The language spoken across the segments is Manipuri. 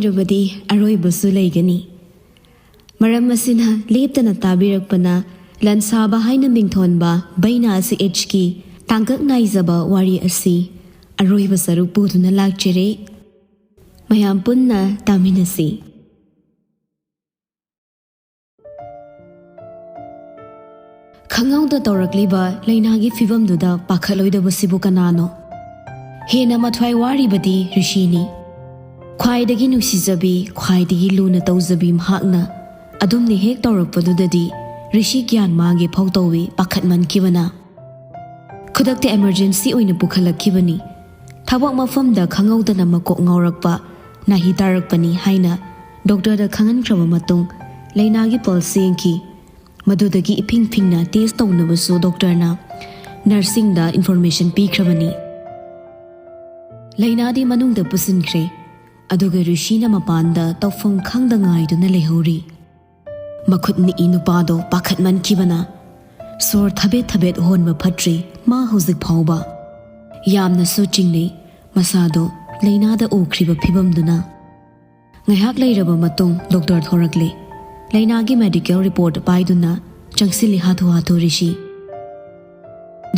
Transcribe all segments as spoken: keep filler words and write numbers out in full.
ꯔꯕꯗꯤ ꯑꯔꯣꯏꯕꯁꯨ ꯂꯩꯒꯅꯤ꯫ ꯃꯔꯝ ꯑꯁꯤꯅ ꯂꯦꯞꯇꯅ ꯇꯥꯕꯤꯔꯛꯄꯅ ꯂꯟꯁꯥꯕ ꯍꯥꯏꯅ ꯃꯤꯡꯊꯣꯟꯕ ꯕꯩꯅꯥ ꯑꯁꯤ ꯑꯦꯆꯀꯤ ꯇꯥꯡꯀꯛ ꯅꯥꯏꯖꯕ ꯋꯥꯔꯤ ꯑꯁꯤ ꯑꯔꯣꯏꯕ ꯁꯔꯨꯛ ꯄꯨꯗꯨꯅ ꯂꯥꯛꯆꯔꯦ꯫ ꯃꯌꯥꯝ ꯄꯨꯟꯅ ꯇꯥꯃꯤꯟꯅꯁꯤ꯫ ꯈꯪꯍꯧꯗ ꯇꯧꯔꯛꯂꯤꯕ ꯂꯥꯏꯅꯥꯒꯤ ꯐꯤꯕꯝꯗꯨꯗ ꯄꯥꯈꯠꯂꯣꯏꯗꯕꯁꯤꯕꯨ ꯀꯅꯥꯅꯣ? ꯍꯦꯟꯅ ꯃꯊ꯭ꯋꯥꯏ ꯋꯥꯔꯤꯕꯗꯤ ꯔꯤꯁꯤꯅꯤ꯫ ꯈ꯭ꯋꯥꯏꯗꯒꯤ ꯅꯨꯡꯁꯤꯖꯕꯤ, ꯈ꯭ꯋꯥꯏꯗꯒꯤ ꯂꯨꯅ ꯇꯧꯖꯕꯤ ꯃꯍꯥꯛꯅ ꯑꯗꯨꯝꯅ ꯍꯦꯛ ꯇꯧꯔꯛꯄꯗꯨꯗꯗꯤ ꯔꯤꯁꯤ ꯒ꯭ꯌꯥꯟ ꯃꯥꯡꯒꯦ ꯐꯥꯎ ꯇꯧꯏ ꯄꯥꯈꯠꯃꯟꯈꯤꯕꯅ꯫ ꯈꯨꯗꯛꯇ emergency ꯑꯣꯏꯅ ꯄꯨꯈꯠꯂꯛꯈꯤꯕꯅꯤ꯫ ꯊꯕꯛ ꯃꯐꯝꯗ ꯈꯪꯍꯧꯗꯅ ꯃꯀꯣꯛ ꯉꯥꯎꯔꯛꯄ, ꯅꯥꯍꯤ ꯇꯥꯔꯛꯄꯅꯤ ꯍꯥꯏꯅ ꯗꯣꯛꯇꯔꯗ ꯈꯪꯍꯟꯈ꯭ꯔꯕ ꯃꯇꯨꯡ ꯂꯥꯏꯅꯥꯒꯤ pulse ꯌꯦꯡꯈꯤ꯫ ꯃꯗꯨꯗꯒꯤ ꯏꯐꯤꯡ ꯐꯤꯡꯅ test ꯇꯧꯅꯕꯁꯨ ꯗꯣꯛꯇꯔꯅ ꯅꯔꯁꯁꯤꯡꯗ information ꯄꯤꯈ꯭ꯔꯕꯅꯤ꯫ ꯂꯥꯏꯅꯥꯗꯤ ꯃꯅꯨꯡꯗ ꯄꯨꯁꯤꯟꯈ꯭ꯔꯦ, ꯑꯗꯨꯒ ꯔꯤꯁꯤꯅ ꯃꯄꯥꯟꯗ ꯇꯧꯐꯝ ꯈꯪꯗ ꯉꯥꯏꯗꯨꯅ ꯂꯩꯍꯧꯔꯤ꯫ ꯃꯈꯨꯠ ꯅꯤꯛꯏ ꯅꯨꯄꯥꯗꯣ ꯄꯥꯈꯠꯃꯟꯈꯤꯕꯅ ꯁꯣꯔ ꯊꯕꯦꯠ ꯊꯕꯦꯠ ꯍꯣꯟꯕ ꯐꯠꯇ꯭ꯔꯤ ꯃꯥ ꯍꯧꯖꯤꯛ ꯐꯥꯎꯕ꯫ ꯌꯥꯝꯅꯁꯨ ꯆꯤꯡꯅꯩ ꯃꯁꯥꯗꯣ ꯂꯥꯏꯅꯥꯗ ꯎꯈ꯭ꯔꯤꯕ ꯐꯤꯕꯝꯗꯨꯅ꯫ ꯉꯥꯏꯍꯥꯛ ꯂꯩꯔꯕ ꯃꯇꯨꯡ ꯗꯣꯛꯇꯔ ꯊꯣꯔꯛꯂꯦ꯫ ꯂꯥꯏꯅꯥꯒꯤ medical report ꯄꯥꯏꯗꯨꯅ ꯆꯪꯁꯤꯜꯂꯤ ꯍꯥꯊꯨ ꯍꯥꯊꯨ ꯔꯤꯁꯤ꯫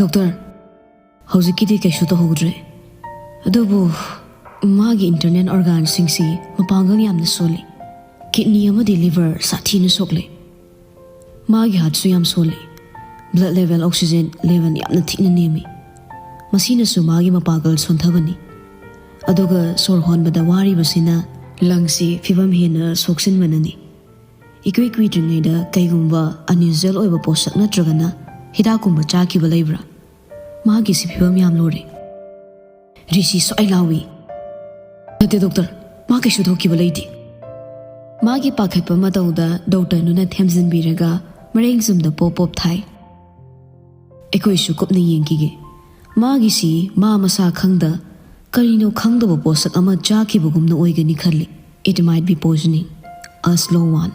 "ꯗꯣꯛꯇꯔ, ꯍꯧꯖꯤꯛꯀꯤꯗꯤ ꯀꯩꯁꯨ ꯇꯧꯍꯧꯗ꯭ꯔꯦ, ꯑꯗꯨꯕꯨ ꯃꯥꯒꯤ internal organꯁꯤꯡꯁꯤ ꯃꯄꯥꯡꯒꯜ ꯌꯥꯝꯅ ꯁꯣꯜꯂꯤ꯫ Kidney ꯑꯃꯗꯤ liver ꯁꯥꯊꯤꯅ ꯁꯣꯛꯂꯦ꯫ ꯃꯥꯒꯤ heartꯁꯨ ꯌꯥꯝ ꯁꯣꯜꯂꯤ꯫ Blood level, oxygen level ꯌꯥꯝꯅ ꯊꯤꯅ ꯅꯦꯝꯃꯤ꯫ ꯃꯁꯤꯅꯁꯨ ꯃꯥꯒꯤ ꯃꯄꯥꯡꯒꯜ ꯁꯣꯟꯊꯕꯅꯤ꯫ ꯑꯗꯨꯒ ꯁꯣꯔ ꯍꯣꯟꯕꯗ ꯋꯥꯔꯤꯕꯁꯤꯅ lungsꯁꯤ ꯐꯤꯕꯝ ꯍꯦꯟꯅ ꯁꯣꯛꯆꯤꯟꯕꯅꯅꯤ꯫ ꯏꯀꯨꯏ ꯀꯨꯏꯗ꯭ꯔꯤꯉꯩꯗ ꯀꯩꯒꯨꯝꯕ unusual ꯑꯣꯏꯕ ꯄꯣꯠꯁꯛ ꯅꯠꯇ꯭ꯔꯒꯅ ꯍꯤꯗꯥꯛꯀꯨꯝꯕ ꯆꯥꯈꯤꯕ ꯂꯩꯕ꯭ꯔꯥ? ꯃꯥꯒꯤꯁꯤ ꯐꯤꯕꯝ ꯌꯥꯝ ꯂꯨꯔꯦ꯫" ꯔꯤꯁꯤ ꯁ꯭ꯋꯥꯏ ꯂꯥꯎꯏ꯫ "ꯅꯠꯇꯦ ꯗꯣꯛꯇꯔ, ꯃꯥ ꯀꯩꯁꯨ ꯊꯣꯛꯈꯤꯕ ꯂꯩꯇꯦ꯫" ꯃꯥꯒꯤ ꯄꯥꯈꯠꯄ ꯃꯇꯧꯗ ꯗꯣꯛꯇꯔꯗꯨꯅ ꯊꯦꯝꯖꯤꯟꯕꯤꯔꯒ ꯃꯔꯦꯡ ꯆꯨꯝꯗ ꯄꯣꯞ ꯄꯣꯞ ꯊꯥꯏ꯫ "ꯑꯩꯈꯣꯏꯁꯨ ꯀꯨꯞꯅ ꯌꯦꯡꯈꯤꯒꯦ꯫ ꯃꯥꯒꯤꯁꯤ ꯃꯥ ꯃꯁꯥ ꯈꯪꯗ ꯀꯔꯤꯅꯣ ꯈꯪꯗꯕ ꯄꯣꯠꯁꯛ ꯑꯃ ꯆꯥꯈꯤꯕꯒꯨꯝꯅ ꯑꯣꯏꯒꯅꯤ ꯈꯜꯂꯤ꯫ It might be poisoning, a slow one."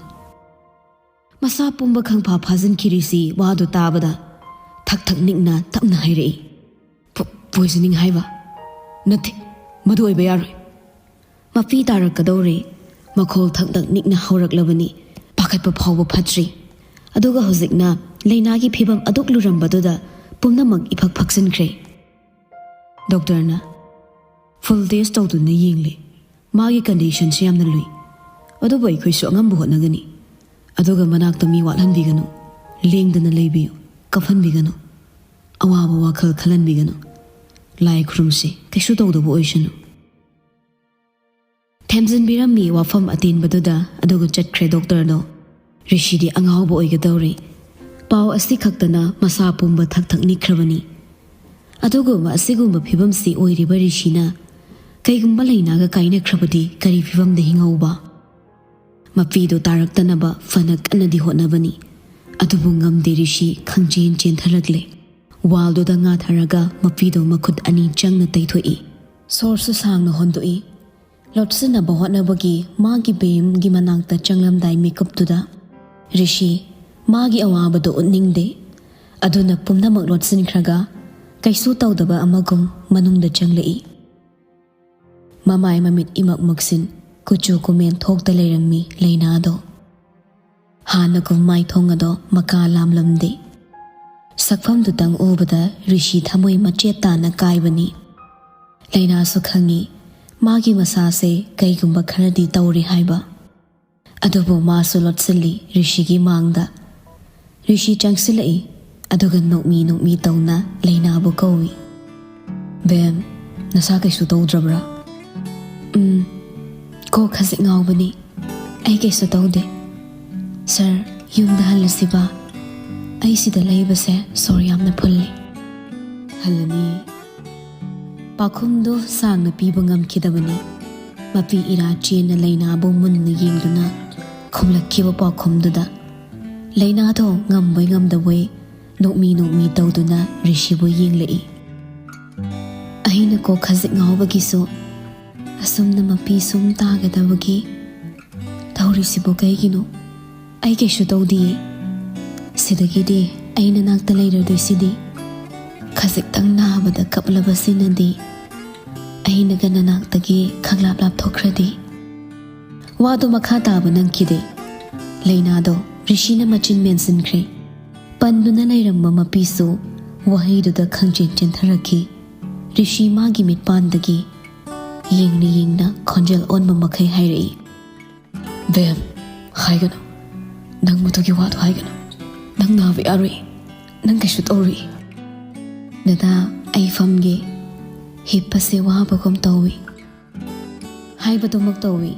ꯃꯁꯥ ꯄꯨꯝꯕ ꯈꯪꯐꯥ ꯐꯥꯖꯤꯟꯈꯤꯔꯤꯁꯤ ꯋꯥꯗꯨ ꯇꯥꯕꯗ ꯊꯛ ꯊꯛ ꯅꯤꯛꯅ ꯇꯞꯅ ꯍꯥꯏꯔꯛꯏ꯫ "ꯄꯣ-, poisoning ꯍꯥꯏꯕ? ꯅꯠꯇꯦ, ꯃꯗꯨ ꯑꯣꯏꯕ ꯌꯥꯔꯣꯏ꯫ ꯃꯄꯤ ꯇꯥꯔꯛꯀꯗꯧꯔꯦ꯫ ꯃꯈꯣꯜ ꯊꯛ ꯊꯛ ꯅꯤꯛꯅ ꯍꯧꯔꯛꯂꯕꯅꯤ꯫ ꯄꯥꯈꯠꯄ ꯐꯥꯎꯕ ꯐꯠꯇ꯭ꯔꯤ꯫ ꯑꯗꯨꯒ ꯍꯧꯖꯤꯛꯅ ꯂꯩꯅꯥꯒꯤ ꯐꯤꯕꯝ ꯑꯗꯨꯛ ꯂꯨꯔꯝꯕꯗꯨꯗ ꯄꯨꯝꯅꯃꯛ ꯏꯐꯛ ꯐꯛꯆꯤꯟꯈ꯭ꯔꯦ꯫ ꯗꯣꯛꯇꯔꯅ ꯐꯨꯜ ꯇꯦꯁ ꯇꯧꯗꯨꯅ ꯌꯦꯡꯂꯦ꯫ ꯃꯥꯒꯤ ꯀꯟꯗꯤꯁꯟꯁꯤ ꯌꯥꯝꯅ ꯂꯨꯏ꯫ ꯑꯗꯨꯕꯨ ꯑꯩꯈꯣꯏꯁꯨ ꯑꯉꯝꯕ ꯍꯣꯠꯅꯒꯅꯤ꯫ ꯑꯗꯨꯒ ꯃꯅꯥꯛꯇ ꯃꯤ ꯋꯥꯠꯍꯟꯕꯤꯒꯅꯨ꯫ ꯂꯦꯡꯗꯅ ꯂꯩꯕꯤꯌꯨ꯫ ꯀꯞꯍꯟꯕꯤꯒꯅꯨ꯫ ꯑꯋꯥꯕ ꯋꯥꯈꯜ ꯈꯜꯍꯟꯕꯤꯒꯅꯨ꯫ ꯂꯥꯏ ꯈꯨꯔꯨꯝꯁꯤ, ꯀꯩꯁꯨ ꯇꯧꯗꯕ ꯑꯣꯏꯁꯅꯨ꯫ ꯊꯦꯝꯖꯤꯟꯕꯤꯔꯝꯃꯤ ꯋꯥꯐꯝ ꯑꯇꯦꯟꯕꯗꯨꯗ, ꯑꯗꯨꯒ ꯆꯠꯈ꯭ꯔꯦ ꯗꯣꯛꯇꯔꯗꯣ꯫ ꯔꯤꯁꯤꯗꯤ ꯑꯉꯥꯎꯕ ꯑꯣꯏꯒꯗꯧꯔꯦ꯫ ꯄꯥꯎ ꯑꯁꯤ ꯈꯛꯇꯅ ꯃꯁꯥ ꯄꯨꯝꯕ ꯊꯛ ꯊꯛ ꯅꯤꯛꯈ꯭ꯔꯕꯅꯤ꯫ ꯑꯗꯨꯒꯨꯝꯕ ꯑꯁꯤꯒꯨꯝꯕ ꯐꯤꯕꯝꯁꯤ ꯑꯣꯏꯔꯤꯕ ꯔꯤꯁꯤꯅ ꯀꯩꯒꯨꯝꯕ ꯂꯩꯅꯥꯒ ꯀꯥꯏꯅꯈ꯭ꯔꯕꯗꯤ ꯀꯔꯤ ꯐꯤꯕꯝꯗ ꯍꯤꯡꯍꯧꯕ? ꯃꯄꯤꯗꯨ ꯇꯥꯔꯛꯇꯅꯕ ꯐꯅ ꯀꯟꯅꯗꯤ ꯍꯣꯠꯅꯕꯅꯤ꯫ ꯑꯗꯨꯕꯨ ꯉꯝꯗꯦ, ꯔꯤꯁꯤ ꯈꯪꯆꯦꯟ ꯆꯦꯟꯊꯔꯛꯂꯦ꯫ ꯋꯥꯜꯗꯨꯗ ꯉꯥꯊꯔꯒ ꯃꯄꯤꯗꯨ ꯃꯈꯨꯠ ꯑꯅꯤ ꯆꯪꯅ ꯇꯩꯊꯣꯛꯏ꯫ ꯁꯣꯔꯁꯨ ꯁꯥꯡꯅ ꯍꯣꯟꯗꯣꯛꯏ꯫ ꯂꯣꯠꯁꯤꯟꯅꯕ ꯍꯣꯠꯅꯕꯒꯤ ꯃꯥꯒꯤ ꯕꯦꯝꯒꯤ ꯃꯅꯥꯛꯇ ꯆꯪꯂꯝꯗꯥꯏ ꯃꯤꯀꯨꯞꯇꯨꯗ ꯔꯤꯁꯤ ꯃꯥꯒꯤ ꯑꯋꯥꯕꯗꯨ ꯎꯠꯅꯤꯡꯗꯦ꯫ ꯑꯗꯨꯅ ꯄꯨꯝꯅꯃꯛ ꯂꯣꯠꯁꯤꯟꯈ꯭ꯔꯒ ꯀꯩꯁꯨ ꯇꯧꯗꯕ ꯑꯃꯒꯨꯝ ꯃꯅꯨꯡꯗ ꯆꯪꯂꯛꯏ꯫ ꯃꯃꯥꯏ ꯃꯃꯤꯠ ꯏꯃꯛ ꯃꯛꯁꯤꯟ, ꯀꯨꯆꯨ ꯀꯨꯃꯦꯟ ꯊꯣꯛꯇ ꯂꯩꯔꯝꯃꯤ ꯂꯩꯅꯥꯗꯣ꯫ ꯍꯥꯟꯅꯒꯨꯝ ꯃꯥꯏꯊꯣꯡ ꯑꯗꯣ ꯃꯀꯥ ꯂꯥꯝꯂꯝꯗꯦ꯫ ꯁꯛꯐꯝꯗꯨꯇꯪ ꯎꯕꯗ ꯔꯤꯁꯤ ꯊꯃꯣꯏ ꯃꯆꯦꯠ ꯇꯥꯅ ꯀꯥꯏꯕꯅꯤ꯫ ꯂꯩꯅꯥꯁꯨ ꯈꯪꯏ ꯃꯥꯒꯤ ꯃꯁꯥꯁꯦ ꯀꯩꯒꯨꯝꯕ ꯈꯔꯗꯤ ꯇꯧꯔꯦ ꯍꯥꯏꯕ꯫ ꯑꯗꯨꯕꯨ ꯃꯥꯁꯨ ꯂꯣꯠꯁꯤꯜꯂꯤ ꯔꯤꯁꯤꯒꯤ ꯃꯥꯡꯗ꯫ ꯔꯤꯁꯤ ꯆꯪꯁꯤꯜꯂꯛꯏ, ꯑꯗꯨꯒ ꯅꯣꯛꯃꯤ ꯅꯣꯛꯃꯤ ꯇꯧꯅ ꯂꯩꯅꯥꯕꯨ ꯀꯧꯏ꯫ "ꯕꯦꯝ, ꯅꯁꯥ ꯀꯩꯁꯨ ꯇꯧꯗ꯭ꯔꯕ꯭ꯔꯥ?" "ꯎꯝ, ꯀꯣꯛ ꯈꯖꯤꯛ ꯉꯥꯎꯕꯅꯤ꯫ ꯑꯩ ꯀꯩꯁꯨ ꯇꯧꯗꯦ꯫ ꯁꯥꯔ, ꯌꯨꯝꯗ ꯍꯜꯂꯁꯤꯕ? ꯑꯩ ꯁꯤꯗ ꯂꯩꯕꯁꯦ ꯁꯣꯔ ꯌꯥꯝꯅ ꯐꯨꯜꯂꯤ꯫" "ꯍꯜꯂꯅꯤ꯫" ꯄꯥꯎꯈꯨꯝꯗꯨ ꯁꯥꯡꯅ ꯄꯤꯕ ꯉꯝꯈꯤꯗꯕꯅꯤ꯫ ꯃꯄꯤ ꯏꯔꯥ ꯆꯦꯟꯅ ꯂꯩꯅꯥꯕꯨ ꯃꯨꯟꯅ ꯌꯦꯡꯗꯨꯅ ꯈꯨꯝꯂꯛꯈꯤꯕ ꯄꯥꯎꯈꯨꯝꯗꯨꯗ ꯂꯩꯅꯥꯗꯣ ꯉꯝꯕꯣꯏ ꯉꯝꯗꯕꯣꯏ ꯅꯣꯛꯃꯤ ꯅꯣꯛꯃꯤ ꯇꯧꯗꯨꯅ ꯔꯤꯁꯤꯕꯨ ꯌꯦꯡꯂꯛꯏ꯫ "ꯑꯩꯅ ꯀꯣꯛ ꯈꯖꯤꯛ ꯉꯥꯎꯕꯒꯤꯁꯨ ꯑꯁꯨꯝꯅ ꯃꯄꯤ ꯁꯨꯝ ꯇꯥꯒꯗꯕꯒꯤ ꯇꯧꯔꯤꯁꯤꯕꯨ ꯀꯩꯒꯤꯅꯣ? ꯑꯩ ꯀꯩꯁꯨ ꯇꯧꯗꯤꯌꯦ꯫ ꯁꯤꯗꯒꯤꯗꯤ ꯑꯩ ꯅꯅꯥꯛꯇ ꯂꯩꯔꯗꯣꯏꯁꯤꯗꯤ꯫ ꯈꯖꯤꯛꯇꯪ ꯅꯥꯕꯗ ꯀꯞꯂꯕꯁꯤꯅꯗꯤ ꯑꯩꯅꯒ ꯅꯅꯥꯛꯇꯒꯤ ꯈꯪꯂꯥꯞ ꯂꯥꯞꯊꯣꯛꯈ꯭ꯔꯗꯤ꯫ ꯋꯥꯗꯣ ꯃꯈꯥ ꯇꯥꯕ ꯅꯪꯈꯤꯗꯦ꯫ ꯂꯩꯅꯥꯗꯣ ꯔꯤꯁꯤꯅ ꯃꯆꯤꯟ ꯃꯦꯟꯁꯤꯟꯈ꯭ꯔꯦ꯫ ꯄꯟꯗꯨꯅ ꯂꯩꯔꯝꯕ ꯃꯄꯤꯁꯨ ꯋꯥꯍꯩꯗꯨꯗ ꯈꯪꯆꯦꯟ ꯆꯦꯟꯊꯔꯛꯈꯤ꯫ ꯔꯤꯁꯤ ꯃꯥꯒꯤ ꯃꯤꯠꯄꯥꯟꯗꯒꯤ ꯌꯦꯡꯅ ꯌꯦꯡꯅ ꯈꯣꯟꯖꯦꯜ ꯑꯣꯟꯕ ꯃꯈꯩ ꯍꯥꯏꯔꯛꯏ, "ꯕꯦꯝ, ꯍꯥꯏꯒꯅꯨ꯫ ꯅꯪ ꯃꯗꯨꯒꯤ ꯋꯥꯗꯣ ꯍꯥꯏꯒꯅꯨ꯫ ꯅꯪ ꯅꯥꯕ ꯌꯥꯔꯣꯏ꯫ ꯅꯪ ꯀꯩꯁꯨ ꯇꯧꯔꯣꯏ꯫" "ꯗꯗꯥ, ꯑꯩ ꯐꯝꯒꯦ꯫ ꯍꯤꯞꯄꯁꯦ ꯋꯥꯕꯒꯨꯝ ꯇꯧꯏ꯫" ꯍꯥꯏꯕꯗꯨꯃꯛ ꯇꯧꯏ꯫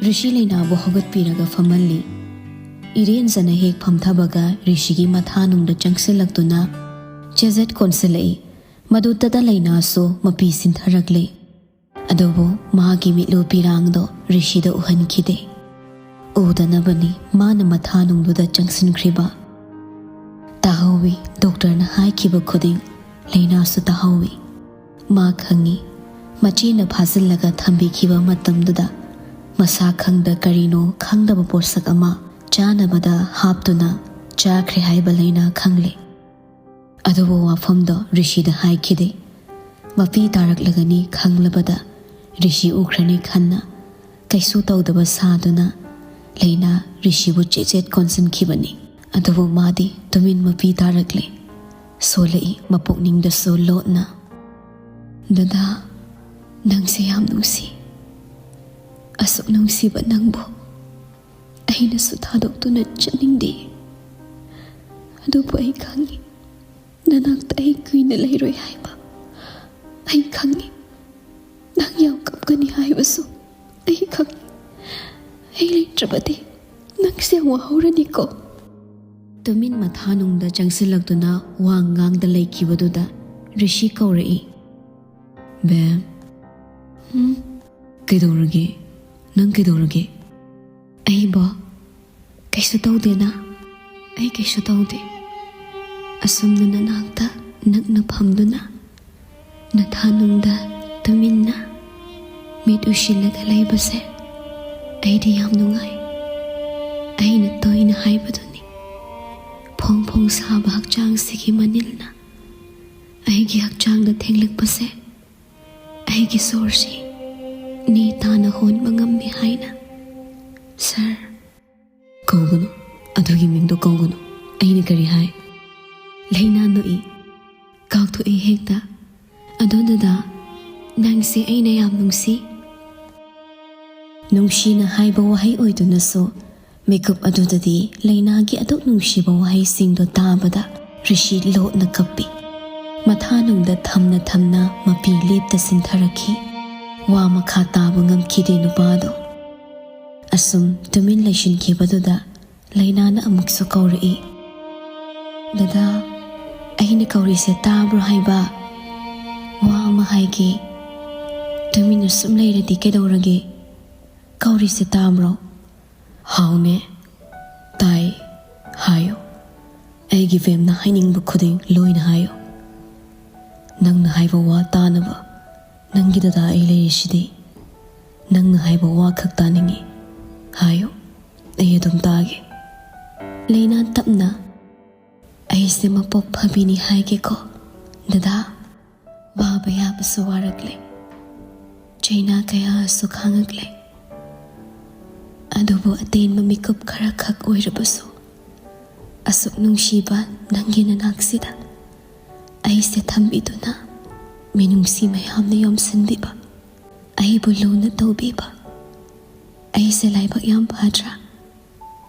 ꯔꯤꯁꯤ ꯂꯩꯅꯥꯕꯨ ꯍꯧꯒꯠꯄꯤꯔꯒ ꯐꯝꯍꯜꯂꯤ꯫ ꯏꯔꯦꯟꯖꯅ ꯍꯦꯛ ꯐꯝꯊꯕꯒ ꯔꯤꯁꯤꯒꯤ ꯃꯊꯥꯅꯨꯡꯗ ꯆꯪꯁꯤꯜꯂꯛꯇꯨꯅ ꯆꯦꯖꯦꯠ ꯀꯣꯟꯁꯤꯜꯂꯛꯏ꯫ ꯃꯗꯨꯗꯇ ꯂꯩꯅꯥꯁꯨ ꯃꯄꯤ ꯁꯤꯟꯊꯔꯛꯂꯦ꯫ ꯑꯗꯨꯕꯨ ꯃꯥꯒꯤ ꯃꯤꯠꯂꯨ ꯄꯤꯔꯥꯡꯗꯣ ꯔꯤꯁꯤꯗ ꯎꯍꯟꯈꯤꯗꯦ꯫ ꯎꯗꯅꯕꯅꯤ ꯃꯥꯅ ꯃꯊꯥꯅꯨꯡꯗꯨꯗ ꯆꯪꯁꯤꯟꯈ꯭ꯔꯤꯕ꯫ ꯇꯥꯍꯧꯋꯤ, ꯗꯣꯛꯇꯔꯅ ꯍꯥꯏꯈꯤꯕ ꯈꯨꯗꯤꯡ ꯂꯩꯅꯥꯁꯨ ꯇꯥꯍꯧꯋꯤ꯫ ꯃꯥ ꯈꯪꯉꯤ, ꯃꯆꯦꯅ ꯐꯥꯖꯤꯜꯂꯒ ꯊꯝꯕꯤꯈꯤꯕ ꯃꯇꯝꯗꯨꯗ ꯃꯁꯥ ꯈꯪꯗ ꯀꯔꯤꯅꯣ ꯈꯪꯗꯕ ꯄꯣꯠꯁꯛ ꯑꯃ ꯆꯥꯅꯕꯗ ꯍꯥꯞꯇꯨꯅ ꯆꯥꯈ꯭ꯔꯦ ꯍꯥꯏꯕ ꯂꯩꯅꯥ ꯈꯪꯂꯦ꯫ ꯑꯗꯨꯕꯨ ꯋꯥꯐꯝꯗꯣ ꯔꯤꯁꯤꯗ ꯍꯥꯏꯈꯤꯗꯦ꯫ ꯃꯄꯤ ꯇꯥꯔꯛꯂꯒꯅꯤ ꯈꯪꯂꯕꯗ ꯔꯤꯁꯤ ꯎꯈ꯭ꯔꯅꯤ ꯈꯟꯅ ꯀꯩꯁꯨ ꯇꯧꯗꯕ ꯁꯥꯗꯨꯅ ꯂꯩꯅꯥ ꯔꯤꯁꯤꯕꯨ ꯆꯦꯠ ꯆꯦꯠ ꯀꯣꯟꯁꯤꯟꯈꯤꯕꯅꯤ꯫ ꯑꯗꯨꯕꯨ ꯃꯥꯗꯤ ꯇꯨꯃꯤꯟ ꯃꯄꯤ ꯇꯥꯔꯛꯂꯦ꯫ ꯁꯣꯜꯂꯛꯏ ꯃꯄꯨꯛꯅꯤꯡꯗꯁꯨ ꯂꯣꯠꯅ, "ꯗꯗꯥ, ꯅꯪꯁꯦ ꯌꯥꯝ ꯅꯨꯡꯁꯤ꯫ ꯑꯁꯨꯛ ꯅꯨꯡꯁꯤꯕ ꯅꯪꯕꯨ ꯑꯩꯅꯁꯨ ꯊꯥꯗꯣꯛꯇꯨꯅ ꯆꯠꯅꯤꯡꯗꯦ꯫ ꯑꯗꯨꯕꯨ ꯑꯩ ꯈꯪꯉꯤ, ꯅꯅꯥꯛꯇ ꯑꯩ ꯀꯨꯏꯅ ꯂꯩꯔꯣꯏ ꯍꯥꯏꯕ꯫ ꯑꯩ ꯈꯪꯉꯤ, ꯅꯪ ꯌꯥꯝ ꯀꯞꯀꯅꯤ ꯍꯥꯏꯕꯁꯨ ꯑꯩ ꯈꯪꯉꯤ꯫ ꯑꯩ ꯂꯩꯇ꯭ꯔꯕꯗꯤ ꯅꯪꯁꯦ ꯌꯥꯝ ꯋꯥꯍꯧꯔꯅꯤꯀꯣ꯫" ꯇꯨꯃꯤꯟ ꯃꯊꯥꯅꯨꯡꯗ ꯆꯪꯁꯤꯜꯂꯛꯇꯨꯅ ꯋꯥ ꯉꯥꯡꯗ ꯂꯩꯈꯤꯕꯗꯨꯗ ꯔꯤꯁꯤ ꯀꯧꯔꯛꯏ, "ꯕꯦꯝ꯫" "ꯎꯝ?" "ꯀꯩꯗꯧꯔꯒꯦ? ꯅꯪ ꯀꯩꯗꯧꯔꯒꯦ?" "ꯑꯩꯕꯣ? ꯀꯩꯁꯨ ꯇꯧꯗꯦꯅ꯫ ꯑꯩ ꯀꯩꯁꯨ ꯇꯧꯗꯦ꯫ ꯑꯁꯨꯝꯅ ꯅꯅꯥꯛꯇ ꯅꯛꯅ ꯐꯝꯗꯨꯅ ꯅꯊꯥꯅꯨꯡꯗ ꯇꯨꯃꯤꯟꯅ ꯃꯤꯠ ꯎꯏꯁꯤꯜꯂꯒ ꯂꯩꯕꯁꯦ ꯑꯩꯗꯤ ꯌꯥꯝ ꯅꯨꯡꯉꯥꯏ꯫ ꯑꯩꯅ ꯇꯣꯏꯅ ꯍꯥꯏꯕꯗꯨꯅꯤ, ꯐꯣꯡ ꯐꯣꯡ ꯁꯥꯕ ꯍꯛꯆꯥꯡꯁꯤꯒꯤ ꯃꯅꯤꯜꯅ ꯑꯩꯒꯤ ꯍꯛꯆꯥꯡꯗ ꯊꯦꯡꯂꯛꯄꯁꯦ ꯑꯩꯒꯤ ꯁꯣꯔꯁꯤ ꯅꯦ ꯇꯥꯅ ꯍꯣꯟꯕ ꯉꯝꯃꯤ ꯍꯥꯏꯅ꯫ ꯁꯥꯔ꯫ ꯀꯧꯒꯅꯨ, ꯑꯗꯨꯒꯤ ꯃꯤꯡꯗꯣ ꯀꯧꯒꯅꯨ꯫ ꯑꯩꯅ ꯀꯔꯤ ꯍꯥꯏ? ꯂꯩꯅꯥ ꯅꯣꯛꯏ꯫ ꯀꯥꯎꯊꯣꯛꯏ ꯍꯦꯛꯇ꯫ ꯑꯗꯣ ꯗꯗꯥ, ꯅꯪꯁꯦ ꯑꯩꯅ ꯌꯥꯝ ꯅꯨꯡꯁꯤ꯫ ꯅꯨꯡꯁꯤꯅ ꯍꯥꯏꯕ ꯋꯥꯍꯩ ꯑꯣꯏꯗꯨꯅꯁꯨ, ꯃꯤꯀꯨꯞ ꯑꯗꯨꯗꯗꯤ ꯂꯩꯅꯥꯒꯤ ꯑꯗꯨꯛ ꯅꯨꯡꯁꯤꯕ ꯋꯥꯍꯩꯁꯤꯡꯗꯣ ꯇꯥꯕꯗ ꯔꯤꯁꯤ ꯂꯣꯠꯅ ꯀꯞꯄꯤ꯫ ꯃꯊꯥꯅꯨꯡꯗ ꯊꯝꯅ ꯊꯝꯅ ꯃꯄꯤ ꯂꯦꯞꯇ ꯁꯤꯟꯊꯔꯛꯈꯤ꯫ ꯋꯥ ꯃꯈꯥ ꯇꯥꯕ ꯉꯝꯈꯤꯗꯦ ꯅꯨꯄꯥꯗꯣ꯫ ꯑꯁꯨꯝ ꯇꯨꯃꯤꯟ ꯂꯩꯁꯤꯟꯈꯤꯕꯗꯨꯗ ꯂꯩꯅꯥꯅ ꯑꯃꯨꯛꯁꯨ ꯀꯧꯔꯛꯏ꯫ "ꯗꯗꯥ, ꯑꯩꯅ ꯀꯧꯔꯤꯁꯦ ꯇꯥꯕ꯭ꯔꯣ ꯍꯥꯏꯕ? ꯋꯥ ꯑꯃ ꯍꯥꯏꯒꯦ꯫ ꯇꯨꯃꯤꯟꯅ ꯁꯨꯝ ꯂꯩꯔꯗꯤ ꯀꯩꯗꯧꯔꯒꯦ? ꯀꯧꯔꯤꯁꯦ ꯇꯥꯕ꯭ꯔꯣ? ꯍꯥꯎꯅꯦ, ꯇꯥꯏ, ꯍꯥꯏꯌꯣ꯫ ꯑꯩꯒꯤ ꯕꯦꯝꯅ ꯍꯥꯏꯅꯤꯡꯕ ꯈꯨꯗꯤꯡ ꯂꯣꯏꯅ ꯍꯥꯏꯌꯣ꯫ ꯅꯪꯅ ꯍꯥꯏꯕ ꯋꯥ ꯇꯥꯅꯕ ꯅꯪꯒꯤ ꯗꯗꯥ ꯑꯩ ꯂꯩꯔꯤꯁꯤꯗꯤ꯫ ꯅꯪꯅ ꯍꯥꯏꯕ ꯋꯥ ꯈꯛ ꯇꯥꯅꯤꯡꯉꯤ꯫ ꯍꯥꯏꯌꯣ, ꯑꯩ ꯑꯗꯨꯝ ꯇꯥꯒꯦ꯫" ꯂꯩꯅꯥ ꯇꯞꯅ, "ꯑꯩꯁꯦ ꯃꯄꯣꯛ ꯐꯕꯤꯅꯤ ꯍꯥꯏꯒꯦꯀꯣ ꯗꯗꯥ꯫ ꯋꯥꯕ ꯌꯥꯕꯁꯨ ꯋꯥꯔꯛꯂꯦ, ꯆꯩꯅꯥ ꯀꯌꯥꯁꯨ ꯈꯥꯡꯉꯛꯂꯦ꯫ ꯑꯗꯨꯕꯨ ꯑꯇꯦꯟꯕ ꯃꯤꯀꯨꯞ ꯈꯔꯈꯛ ꯑꯣꯏꯔꯕꯁꯨ, ꯑꯁꯨꯛ ꯅꯨꯡꯁꯤꯕ ꯅꯪꯒꯤ ꯅꯅꯥꯛꯁꯤꯗ ꯑꯩꯁꯦ ꯊꯝꯕꯤꯗꯨꯅ, ꯃꯤꯅꯨꯡꯁꯤ ꯃꯌꯥꯝꯅ ꯌꯣꯝꯁꯤꯟꯕꯤꯕ, ꯑꯩꯕꯨ ꯂꯨꯅ ꯇꯧꯕꯤꯕ, ꯑꯩꯁꯦ ꯂꯥꯏꯕꯛ ꯌꯥꯝ ꯐꯗ꯭ꯔꯥ?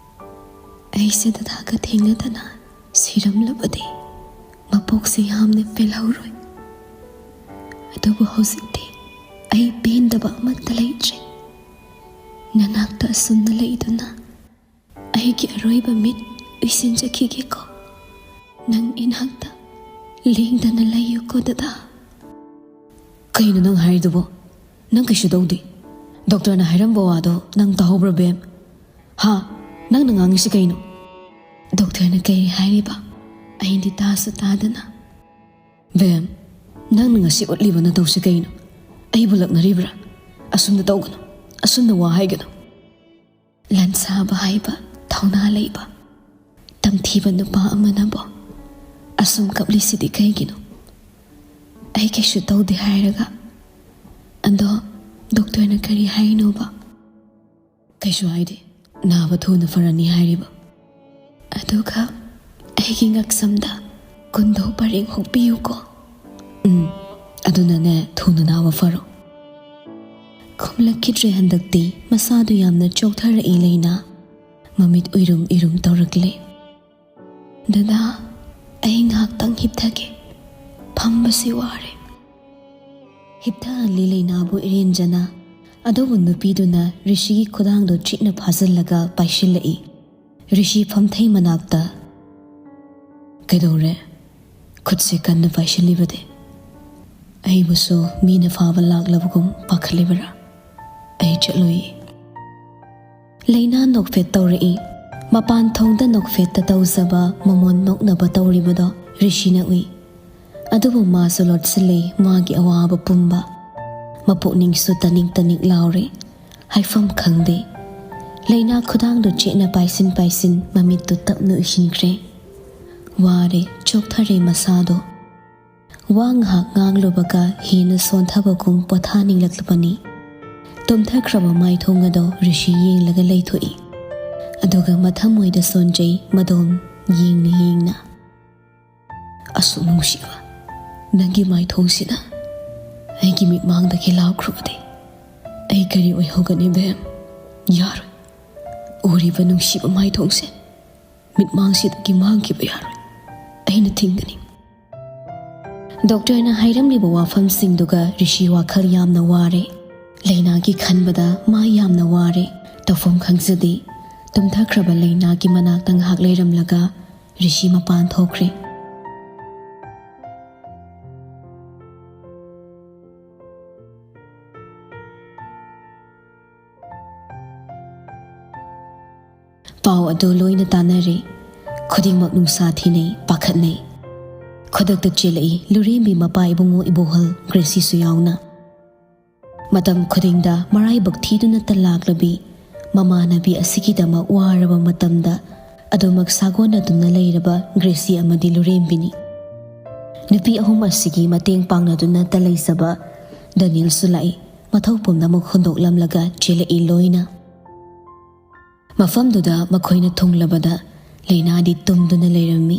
ꯑꯩꯁꯦ ꯗꯗꯥꯒ ꯊꯦꯡꯅꯗꯅ ꯁꯤꯔꯝꯂꯕꯗꯤ ꯃꯄꯣꯛꯁꯦ ꯌꯥꯝꯅ ꯄꯦꯜꯍꯧꯔꯣꯏ꯫ ꯑꯗꯨꯕꯨ ꯍꯧꯖꯤꯛꯇꯤ ꯑꯩ ꯄꯦꯟꯗꯕ ꯑꯃꯠꯇ ꯂꯩꯇ꯭ꯔꯦ꯫ ꯅꯅꯥꯛꯇ ꯑꯁꯨꯝꯅ ꯂꯩꯗꯨꯅ ꯑꯩꯒꯤ ꯑꯔꯣꯏꯕ ꯃꯤꯠ ꯎꯏꯁꯤꯟꯖꯈꯤꯒꯦꯀꯣ꯫ ꯅꯪ ꯏꯅꯥꯛꯇ ꯂꯦꯡꯗꯅ ꯂꯩꯌꯨꯀꯣ ꯗꯗꯥ꯫" "ꯀꯩꯅꯣ ꯅꯪ ꯍꯥꯏꯔꯤꯗꯨꯕꯣ? ꯅꯪ ꯀꯩꯁꯨ ꯇꯧꯗꯦ꯫ ꯗꯣꯛꯇꯔꯅ ꯍꯥꯏꯔꯝꯕ ꯋꯥꯗꯣ ꯅꯪ ꯇꯥꯍꯧꯕ꯭ꯔꯥ, ꯕꯦꯝ? ꯍꯥ? ꯅꯪꯅ ꯉꯥꯡꯉꯤꯁꯤ ꯀꯩꯅꯣ?" "ꯗꯣꯛꯇꯔꯅ ꯀꯔꯤ ꯍꯥꯏꯔꯤꯕ? ꯑꯩꯗꯤ ꯇꯥꯁꯨ ꯇꯥꯗꯅ꯫" "ꯕꯦꯝ, ꯅꯪꯅ ꯉꯁꯤ ꯎꯠꯂꯤꯕ ꯅꯇꯧꯁꯤ ꯀꯩꯅꯣ? ꯑꯩꯕꯨ ꯂꯛꯅꯔꯤꯕ꯭ꯔꯥ? ꯑꯁꯨꯝꯅ ꯇꯧꯒꯅꯨ, ꯑꯁꯨꯝꯅ ꯋꯥ ꯍꯥꯏꯒꯅꯨ꯫" ꯂꯟꯁꯥꯕ ꯍꯥꯏꯕ ꯊꯧꯅꯥ ꯂꯩꯕ ꯇꯝꯊꯤꯕ ꯅꯨꯄꯥ ꯑꯃꯅꯕꯣ ꯑꯁꯨꯝ ꯀꯞꯂꯤꯁꯤꯗꯤ ꯀꯩꯒꯤꯅꯣ? ꯑꯩ ꯀꯩꯁꯨ ꯇꯧꯗꯦ ꯍꯥꯏꯔꯒ ꯗꯣꯛꯇꯔꯅ ꯀꯔꯤ ꯍꯥꯏꯅꯣꯕ? ꯀꯩꯁꯨ ꯍꯥꯏꯗꯦ, ꯅꯥꯕ ꯊꯨꯅ ꯐꯔꯅꯤ ꯍꯥꯏꯔꯤꯕ꯫ ꯑꯗꯨꯒ ꯑꯩꯒꯤ ꯉꯛꯁꯝꯗ ꯀꯨꯟꯗꯣ ꯄꯔꯦꯡ ꯍꯨꯛꯄꯤꯌꯨꯀꯣ꯫ ꯎꯝ, ꯑꯗꯨꯅꯅꯦ, ꯊꯨꯅ ꯅꯥꯕ ꯐꯔꯣ꯫ ꯈꯨꯝꯂꯛꯈꯤꯗ꯭ꯔꯦ ꯍꯟꯗꯛꯇꯤ꯫ ꯃꯁꯥꯗꯨ ꯌꯥꯝꯅ ꯆꯣꯛꯊꯔꯛꯏ ꯂꯩꯅꯥ꯫ ꯃꯃꯤꯠ ꯎꯏꯔꯨꯝ ꯎꯏꯔꯨꯝ ꯇꯧꯔꯛꯂꯦ꯫ "ꯗꯗꯥ, ꯑꯩ ꯉꯥꯏꯍꯥꯛꯇꯪ ꯍꯤꯞꯊꯒꯦ꯫ ꯐꯝꯕꯁꯤ ꯋꯥꯔꯦ꯫" ꯍꯤꯞꯊꯍꯜꯂꯤ ꯂꯩꯅꯥꯕꯨ ꯏꯔꯦꯟꯖꯅ꯫ ꯑꯗꯨꯕꯨ ꯅꯨꯄꯤꯗꯨꯅ ꯔꯤꯁꯤꯒꯤ ꯈꯨꯗꯥꯡꯗꯨ ꯆꯤꯛꯅ ꯐꯥꯖꯤꯜꯂꯒ ꯄꯥꯏꯁꯤꯜꯂꯛꯏ꯫ ꯔꯤꯁꯤ ꯐꯝꯊꯩ ꯃꯅꯥꯛꯇ, "ꯀꯩꯗꯧꯔꯦ? ꯈꯨꯠꯁꯦ ꯀꯟꯅ ꯄꯥꯏꯁꯤꯜꯂꯤꯕꯗꯤ? ꯑꯩꯕꯨꯁꯨ ꯃꯤꯅ ꯐꯥꯕ ꯂꯥꯛꯂꯕꯒꯨꯝ ꯄꯥꯈꯠꯂꯤꯕꯔꯥ? ꯑꯩ ꯆꯠꯂꯣꯏꯌꯦ꯫" ꯂꯩꯅꯥ ꯅꯣꯛꯐꯦꯠ ꯇꯧꯔꯛꯏ꯫ ꯃꯄꯥꯟ ꯊꯣꯡꯗ ꯅꯣꯛꯐꯦꯠꯇ ꯇꯧꯖꯕ ꯃꯃꯣꯟ ꯅꯣꯛꯅꯕ ꯇꯧꯔꯤꯕꯗꯣ ꯔꯤꯁꯤꯅ ꯎꯏ꯫ ꯑꯗꯨꯕꯨ ꯃꯥꯁꯨ ꯂꯣꯠꯁꯤꯜꯂꯤ ꯃꯥꯒꯤ ꯑꯋꯥꯕ ꯄꯨꯝꯕ꯫ ꯃꯄꯨꯛꯅꯤꯡꯁꯨ ꯇꯅꯤꯛ ꯇꯅꯤꯛ ꯂꯥꯎꯔꯤ꯫ ꯍꯥꯏꯐꯝ ꯈꯪꯗꯦ꯫ ꯂꯩꯅꯥ ꯈꯨꯗꯥꯡꯗꯨ ꯆꯦꯠꯅ ꯄꯥꯏꯁꯤꯟ ꯄꯥꯏꯁꯤꯟ ꯃꯃꯤꯠꯇꯨ ꯇꯞꯅ ꯎꯏꯁꯤꯟꯈ꯭ꯔꯦ꯫ ꯋꯥꯔꯦ, ꯆꯣꯛꯊꯔꯦ ꯃꯁꯥꯗꯣ꯫ ꯋꯥ ꯉꯥꯏꯍꯥꯛ ꯉꯥꯡꯂꯨꯕꯒ ꯍꯦꯟꯅ ꯁꯣꯟꯊꯕꯒꯨꯝ ꯄꯣꯊꯥꯅꯤꯡꯂꯛꯂꯕꯅꯤ꯫ ꯇꯨꯝꯊꯈ꯭ꯔꯕ ꯃꯥꯏꯊꯣꯡ ꯑꯗꯣ ꯔꯤꯁꯤ ꯌꯦꯡꯂꯒ ꯂꯩꯊꯣꯛꯏ꯫ ꯑꯗꯨꯒ ꯃꯊꯃꯣꯏꯗ ꯁꯣꯟꯖꯩ ꯃꯗꯣꯝ ꯌꯦꯡꯅ ꯌꯦꯡꯅ꯫ "ꯑꯁꯨꯛ ꯅꯨꯡꯁꯤꯕ ꯅꯪꯒꯤ ꯃꯥꯏꯊꯣꯡꯁꯤꯅ ꯑꯩꯒꯤ ꯃꯤꯠꯃꯥꯡꯗꯒꯤ ꯂꯥꯎꯈ꯭ꯔꯕꯗꯤ ꯑꯩ ꯀꯔꯤ ꯑꯣꯏꯍꯧꯒꯅꯤ, ꯕꯦꯝ? ꯌꯥꯔꯣꯏ꯫ ꯎꯔꯤꯕ ꯅꯨꯡꯁꯤꯕ ꯃꯥꯏꯊꯣꯡꯁꯦ ꯃꯤꯠꯃꯥꯡꯁꯤꯗꯒꯤ ꯃꯥꯡꯈꯤꯕ ꯌꯥꯔꯣꯏ꯫ ꯑꯩꯅ ꯊꯤꯡꯒꯅꯤ꯫" ꯗꯣꯛꯇꯔꯅ ꯍꯥꯏꯔꯝꯂꯤꯕ ꯋꯥꯐꯝꯁꯤꯡꯗꯨꯒ ꯔꯤꯁꯤ ꯋꯥꯈꯜ ꯌꯥꯝꯅ ꯋꯥꯔꯦ꯫ ꯂꯩꯅꯥꯒꯤ ꯈꯟꯕꯗ ꯃꯥ ꯌꯥꯝꯅ ꯋꯥꯔꯦ꯫ ꯇꯧꯐꯝ ꯈꯪꯖꯗꯦ꯫ ꯇꯨꯝꯊꯈ꯭ꯔꯕ ꯂꯩꯅꯥꯒꯤ ꯃꯅꯥꯛꯇ ꯉꯥꯏꯍꯥꯛ ꯂꯩꯔꯝꯂꯒ ꯔꯤꯁꯤ ꯃꯄꯥꯟ ꯊꯣꯛꯈ꯭ꯔꯦ꯫ ꯄꯥꯎ ꯑꯗꯨ ꯂꯣꯏꯅ ꯇꯥꯅꯔꯦ꯫ ꯈꯨꯗꯤꯡꯃꯛ ꯅꯨꯡꯁꯥ ꯊꯤꯅꯩ, ꯄꯥꯈꯠꯅꯩ꯫ ꯈꯨꯗꯛꯇ ꯆꯦꯜꯂꯛꯏ ꯂꯨꯔꯦꯝꯕꯤ ꯃꯄꯥ ꯏꯕꯨꯡꯉꯣ ꯏꯕꯣꯍꯜ ꯒ꯭ꯔꯦꯁꯤꯁꯨ ꯌꯥꯎꯅ꯫ ꯃꯇꯝ ꯈꯨꯗꯤꯡꯗ ꯃꯔꯥꯏꯕꯛ ꯊꯤꯗꯨꯅꯇ ꯂꯥꯛꯂꯕꯤ ꯃꯃꯥꯟꯅꯕꯤ ꯑꯁꯤꯒꯤꯗꯃꯛ ꯋꯥꯔꯕ ꯃꯇꯝꯗ ꯑꯗꯨꯃꯛ ꯁꯥꯒꯣꯟꯅꯗꯨꯅ ꯂꯩꯔꯕ ꯒ꯭ꯔꯦꯁꯤ ꯑꯃꯗꯤ ꯂꯨꯔꯦꯝꯕꯤꯅꯤ꯫ ꯅꯨꯄꯤ ꯑꯍꯨꯝ ꯑꯁꯤꯒꯤ ꯃꯇꯦꯡ ꯄꯥꯡꯅꯗꯨꯅꯇ ꯂꯩꯖꯕ ꯗꯅꯤꯜꯁꯨ ꯂꯥꯛꯏ꯫ ꯃꯊꯧ ꯄꯨꯝꯅꯃꯛ ꯍꯨꯟꯗꯣꯛꯂꯝꯂꯒ ꯆꯦꯜꯂꯛꯏ ꯂꯣꯏꯅ꯫ ꯃꯐꯝꯗꯨꯗ ꯃꯈꯣꯏꯅ ꯊꯨꯡꯂꯕꯗ ꯂꯩꯅꯥꯗꯤ ꯇꯨꯝꯗꯨꯅ ꯂꯩꯔꯝꯃꯤ꯫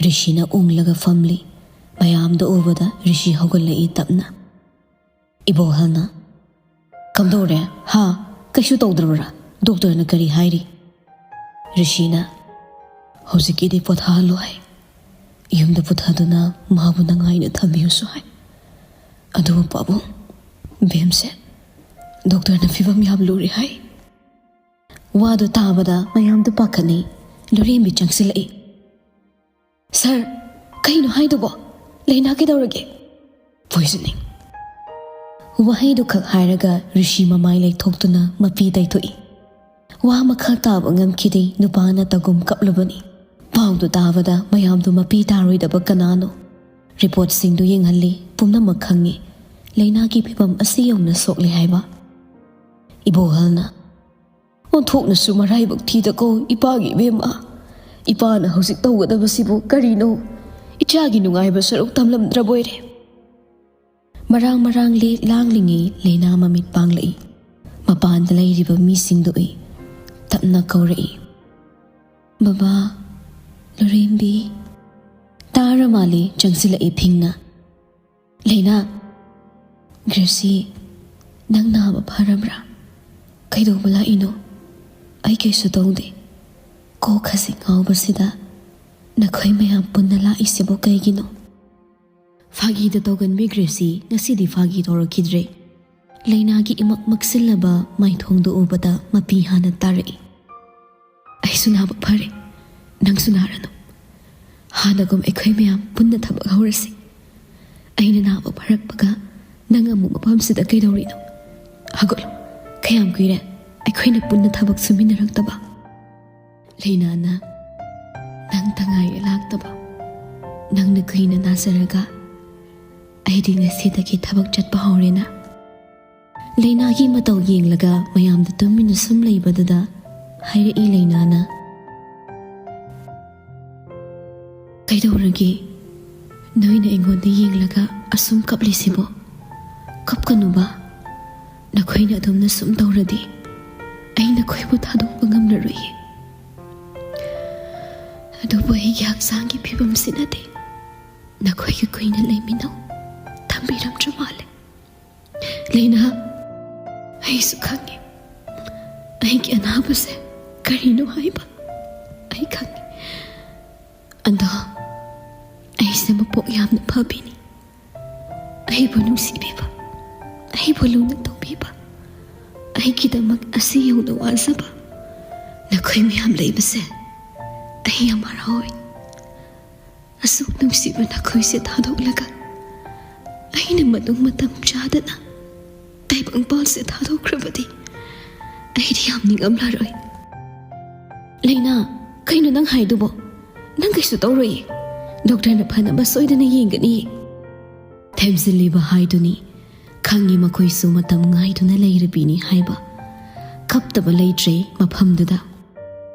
ꯔꯤꯁꯤꯅ ꯎꯪꯂꯒ ꯐꯝꯂꯤ꯫ ꯃꯌꯥꯝꯗꯨ ꯎꯕꯗ ꯔꯤꯁꯤ ꯍꯧꯒꯠꯂꯛꯏ ꯇꯞꯅ꯫ ꯏꯕꯣꯍꯜꯅ, "ꯀꯝꯗꯧꯔꯦ? ꯍꯥ? ꯀꯩꯁꯨ ꯇꯧꯗ꯭ꯔꯕ꯭ꯔꯥ? ꯗꯣꯛꯇꯔꯅ ꯀꯔꯤ ꯍꯥꯏꯔꯤ?" ꯔꯤꯁꯤꯅ, "ꯍꯧꯖꯤꯛꯀꯤꯗꯤ ꯄꯣꯊꯥꯍꯜꯂꯣ ꯍꯥꯏ꯫ ꯌꯨꯝꯗ ꯄꯨꯊꯗꯨꯅ ꯃꯥꯕꯨ ꯅꯨꯡꯉꯥꯏꯅ ꯊꯝꯕꯤꯌꯨꯁꯨ ꯍꯥꯏ꯫ ꯑꯗꯨꯕꯨ ꯄꯥꯕꯨꯡ, ꯕꯦꯝꯁꯦ ꯗꯣꯛꯇꯔꯅ ꯐꯤꯕꯝ ꯌꯥꯝ ꯂꯨꯔꯦ ꯍꯥꯏ"꯫ ꯋꯥꯗꯨ ꯇꯥꯕꯗ ꯃꯌꯥꯝꯗꯨ ꯄꯥꯈꯠꯅꯩ꯫ ꯂꯨꯔꯦꯝꯕꯤ ꯆꯪꯁꯤꯜꯂꯛꯏ꯫ "ꯁꯥꯔ, ꯀꯩꯅꯣ ꯍꯥꯏꯗꯨꯕꯣ? ꯂꯩꯅꯥ ꯀꯩꯗꯧꯔꯒꯦ?" "ꯄꯣꯏꯖꯅꯤꯡ"꯫ ꯋꯥꯍꯩꯗꯨ ꯈꯛ ꯍꯥꯏꯔꯒ ꯔꯤꯁꯤ ꯃꯃꯥꯏ ꯂꯩꯊꯣꯛꯇꯨꯅ ꯃꯄꯤ ꯇꯩꯊꯣꯛꯏ꯫ ꯋꯥ ꯃꯈꯥ ꯇꯥꯕ ꯉꯝꯈꯤꯗꯦ꯫ ꯅꯨꯄꯥꯅ ꯇꯒꯨꯝ ꯀꯞꯂꯨꯕꯅꯤ꯫ ꯄꯥꯎꯗꯨ ꯇꯥꯕꯗ ꯃꯌꯥꯝꯗꯨ ꯃꯄꯤ ꯇꯥꯔꯣꯏꯗꯕ ꯀꯅꯥꯅꯣ? ꯔꯤꯄꯣꯔꯠꯁꯤꯡꯗꯨ ꯌꯦꯡꯍꯜꯂꯤ꯫ ꯄꯨꯝꯅꯃꯛ ꯈꯪꯉꯤ꯫ ꯂꯩꯅꯥꯒꯤ ꯐꯤꯕꯝ ꯑꯁꯤ ꯌꯧꯅ ꯁꯣꯛꯂꯦ ꯍꯥꯏꯕ꯫ ꯏꯕꯣꯍꯜꯅ, "ꯑꯣꯟꯊꯣꯛꯅꯁꯨ ꯃꯔꯥꯏꯕꯛ ꯊꯤꯗꯀꯣ ꯏꯄꯥꯒꯤ ꯏꯕꯦꯝꯃ꯫ ꯏꯄꯥꯅ ꯍꯧꯖꯤꯛ ꯇꯧꯒꯗꯕꯁꯤꯕꯨ ꯀꯔꯤꯅꯣ? ꯏꯆꯥꯒꯤ ꯅꯨꯡꯉꯥꯏꯕ ꯁꯔꯨꯛ ꯇꯝꯂꯝꯗ꯭ꯔꯕꯣꯏꯔꯦ"꯫ ꯃꯔꯥꯡ ꯃꯔꯥꯡ ꯂꯦꯛ ꯂꯥꯡꯂꯤꯉꯩ ꯂꯩꯅꯥ ꯃꯃꯤꯠ ꯄꯥꯡꯂꯛꯏ꯫ ꯃꯄꯥꯟꯗ ꯂꯩꯔꯤꯕ ꯃꯤꯁꯤꯡꯗꯨ ꯎꯏ꯫ ꯇꯞꯅ ꯀꯧꯔꯛꯏ, "ꯕꯕꯥ, ꯂꯨꯔꯦꯝꯕꯤ"꯫ ꯇꯥꯔ ꯃꯥꯜꯂꯦ ꯆꯪꯁꯤꯜꯂꯛꯏ ꯐꯤꯡꯅ꯫ "ꯂꯩꯅꯥ, ꯒ꯭ꯔꯦꯁꯤ, ꯅꯪ ꯅꯥꯕ ꯐꯔꯕ꯭ꯔꯥ? ꯀꯩꯗꯧꯕ ꯂꯥꯛꯏꯅꯣ? ꯑꯩ ꯀꯩꯁꯨ ꯇꯧꯗꯦ꯫ ꯀꯣꯛ ꯈꯖꯤꯛ ꯉꯥꯎꯕꯁꯤꯗ ꯅꯈꯣꯏ ꯃꯌꯥꯝ ꯄꯨꯟꯅ ꯂꯥꯛꯏꯁꯤꯕꯨ ꯀꯩꯒꯤꯅꯣ?" ꯐꯥꯒꯤꯗ ꯇꯧꯒꯟꯕꯤ ꯒ꯭ꯔꯦꯁꯤ ꯉꯁꯤꯗꯤ ꯐꯥꯒꯤ ꯇꯧꯔꯛꯈꯤꯗ꯭ꯔꯦ꯫ ꯂꯩꯅꯥꯒꯤ ꯏꯃꯛ ꯃꯛꯁꯤꯜꯂꯕ ꯃꯥꯏꯊꯣꯡꯗꯨ ꯎꯕꯗ ꯃꯄꯤ ꯍꯥꯟꯅ ꯇꯥꯔꯛꯏ꯫ "ꯑꯩꯁꯨ ꯅꯥꯕ ꯐꯔꯦ, ꯅꯪꯁꯨ ꯅꯥꯔꯅꯨ꯫ ꯍꯥꯟꯅꯒꯨꯝ ꯑꯩꯈꯣꯏ ꯃꯌꯥꯝ ꯄꯨꯟꯅ ꯊꯕꯛ ꯍꯧꯔꯁꯤ꯫ ꯑꯩꯅ ꯅꯥꯕ ꯐꯔꯛꯄꯒ ꯅꯪ ꯑꯃꯨꯛ ꯃꯐꯝꯁꯤꯗ ꯀꯩꯗꯧꯔꯤꯅꯣ? ꯍꯧꯒꯠꯂꯣ, ꯀꯌꯥꯝ ꯀꯨꯏꯔꯦ ꯑꯩꯈꯣꯏꯅ ꯄꯨꯟꯅ ꯊꯕꯛ ꯁꯨꯃꯤꯟꯅꯔꯛꯇꯕ?" ꯂꯩꯅꯥꯅ, "ꯅꯪ ꯇꯉꯥꯏꯔꯦ ꯂꯥꯛꯇꯕ꯫ ꯅꯪꯅ ꯀꯨꯏꯅ ꯅꯥꯖꯔꯒ ꯑꯩꯗꯤ ꯉꯁꯤꯗꯒꯤ ꯊꯕꯛ ꯆꯠꯄ ꯍꯧꯔꯦꯅ"꯫ ꯂꯩꯅꯥꯒꯤ ꯃꯇꯧ ꯌꯦꯡꯂꯒ ꯃꯌꯥꯝꯗ ꯇꯨꯃꯤꯟꯅ ꯁꯨꯝ ꯂꯩꯕꯗꯨꯗ ꯍꯥꯏꯔꯛꯏ ꯂꯩꯅꯥꯅ, "ꯀꯩꯗꯧꯔꯒꯦ? ꯅꯣꯏꯅ ꯑꯩꯉꯣꯟꯗ ꯌꯦꯡꯂꯒ ꯑꯁꯨꯝ ꯀꯞꯂꯤꯁꯤꯕꯣ? ꯀꯞꯀꯅꯨꯕ, ꯅꯈꯣꯏꯅ ꯑꯗꯨꯝꯅ ꯁꯨꯝ ꯇꯧꯔꯗꯤ ꯑꯩ ꯅꯈꯣꯏꯕꯨ ꯊꯥꯗꯣꯛꯄ ꯉꯝꯂꯔꯣꯏꯌꯦ꯫ ꯑꯗꯨꯕꯨ ꯑꯩꯒꯤ ꯍꯛꯆꯥꯡꯒꯤ ꯐꯤꯕꯝꯁꯤꯅꯗꯤ ꯅꯈꯣꯏꯒ ꯀꯨꯏꯅ ꯂꯩꯃꯤꯟꯅꯧ ꯊꯝꯕꯤꯔꯝꯗ꯭ꯔ ꯃꯥꯜꯂꯦ꯫ ꯂꯩꯅꯥ, ꯑꯩꯁꯨ ꯈꯪꯉꯤ꯫ ꯑꯩꯒꯤ ꯑꯅꯥꯕꯁꯦ ꯀꯔꯤꯅꯣ ꯍꯥꯏꯕ ꯑꯩ ꯈꯪꯉꯤ꯫ ꯑꯗꯣ ꯑꯩꯁꯦ ꯃꯄꯣꯛ ꯌꯥꯝꯅ ꯐꯕꯤꯅꯤ꯫ ꯑꯩꯕꯨ ꯅꯨꯡꯁꯤꯕꯤꯕ, ꯑꯩꯕꯨ ꯂꯨꯅ ꯇꯧꯕꯤꯕ, ꯑꯩꯒꯤꯗꯃꯛ ꯑꯁꯤ ꯌꯧꯅ ꯋꯥꯖꯕ ꯅꯈꯣꯏ ꯃꯌꯥꯝ ꯂꯩꯕꯁꯦ ꯑꯩ ꯌꯥꯝ ꯍꯔꯥꯎꯏ꯫ ꯑꯁꯨꯛ ꯅꯨꯡꯁꯤꯕ ꯅꯈꯣꯏꯁꯦ ꯊꯥꯗꯣꯛꯂꯒ ꯑꯩꯅ ꯃꯇꯨꯡ ꯃꯇꯝ ꯆꯥꯗꯅ ꯇꯥꯏꯕꯪꯄꯥꯜꯁꯦ ꯊꯥꯗꯣꯛꯈ꯭ꯔꯕꯗꯤ ꯑꯩꯗꯤ ꯌꯥꯝ ꯅꯤꯡꯉꯝꯂꯔꯣꯏ꯫ ꯂꯩꯅꯥ, ꯀꯩꯅꯣ ꯅꯪ ꯍꯥꯏꯗꯨꯕꯣ? ꯅꯪ ꯀꯩꯁꯨ ꯇꯧꯔꯣꯏꯌꯦ꯫ ꯗꯣꯛꯇꯔꯅ ꯐꯅꯕ ꯁꯣꯏꯗꯅ ꯌꯦꯡꯒꯅꯤꯌꯦ꯫ ꯊꯦꯝꯖꯤꯜꯂꯤꯕ ꯍꯥꯏꯗꯨꯅꯤ꯫ ꯈꯪꯉꯤ ꯃꯈꯣꯏꯁꯨ ꯃꯇꯝ ꯉꯥꯏꯗꯨꯅ ꯂꯩꯔꯕꯤꯅꯤ ꯍꯥꯏꯕ꯫ ꯀꯞꯇꯕ ꯂꯩꯇ꯭ꯔꯦ ꯃꯐꯝꯗꯨꯗ꯫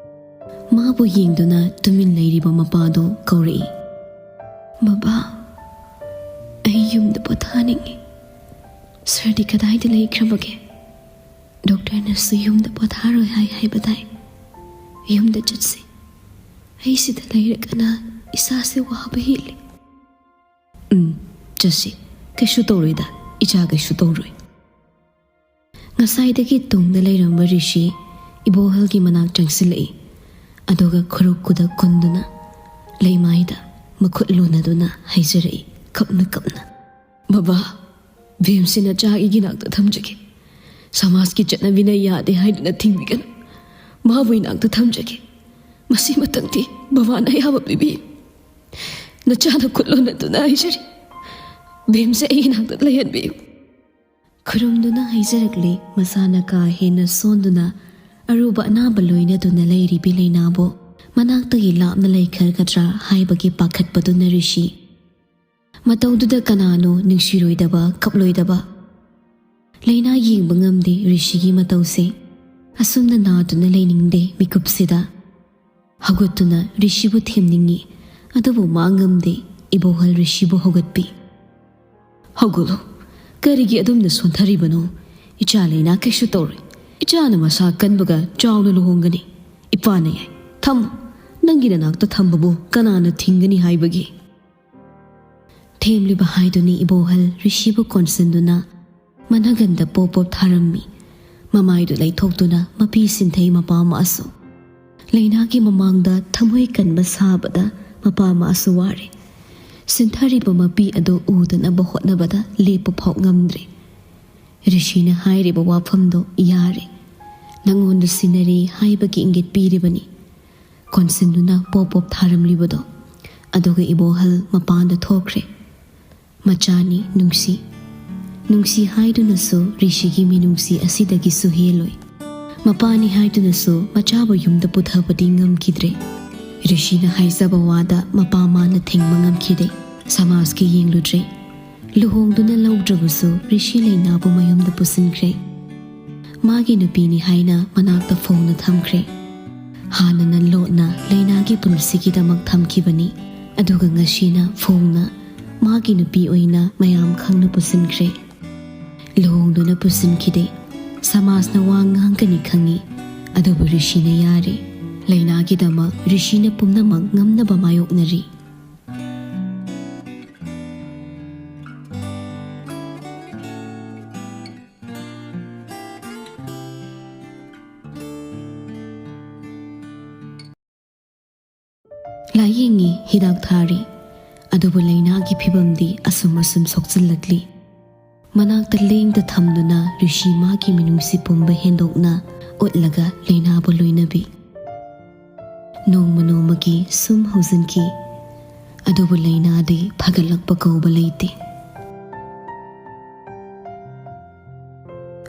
ꯃꯥꯕꯨ ꯌꯦꯡꯗꯨꯅ ꯇꯨꯃꯤꯟ ꯂꯩꯔꯤꯕ ꯃꯄꯥꯗꯨ ꯀꯧꯔꯛꯏ꯫ "ꯕꯕꯥ, ꯑꯩ ꯌꯨꯝꯗ ꯄꯣꯊꯥꯅꯤꯡꯉꯤ꯫ ꯁꯥꯔꯗꯤ ꯀꯗꯥꯏꯗ ꯂꯩꯈ꯭ꯔꯕꯒꯦ? ꯗꯣꯛꯇꯔꯅꯁꯨ ꯌꯨꯝꯗ ꯄꯣꯊꯥꯔꯣꯏ ꯍꯥꯏ ꯍꯥꯏꯕꯗꯥꯏ? ꯌꯨꯝꯗ ꯆꯠꯁꯤ꯫ ꯑꯩ ꯁꯤꯗ ꯂꯩꯔꯒꯅ ꯏꯁꯥꯁꯦ ꯋꯥꯕ ꯍꯦꯜꯂꯤ꯫" "ꯎꯝ, ꯆꯠꯁꯤ꯫ ꯀꯩꯁꯨ ꯇꯧꯔꯣꯏꯗ, ꯏꯆꯥ ꯀꯩꯁꯨ ꯇꯧꯔꯣꯏ꯫" ꯉꯁꯥꯏꯗꯒꯤ ꯇꯨꯡꯗ ꯂꯩꯔꯝꯕ ꯔꯤꯁꯤ ꯏꯕꯣꯍꯜꯒꯤ ꯃꯅꯥꯛ ꯆꯪꯁꯤꯜꯂꯛꯏ꯫ ꯑꯗꯨꯒ ꯈꯨꯔꯨ ꯈꯨꯗꯛ ꯀꯨꯟꯗꯨꯅ ꯂꯩꯃꯥꯏꯗ ꯃꯈꯨꯠ ꯂꯣꯟꯅꯗꯨꯅ ꯍꯥꯏꯖꯔꯛꯏ, ꯀꯞꯅ ꯀꯞꯅ, "ꯕꯕꯥ, ꯚꯤꯝꯁꯤ ꯅꯆꯥꯒꯤ ꯏꯅꯥꯛꯇ ꯊꯝꯖꯒꯦ꯫ ꯁꯃꯥꯖꯀꯤ ꯆꯠꯅꯕꯤꯅ ꯌꯥꯗꯦ ꯍꯥꯏꯗꯨꯅ ꯊꯤꯡꯕꯤꯒꯅꯨ꯫ ꯃꯥꯕꯨ ꯏꯅꯥꯛꯇ ꯊꯝꯖꯒꯦ꯫ ꯃꯁꯤꯃꯇꯪꯗꯤ ꯕꯕꯥꯅ ꯑꯌꯥꯕ ꯄꯤꯕꯤꯌꯨ꯫ ꯅꯆꯥꯅ ꯈꯨꯠ ꯂꯣꯟꯅꯗꯨꯅ ꯍꯥꯏꯖꯔꯤ, ꯚꯤꯝꯁꯦ ꯑꯩꯒꯤ ꯏꯅꯥꯛꯇ ꯂꯩꯍꯟꯕꯤꯌꯨ꯫" ꯈꯨꯔꯨꯝꯗꯨꯅ ꯍꯥꯏꯖꯔꯛꯂꯤ, ꯃꯁꯥꯅ ꯀꯥ ꯍꯦꯟꯅ ꯁꯣꯟꯗꯨꯅ ꯑꯔꯨꯕ ꯑꯅꯥꯕ ꯂꯣꯏꯅꯗꯨꯅ ꯂꯩꯔꯤꯕꯤ ꯂꯩꯅꯥꯕꯨ ꯃꯅꯥꯛꯇꯒꯤ ꯂꯥꯞꯅ ꯂꯩꯈ꯭ꯔꯒꯗ꯭ꯔꯥ ꯍꯥꯏꯕꯒꯤ ꯄꯥꯈꯠꯄꯗꯨꯅ ꯔꯤꯁꯤ꯫ ꯃꯇꯧꯗꯨꯗ ꯀꯅꯥꯅꯣ ꯅꯨꯡꯁꯤꯔꯣꯏꯗꯕ, ꯀꯞꯂꯣꯏꯗꯕ? ꯂꯩꯅꯥ ꯌꯦꯡꯕ ꯉꯝꯗꯦ ꯔꯤꯁꯤꯒꯤ ꯃꯇꯧꯁꯦ꯫ ꯑꯁꯨꯝꯅ ꯅꯥꯗꯨꯅ ꯂꯩꯅꯤꯡꯗꯦ ꯃꯤꯀꯨꯞꯁꯤꯗ꯫ ꯍꯧꯒꯠꯇꯨꯅ ꯔꯤꯁꯤꯕꯨ ꯊꯦꯝꯅꯤꯡꯏ, ꯑꯗꯨꯕꯨ ꯃꯥ ꯉꯝꯗꯦ꯫ ꯏꯕꯣꯍꯜ ꯔꯤꯁꯤꯕꯨ ꯍꯧꯒꯠꯄꯤ꯫ "ꯍꯧꯒꯠꯂꯨ꯫ ꯀꯔꯤꯒꯤ ꯑꯗꯨꯝꯅ ꯁꯣꯟꯊꯔꯤꯕꯅꯣ? ꯏꯆꯥ ꯂꯩꯅꯥ ꯀꯩꯁꯨ ꯇꯧꯔꯣꯏ꯫ ꯏꯆꯥꯅ ꯃꯁꯥ ꯀꯟꯕꯒ ꯆꯥꯎꯅ ꯂꯨꯍꯣꯡꯒꯅꯤ꯫ ꯏꯄꯥꯅ ꯌꯥꯏ꯫ ꯊꯝꯃꯨ, ꯅꯪꯒꯤ ꯅꯅꯥꯛꯇ ꯊꯝꯕꯕꯨ ꯀꯅꯥꯅ ꯊꯤꯡꯒꯅꯤ ꯍꯥꯏꯕꯒꯦ?" ꯊꯦꯝꯂꯤꯕ ꯍꯥꯏꯗꯨꯅꯤ ꯏꯕꯣꯍꯜ ꯔꯤꯁꯤꯕꯨ ꯀꯣꯟꯁꯤꯟꯗꯨꯅ ꯃꯅꯒꯟꯗ ꯄꯣꯞ ꯄꯣꯞ ꯊꯥꯔꯝꯃꯤ꯫ ꯃꯃꯥꯏꯗꯨ ꯂꯩꯊꯣꯛꯇꯨꯅ ꯃꯄꯤ ꯁꯤꯟꯊꯩ ꯃꯄꯥ ꯃꯥꯁꯨ꯫ ꯂꯩꯅꯥꯒꯤ ꯃꯃꯥꯡꯗ ꯊꯃꯣꯏ ꯀꯟꯕ ꯁꯥꯕꯗ ꯃꯄꯥ ꯃꯥꯁꯨ ꯋꯥꯔꯦ꯫ ꯁꯤꯟꯊꯔꯤꯕ ꯃꯄꯤ ꯑꯗꯨ ꯎꯗꯅꯕ ꯍꯣꯠꯅꯕꯗ ꯂꯦꯞꯄ ꯐꯥꯎ ꯉꯝꯗ꯭ꯔꯦ꯫ ꯔꯤꯁꯤꯅ ꯍꯥꯏꯔꯤꯕ ꯋꯥꯐꯝꯗꯣ ꯌꯥꯔꯦ, ꯅꯪꯉꯣꯟꯗ ꯁꯤꯟꯅꯔꯦ ꯍꯥꯏꯕꯒꯤ ꯏꯪꯒꯤꯠ ꯄꯤꯔꯤꯕꯅꯤ꯫ ꯀꯣꯟꯁꯤꯟꯗꯨꯅ ꯄꯣꯞ ꯄꯣꯞ ꯊꯥꯔꯝꯂꯤꯕꯗꯣ꯫ ꯑꯗꯨꯒ ꯏꯕꯣꯍꯜ ꯃꯄꯥꯟꯗ ꯊꯣꯛꯈ꯭ꯔꯦ꯫ ꯃꯆꯥꯅꯤ ꯅꯨꯡꯁꯤ꯫ ꯅꯨꯡꯁꯤ ꯍꯥꯏꯗꯨꯅꯁꯨ ꯔꯤꯁꯤꯒꯤ ꯃꯤꯅꯨꯡꯁꯤ ꯑꯁꯤꯗꯒꯤꯁꯨ ꯍꯦꯜꯂꯣꯏ꯫ ꯃꯄꯥꯅꯤ ꯍꯥꯏꯗꯨꯅꯁꯨ ꯃꯆꯥꯕꯨ ꯌꯨꯝꯗ ꯄꯨꯊꯕꯗꯤ ꯉꯝꯈꯤꯗ꯭ꯔꯦ꯫ ꯔꯤꯁꯤꯅ ꯍꯥꯏꯖꯕ ꯋꯥꯗ ꯃꯄꯥ ꯃꯥꯅ ꯊꯤꯡꯕ ꯉꯝꯈꯤꯗꯦ꯫ ꯁꯃꯥꯖꯀꯤ ꯌꯦꯡꯂꯨꯗ꯭ꯔꯦ꯫ ꯂꯨꯍꯣꯡꯗꯨꯅ ꯂꯧꯗ꯭ꯔꯕꯁꯨ ꯔꯤꯁꯤ ꯂꯩꯅꯥꯕꯨ ꯃꯌꯨꯝꯗ ꯄꯨꯁꯤꯟꯈ꯭ꯔꯦ꯫ ꯃꯥꯒꯤ ꯅꯨꯄꯤꯅꯤ ꯍꯥꯏꯅ ꯃꯅꯥꯛꯇ ꯐꯣꯡꯅ ꯊꯝꯈ꯭ꯔꯦ꯫ ꯍꯥꯟꯅꯅ ꯂꯣꯠꯅ ꯂꯩꯅꯥꯒꯤ ꯄꯨꯟꯁꯤꯒꯤꯗꯃꯛ ꯊꯝꯈꯤꯕꯅꯤ꯫ ꯑꯗꯨꯒ ꯉꯁꯤꯅ ꯐꯣꯡꯅ ꯃꯥꯒꯤ ꯅꯨꯄꯤ ꯑꯣꯏꯅ ꯃꯌꯥꯝ ꯈꯪꯅ ꯄꯨꯁꯤꯟꯈ꯭ꯔꯦ꯫ ꯂꯨꯍꯣꯡꯗꯨꯅ ꯄꯨꯁꯤꯟꯈꯤꯗꯦ꯫ ꯁꯃꯥꯖꯅ ꯋꯥ ꯉꯥꯡꯒꯅꯤ ꯈꯪꯉꯤ꯫ ꯑꯗꯨꯕꯨ ꯔꯤꯁꯤꯅ ꯌꯥꯔꯦ꯫ ꯂꯩꯅꯥꯒꯤꯗꯃꯛ ꯔꯤꯁꯤꯅ ꯄꯨꯝꯅꯃꯛ ꯉꯝꯅꯕ ꯃꯥꯌꯣꯛꯅꯔꯤ꯫ ꯂꯥꯌꯦꯡꯉꯤ, ꯍꯤꯗꯥꯛ ꯊꯥꯔꯤ꯫ ꯑꯗꯨꯕꯨ ꯂꯩꯅꯥꯒꯤ ꯐꯤꯕꯝꯗꯤ ꯑꯁꯨꯝ ꯑꯁꯨꯝ ꯁꯣꯛꯆꯤꯜꯂꯛꯂꯤ꯫ ꯃꯅꯥꯛꯇ ꯂꯦꯡꯗ ꯊꯝꯗꯨꯅ ꯔꯤꯁꯤ ꯃꯥꯒꯤ ꯃꯤꯅꯨꯡꯁꯤ ꯄꯨꯝꯕ ꯍꯦꯟꯗꯣꯛꯅ ꯎꯠꯂꯒ ꯂꯩꯅꯥꯕꯨ ꯂꯣꯏꯅꯕꯤ꯫ ꯅꯣꯡꯃ ꯅꯣꯡꯃꯒꯤ ꯁꯨꯝ ꯍꯧꯖꯤꯟꯈꯤ꯫ ꯑꯗꯨꯕꯨ ꯂꯩꯅꯥꯗꯤ ꯐꯒꯠꯂꯛꯄ ꯀꯧꯕ ꯂꯩꯇꯦ꯫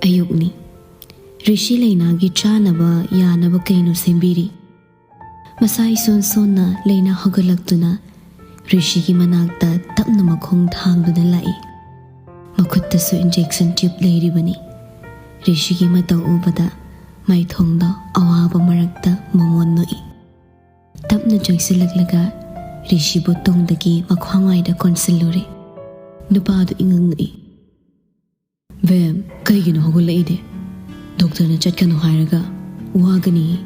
ꯑꯌꯨꯛꯅꯤ꯫ ꯔꯤꯁꯤ ꯂꯩꯅꯥꯒꯤ ꯆꯥꯅꯕ ꯌꯥꯅꯕ ꯀꯩꯅꯣ ꯁꯦꯝꯕꯤꯔꯤ꯫ ꯃꯁꯥ ꯏꯁꯣꯟ ꯁꯣꯟꯅ ꯂꯩꯅꯥ ꯍꯧꯒꯠꯂꯛꯇꯨꯅ ꯔꯤꯁꯤꯒꯤ ꯃꯅꯥꯛꯇ ꯇꯞꯅ ꯃꯈꯣꯡ ꯊꯥꯡꯗꯨꯅ ꯂꯥꯛꯏ꯫ ꯃꯈꯨꯠꯇꯁꯨ injection tube ꯂꯩꯔꯤꯕꯅꯤ꯫ ꯔꯤꯁꯤꯒꯤ ꯃꯇꯧ ꯎꯕꯗ ꯃꯥꯏꯊꯣꯡꯗ ꯑꯋꯥꯕ ꯃꯔꯛꯇ ꯃꯣꯃꯣꯟ ꯅꯣꯛꯏ꯫ ꯇꯞꯅ ꯆꯪꯁꯤꯜꯂꯛꯂꯒ ꯔꯤꯁꯤꯕꯨ ꯇꯨꯡꯗꯒꯤ ꯃꯈ꯭ꯋꯥꯡꯋꯥꯏꯗ ꯀꯣꯟꯁꯤꯜꯂꯨꯔꯦ꯫ ꯅꯨꯄꯥꯗꯨ ꯏꯉꯛ ꯉꯛꯏ꯫ ꯕꯦꯝ, ꯀꯩꯒꯤꯅꯣ ꯍꯧꯒꯠꯂꯛꯏꯗꯤ? ꯗꯣꯛꯇꯔꯅ ꯆꯠꯀꯅꯨ ꯍꯥꯏꯔꯒ ꯋꯥꯒꯅꯤ꯫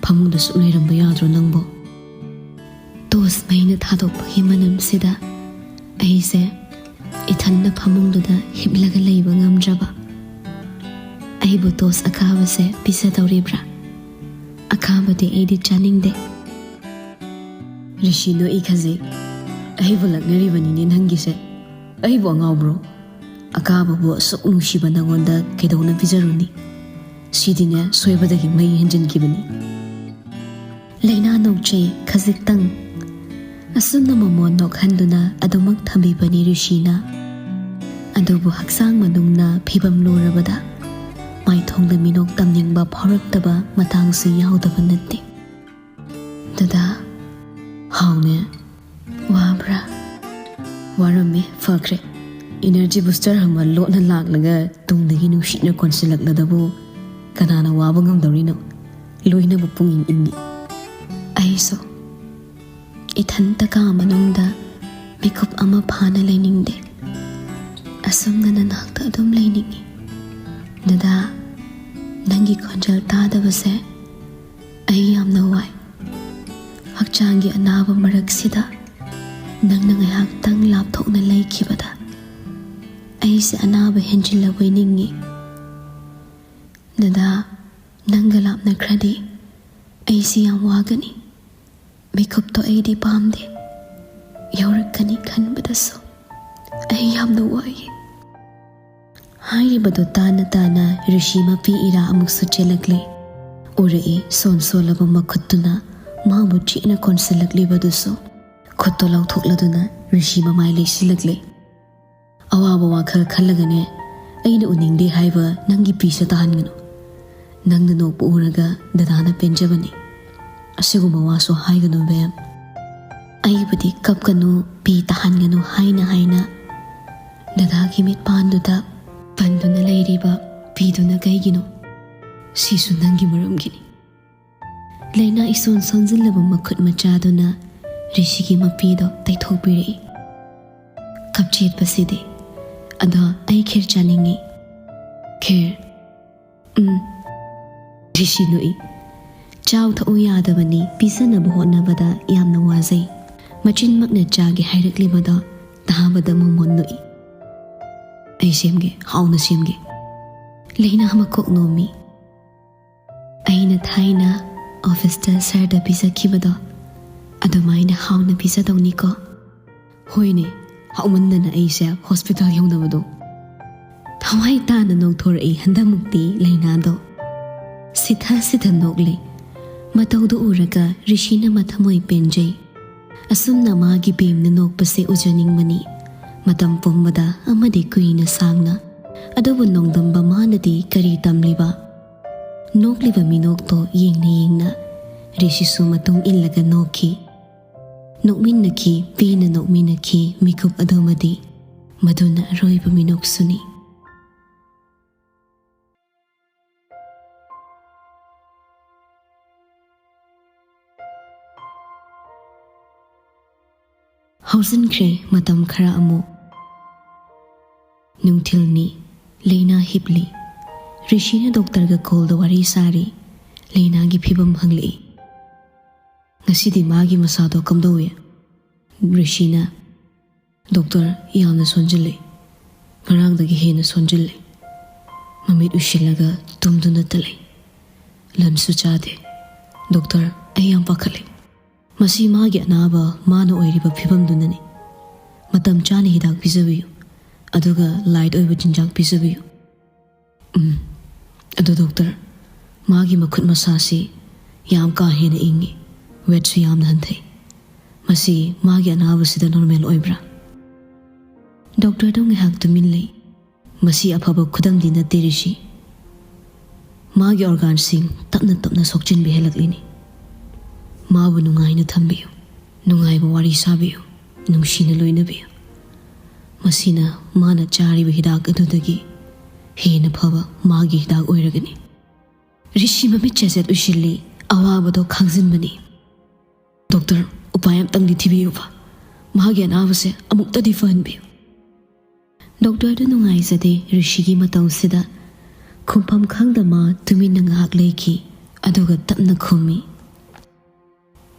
ꯐꯃꯨꯡꯗ ꯁꯨꯝ ꯂꯩꯔꯝꯕ ꯌꯥꯗ꯭ꯔꯣ ꯅꯪꯕꯣ? ꯇꯣꯁ ꯃꯩꯅ ꯊꯥꯗꯣꯛꯄꯒꯤ ꯃꯅꯝꯁꯤꯗ ꯑꯩꯁꯦ ꯏꯊꯟꯗ ꯐꯃꯨꯡꯗꯨꯗ ꯍꯤꯞꯂꯒ ꯂꯩꯕ ꯉꯝꯗ꯭ꯔꯕ꯫ ꯑꯩꯕꯨ ꯇꯣꯁ ꯑꯀꯥꯕꯁꯦ ꯄꯤꯖꯗꯧꯔꯤꯕ꯭ꯔꯥ? ꯑꯀꯥꯕꯗꯤ ꯑꯩꯗꯤ ꯆꯥꯅꯤꯡꯗꯦ꯫ ꯔꯤꯁꯤ ꯅꯣꯛꯏ ꯈꯖꯤꯛ꯫ ꯑꯩꯕꯨ ꯂꯛꯅꯔꯤꯕꯅꯤꯅꯦ ꯅꯪꯒꯤꯁꯦ꯫ ꯑꯩꯕꯨ ꯑꯉꯥꯎꯕ꯭ꯔꯣ? ꯑꯀꯥꯕꯕꯨ ꯑꯁꯨꯛ ꯅꯨꯡꯁꯤꯕ ꯅꯉꯣꯟꯗ ꯀꯩꯗꯧꯅ ꯄꯤꯖꯔꯨꯅꯤ? ꯁꯤꯗꯤꯅꯦ ꯁꯣꯏꯕꯗꯒꯤ ꯃꯩ ꯍꯦꯟꯖꯤꯟꯈꯤꯕꯅꯤ꯫ ꯂꯩꯅꯥ ꯅꯣꯛꯆꯩ ꯈꯖꯤꯛꯇꯪ꯫ ꯑꯁꯨꯝꯅ ꯃꯃꯣꯟ ꯅꯣꯛꯍꯟꯗꯨꯅ ꯑꯗꯨꯃꯛ ꯊꯝꯕꯤꯕꯅꯤ ꯔꯤꯁꯤꯅ꯫ ꯑꯗꯨꯕꯨ ꯍꯛꯆꯥꯡ ꯃꯅꯨꯡꯅ ꯐꯤꯕꯝ ꯂꯨꯔꯕꯗ ꯃꯥꯏꯊꯣꯡꯗ ꯃꯤꯅꯣꯛ ꯇꯝꯅꯤꯡꯕ ꯐꯥꯎꯔꯛꯇꯕ ꯃꯇꯥꯡꯁꯨ ꯌꯥꯎꯗꯕ ꯅꯠꯇꯦ꯫ ꯗꯗꯥ꯫ ꯍꯥꯎꯅꯦ꯫ ꯋꯥꯕ꯭ꯔꯥ? ꯋꯥꯔꯝꯃꯤ, ꯐꯈ꯭ꯔꯦ꯫ ꯏꯅꯔꯖꯤ ꯕꯨꯁꯇꯔ ꯑꯃ ꯂꯣꯠꯅ ꯂꯥꯛꯂꯒ ꯇꯨꯡꯗꯒꯤ ꯅꯨꯡꯁꯤꯠꯅ ꯀꯣꯟꯁꯤꯜꯂꯛꯂꯗꯕꯨ ꯀꯅꯥꯅ ꯋꯥꯕ ꯉꯝꯗꯧꯔꯤꯅꯣ? ꯂꯣꯏꯅꯕ ꯄꯨꯡꯏꯪ ꯏꯪꯉꯤ꯫ ꯑꯩꯁꯨ ꯏꯊꯟꯇ ꯀꯥ ꯃꯅꯨꯡꯗ ꯃꯤꯀꯨꯞ ꯑꯃ ꯐꯥꯅ ꯂꯩꯅꯤꯡꯗꯦ꯫ ꯑꯁꯨꯝꯅ ꯅꯅꯥꯛꯇ ꯑꯗꯨꯝ ꯂꯩꯅꯤꯡꯉꯤ꯫ ꯗꯗꯥ, ꯅꯪꯒꯤ ꯈꯣꯟꯖꯦꯜ ꯇꯥꯗꯕꯁꯦ ꯑꯩ ꯌꯥꯝꯅ ꯋꯥꯏ꯫ ꯍꯛꯆꯥꯡꯒꯤ ꯑꯅꯥꯕ ꯃꯔꯛꯁꯤꯗ ꯅꯪꯅ ꯉꯥꯏꯍꯥꯛꯇꯪ ꯂꯥꯞꯊꯣꯛꯅ ꯂꯩꯈꯤꯕꯗ ꯑꯩꯁꯦ ꯑꯅꯥꯕ ꯍꯦꯟꯖꯤꯜꯂꯕꯣꯏ ꯅꯤꯡꯉꯤ꯫ ꯗꯗꯥ, ꯅꯪꯒ ꯂꯥꯞꯅꯈ꯭ꯔꯗꯤ ꯑꯩꯁꯤ ꯌꯥꯝ ꯋꯥꯒꯅꯤ꯫ ꯃꯤꯀꯨꯞꯇꯣ ꯑꯩꯗꯤ ꯄꯥꯝꯗꯦ꯫ ꯌꯧꯔꯛꯀꯅꯤ ꯈꯟꯕꯗꯁꯨ ꯑꯩ ꯌꯥꯝꯅ ꯋꯥꯏ꯫ ꯍꯥꯏꯔꯤꯕꯗꯨ ꯇꯥꯅ ꯇꯥꯅ ꯔꯤꯁꯤ ꯃꯄꯤ ꯏꯔꯥ ꯑꯃꯨꯛꯁꯨ ꯆꯦꯜꯂꯛꯂꯦ꯫ ꯎꯔꯛꯏ ꯁꯣꯟ ꯁꯣꯜꯂꯕ ꯃꯈꯨꯠꯇꯨꯅ ꯃꯥꯕꯨ ꯆꯦꯠꯅ ꯀꯣꯟꯁꯤꯜꯂꯛꯂꯤꯕꯗꯨꯁꯨ꯫ ꯈꯨꯠꯇꯣ ꯂꯧꯊꯣꯛꯂꯗꯨꯅ ꯔꯤꯁꯤ ꯃꯃꯥꯏ ꯂꯩꯁꯤꯜꯂꯛꯂꯦ꯫ ꯑꯋꯥꯕ ꯋꯥꯈꯜ ꯈꯜꯂꯒꯅꯦ ꯑꯩꯅ ꯎꯅꯤꯡꯗꯦ ꯍꯥꯏꯕ ꯅꯪꯒꯤ ꯄꯤꯁꯦ ꯇꯥꯍꯟꯒꯅꯨ꯫ ꯅꯪꯅ ꯅꯣꯛꯄ ꯎꯔꯒ ꯗꯗꯥꯅ ꯄꯦꯟꯖꯕꯅꯤ꯫ ꯑꯁꯤꯒꯨꯝꯕ ꯋꯥꯁꯨ ꯍꯥꯏꯒꯅꯨ ꯕꯦꯝ꯫ ꯑꯩꯕꯨꯗꯤ ꯀꯞꯀꯅꯨ, ꯄꯤ ꯇꯥꯍꯟꯒꯅꯨ ꯍꯥꯏꯅ ꯍꯥꯏꯅ ꯗꯗꯥꯒꯤ ꯃꯤꯠꯄꯥꯟꯗꯨꯗ ꯄꯟꯗꯨꯅ ꯂꯩꯔꯤꯕ ꯄꯤꯗꯨꯅ ꯀꯩꯒꯤꯅꯣ? ꯁꯤꯁꯨ ꯅꯪꯒꯤ ꯃꯔꯝꯒꯤꯅꯤ꯫ ꯂꯩꯅꯥ ꯏꯁꯣꯟ ꯁꯣꯟꯖꯤꯜꯂꯕ ꯃꯈꯨꯠ ꯃꯆꯥꯗꯨꯅ ꯔꯤꯁꯤꯒꯤ ꯃꯄꯤꯗꯣ ꯇꯩꯊꯣꯛꯄꯤꯔꯛꯏ꯫ ꯀꯞꯆꯦꯠꯄꯁꯤꯗꯤ "ꯑꯗꯣ ꯑꯩ ꯈꯦꯔ ꯆꯥꯅꯤꯡꯉꯤ꯫" "ꯈꯦꯔ?" "ꯎꯝ꯫" ꯔꯤꯁꯤ ꯅꯣꯛꯏ꯫ "ꯆꯥꯎ ꯊꯛꯎ ꯌꯥꯗꯕꯅꯤ, ꯄꯤꯖꯅꯕ ꯍꯣꯠꯅꯕꯗ ꯌꯥꯝꯅ ꯋꯥꯖꯩ꯫" ꯃꯆꯤꯟꯃꯛꯅ ꯆꯥꯒꯦ ꯍꯥꯏꯔꯛꯂꯤꯕꯗꯣ ꯇꯥꯕꯗ ꯃꯣꯃꯣꯟ ꯅꯣꯛꯏ꯫ "ꯑꯩ ꯁꯦꯝꯒꯦ, ꯍꯥꯎꯅ ꯁꯦꯝꯒꯦ꯫" ꯂꯩꯅꯥ ꯃꯀꯣꯛ ꯅꯣꯝꯃꯤ꯫ "ꯑꯩꯅ ꯊꯥꯏꯅ ꯑꯣꯐꯤꯁꯇ ꯁꯔꯗ ꯄꯤꯖꯈꯤꯕꯗꯣ ꯑꯗꯨꯃꯥꯏꯅ ꯍꯥꯎꯅ ꯄꯤꯖꯗꯧꯅꯤꯀꯣ꯫" "ꯍꯣꯏꯅꯦ, ꯍꯥꯎꯃꯟꯗꯅ ꯑꯩꯁꯦ ꯍꯣꯁꯄꯤꯇꯥꯜ ꯌꯧꯅꯕꯗꯣ꯫" ꯊꯋꯥꯏ ꯇꯥꯅ ꯅꯣꯛꯊꯣꯔꯛꯏ ꯍꯟꯗꯛꯃꯨꯛꯇꯤ ꯂꯩꯅꯥꯗꯣ꯫ ꯁꯤꯊ ꯁꯤꯊ ꯅꯣꯛꯂꯦ꯫ ꯃꯇꯧꯗꯨ ꯎꯔꯒ ꯔꯤꯁꯤꯅ ꯃꯊꯃꯣꯏ ꯄꯦꯟꯖꯩ꯫ ꯑꯁꯨꯝꯅ ꯃꯥꯒꯤ ꯕꯦꯝꯅ ꯅꯣꯛꯄꯁꯦ ꯎꯖꯅꯤꯡꯕꯅꯤ, ꯃꯇꯝ ꯄꯨꯝꯕꯗ ꯑꯃꯗꯤ ꯀꯨꯏꯅ ꯁꯥꯡꯅ꯫ ꯑꯗꯨꯕꯨ ꯅꯣꯡꯗꯝꯕ ꯃꯥꯅꯗꯤ ꯀꯔꯤ ꯇꯝꯂꯤꯕ? ꯅꯣꯛꯂꯤꯕ ꯃꯤꯅꯣꯛꯇꯣ ꯌꯦꯡꯅ ꯌꯦꯡꯅ ꯔꯤꯁꯤꯁꯨ ꯃꯇꯨꯡ ꯏꯜꯂꯒ ꯅꯣꯛꯈꯤ꯫ ꯅꯣꯛꯃꯤꯟꯅꯈꯤ, ꯄꯦꯟꯅ ꯅꯣꯛꯃꯤꯟꯅꯈꯤ ꯃꯤꯀꯨꯞ ꯑꯗꯨꯃꯗꯤ꯫ ꯃꯗꯨꯅ ꯑꯔꯣꯏꯕ ꯃꯤꯅꯣꯛꯁꯨꯅꯤ꯫ ꯍꯧꯖꯤꯟꯈ꯭ꯔꯦ ꯃꯇꯝ ꯈꯔ ꯑꯃꯨꯛ꯫ ꯅꯨꯡꯊꯤꯜꯅꯤ, ꯂꯩꯅꯥ ꯍꯤꯞꯂꯤ꯫ ꯔꯤꯁꯤꯅ ꯗꯣꯛꯇꯔꯒ ꯀꯣꯜꯗ ꯋꯥꯔꯤ ꯁꯥꯔꯤ꯫ ꯂꯩꯅꯥꯒꯤ ꯐꯤꯕꯝ ꯍꯪꯂꯛꯏ꯫ "ꯉꯁꯤꯗꯤ ꯃꯥꯒꯤ ꯃꯁꯥꯗꯣ ꯀꯝꯗꯧꯏ?" ꯔꯤꯁꯤꯅ, "ꯗꯣꯛꯇꯔ, ꯌꯥꯝꯅ ꯁꯣꯟꯖꯤꯜꯂꯦ꯫ ꯉꯔꯥꯡꯗꯒꯤ ꯍꯦꯟꯅ ꯁꯣꯟꯖꯤꯜꯂꯦ꯫ ꯃꯃꯤꯠ ꯎꯏꯁꯤꯜꯂꯒ ꯇꯨꯝꯗꯨꯅꯇ ꯂꯩ꯫ ꯂꯟꯁꯁꯨ ꯆꯥꯗꯦ꯫ ꯗꯣꯛꯇꯔ, ꯑꯩ ꯌꯥꯝ ꯄꯥꯈꯠꯂꯦ꯫ ꯃꯁꯤ ꯃꯥꯒꯤ ꯑꯅꯥꯕ ꯃꯥꯅ ꯑꯣꯏꯔꯤꯕ ꯐꯤꯕꯝꯗꯨꯅꯅꯤ꯫ ꯃꯇꯝ ꯆꯥꯅ ꯍꯤꯗꯥꯛ ꯄꯤꯖꯕꯤꯌꯨ, ꯑꯗꯨꯒ ꯂꯥꯏꯠ ꯑꯣꯏꯕ ꯆꯤꯟꯖꯥꯛ ꯄꯤꯖꯕꯤꯌꯨ꯫" "ꯎꯝ, ꯑꯗꯨ ꯗꯣꯛꯇꯔ, ꯃꯥꯒꯤ ꯃꯈꯨꯠ ꯃꯁꯥꯁꯤ ꯌꯥꯝ ꯀꯥ ꯍꯦꯟꯅ ꯏꯪꯉꯤ, ꯋꯦꯠꯁꯨ ꯌꯥꯝꯅ ꯍꯟꯊꯩ꯫ ꯃꯁꯤ ꯃꯥꯒꯤ ꯑꯅꯥꯕꯁꯤꯗ ꯅꯣꯔꯃꯦꯜ ꯑꯣꯏꯕ꯭ꯔꯥ?" ꯗꯣꯛꯇꯔꯗꯨ ꯉꯥꯏꯍꯥꯛ ꯇꯨꯃꯤꯟ ꯂꯩ꯫ "ꯃꯁꯤ ꯑꯐꯕ ꯈꯨꯗꯝꯗꯤ ꯅꯠꯇꯦ, ꯔꯤꯁꯤ꯫ ꯃꯥꯒꯤ ꯑꯣꯔꯒꯥꯟꯁꯤꯡ ꯇꯞꯅ ꯇꯞꯅ ꯁꯣꯛꯆꯤꯟꯕ ꯍꯦꯜꯂꯛꯂꯤꯅꯤ꯫ ꯃꯥꯕꯨ ꯅꯨꯡꯉꯥꯏꯅ ꯊꯝꯕꯤꯌꯨ, ꯅꯨꯡꯉꯥꯏꯕ ꯋꯥꯔꯤ ꯁꯥꯕꯤꯌꯨ, ꯅꯨꯡꯁꯤꯅ ꯂꯣꯏꯅꯕꯤꯌꯨ꯫ ꯃꯁꯤꯅ ꯃꯥꯅ ꯆꯥꯔꯤꯕ ꯍꯤꯗꯥꯛ ꯑꯗꯨꯗꯒꯤ ꯍꯦꯟꯅ ꯐꯕ ꯃꯥꯒꯤ ꯍꯤꯗꯥꯛ ꯑꯣꯏꯔꯒꯅꯤ꯫" ꯔꯤꯁꯤ ꯃꯃꯤꯠ ꯆꯦꯖꯦꯠ ꯎꯏꯁꯤꯜꯂꯤ, ꯑꯋꯥꯕꯗꯣ ꯈꯥꯡꯖꯤꯟꯕꯅꯤ꯫ "ꯗꯣꯛꯇꯔ, ꯎꯄꯥꯏ ꯑꯝꯇꯪꯗꯤ ꯊꯤꯕꯤꯌꯨꯕ꯫ ꯃꯥꯒꯤ ꯑꯅꯥꯕꯁꯦ ꯑꯃꯨꯛꯇꯗꯤ ꯐꯍꯟꯕꯤꯌꯨ꯫" ꯗꯣꯛꯇꯔꯗꯨ ꯅꯨꯡꯉꯥꯏꯖꯗꯦ ꯔꯤꯁꯤꯒꯤ ꯃꯇꯧꯁꯤꯗ꯫ ꯈꯨꯝꯐꯝ ꯈꯪꯗ ꯃꯥ ꯇꯨꯃꯤꯟꯅ ꯉꯥꯏꯍꯥꯛ ꯂꯩꯈꯤ, ꯑꯗꯨꯒ ꯇꯞꯅ ꯈꯨꯝꯃꯤ,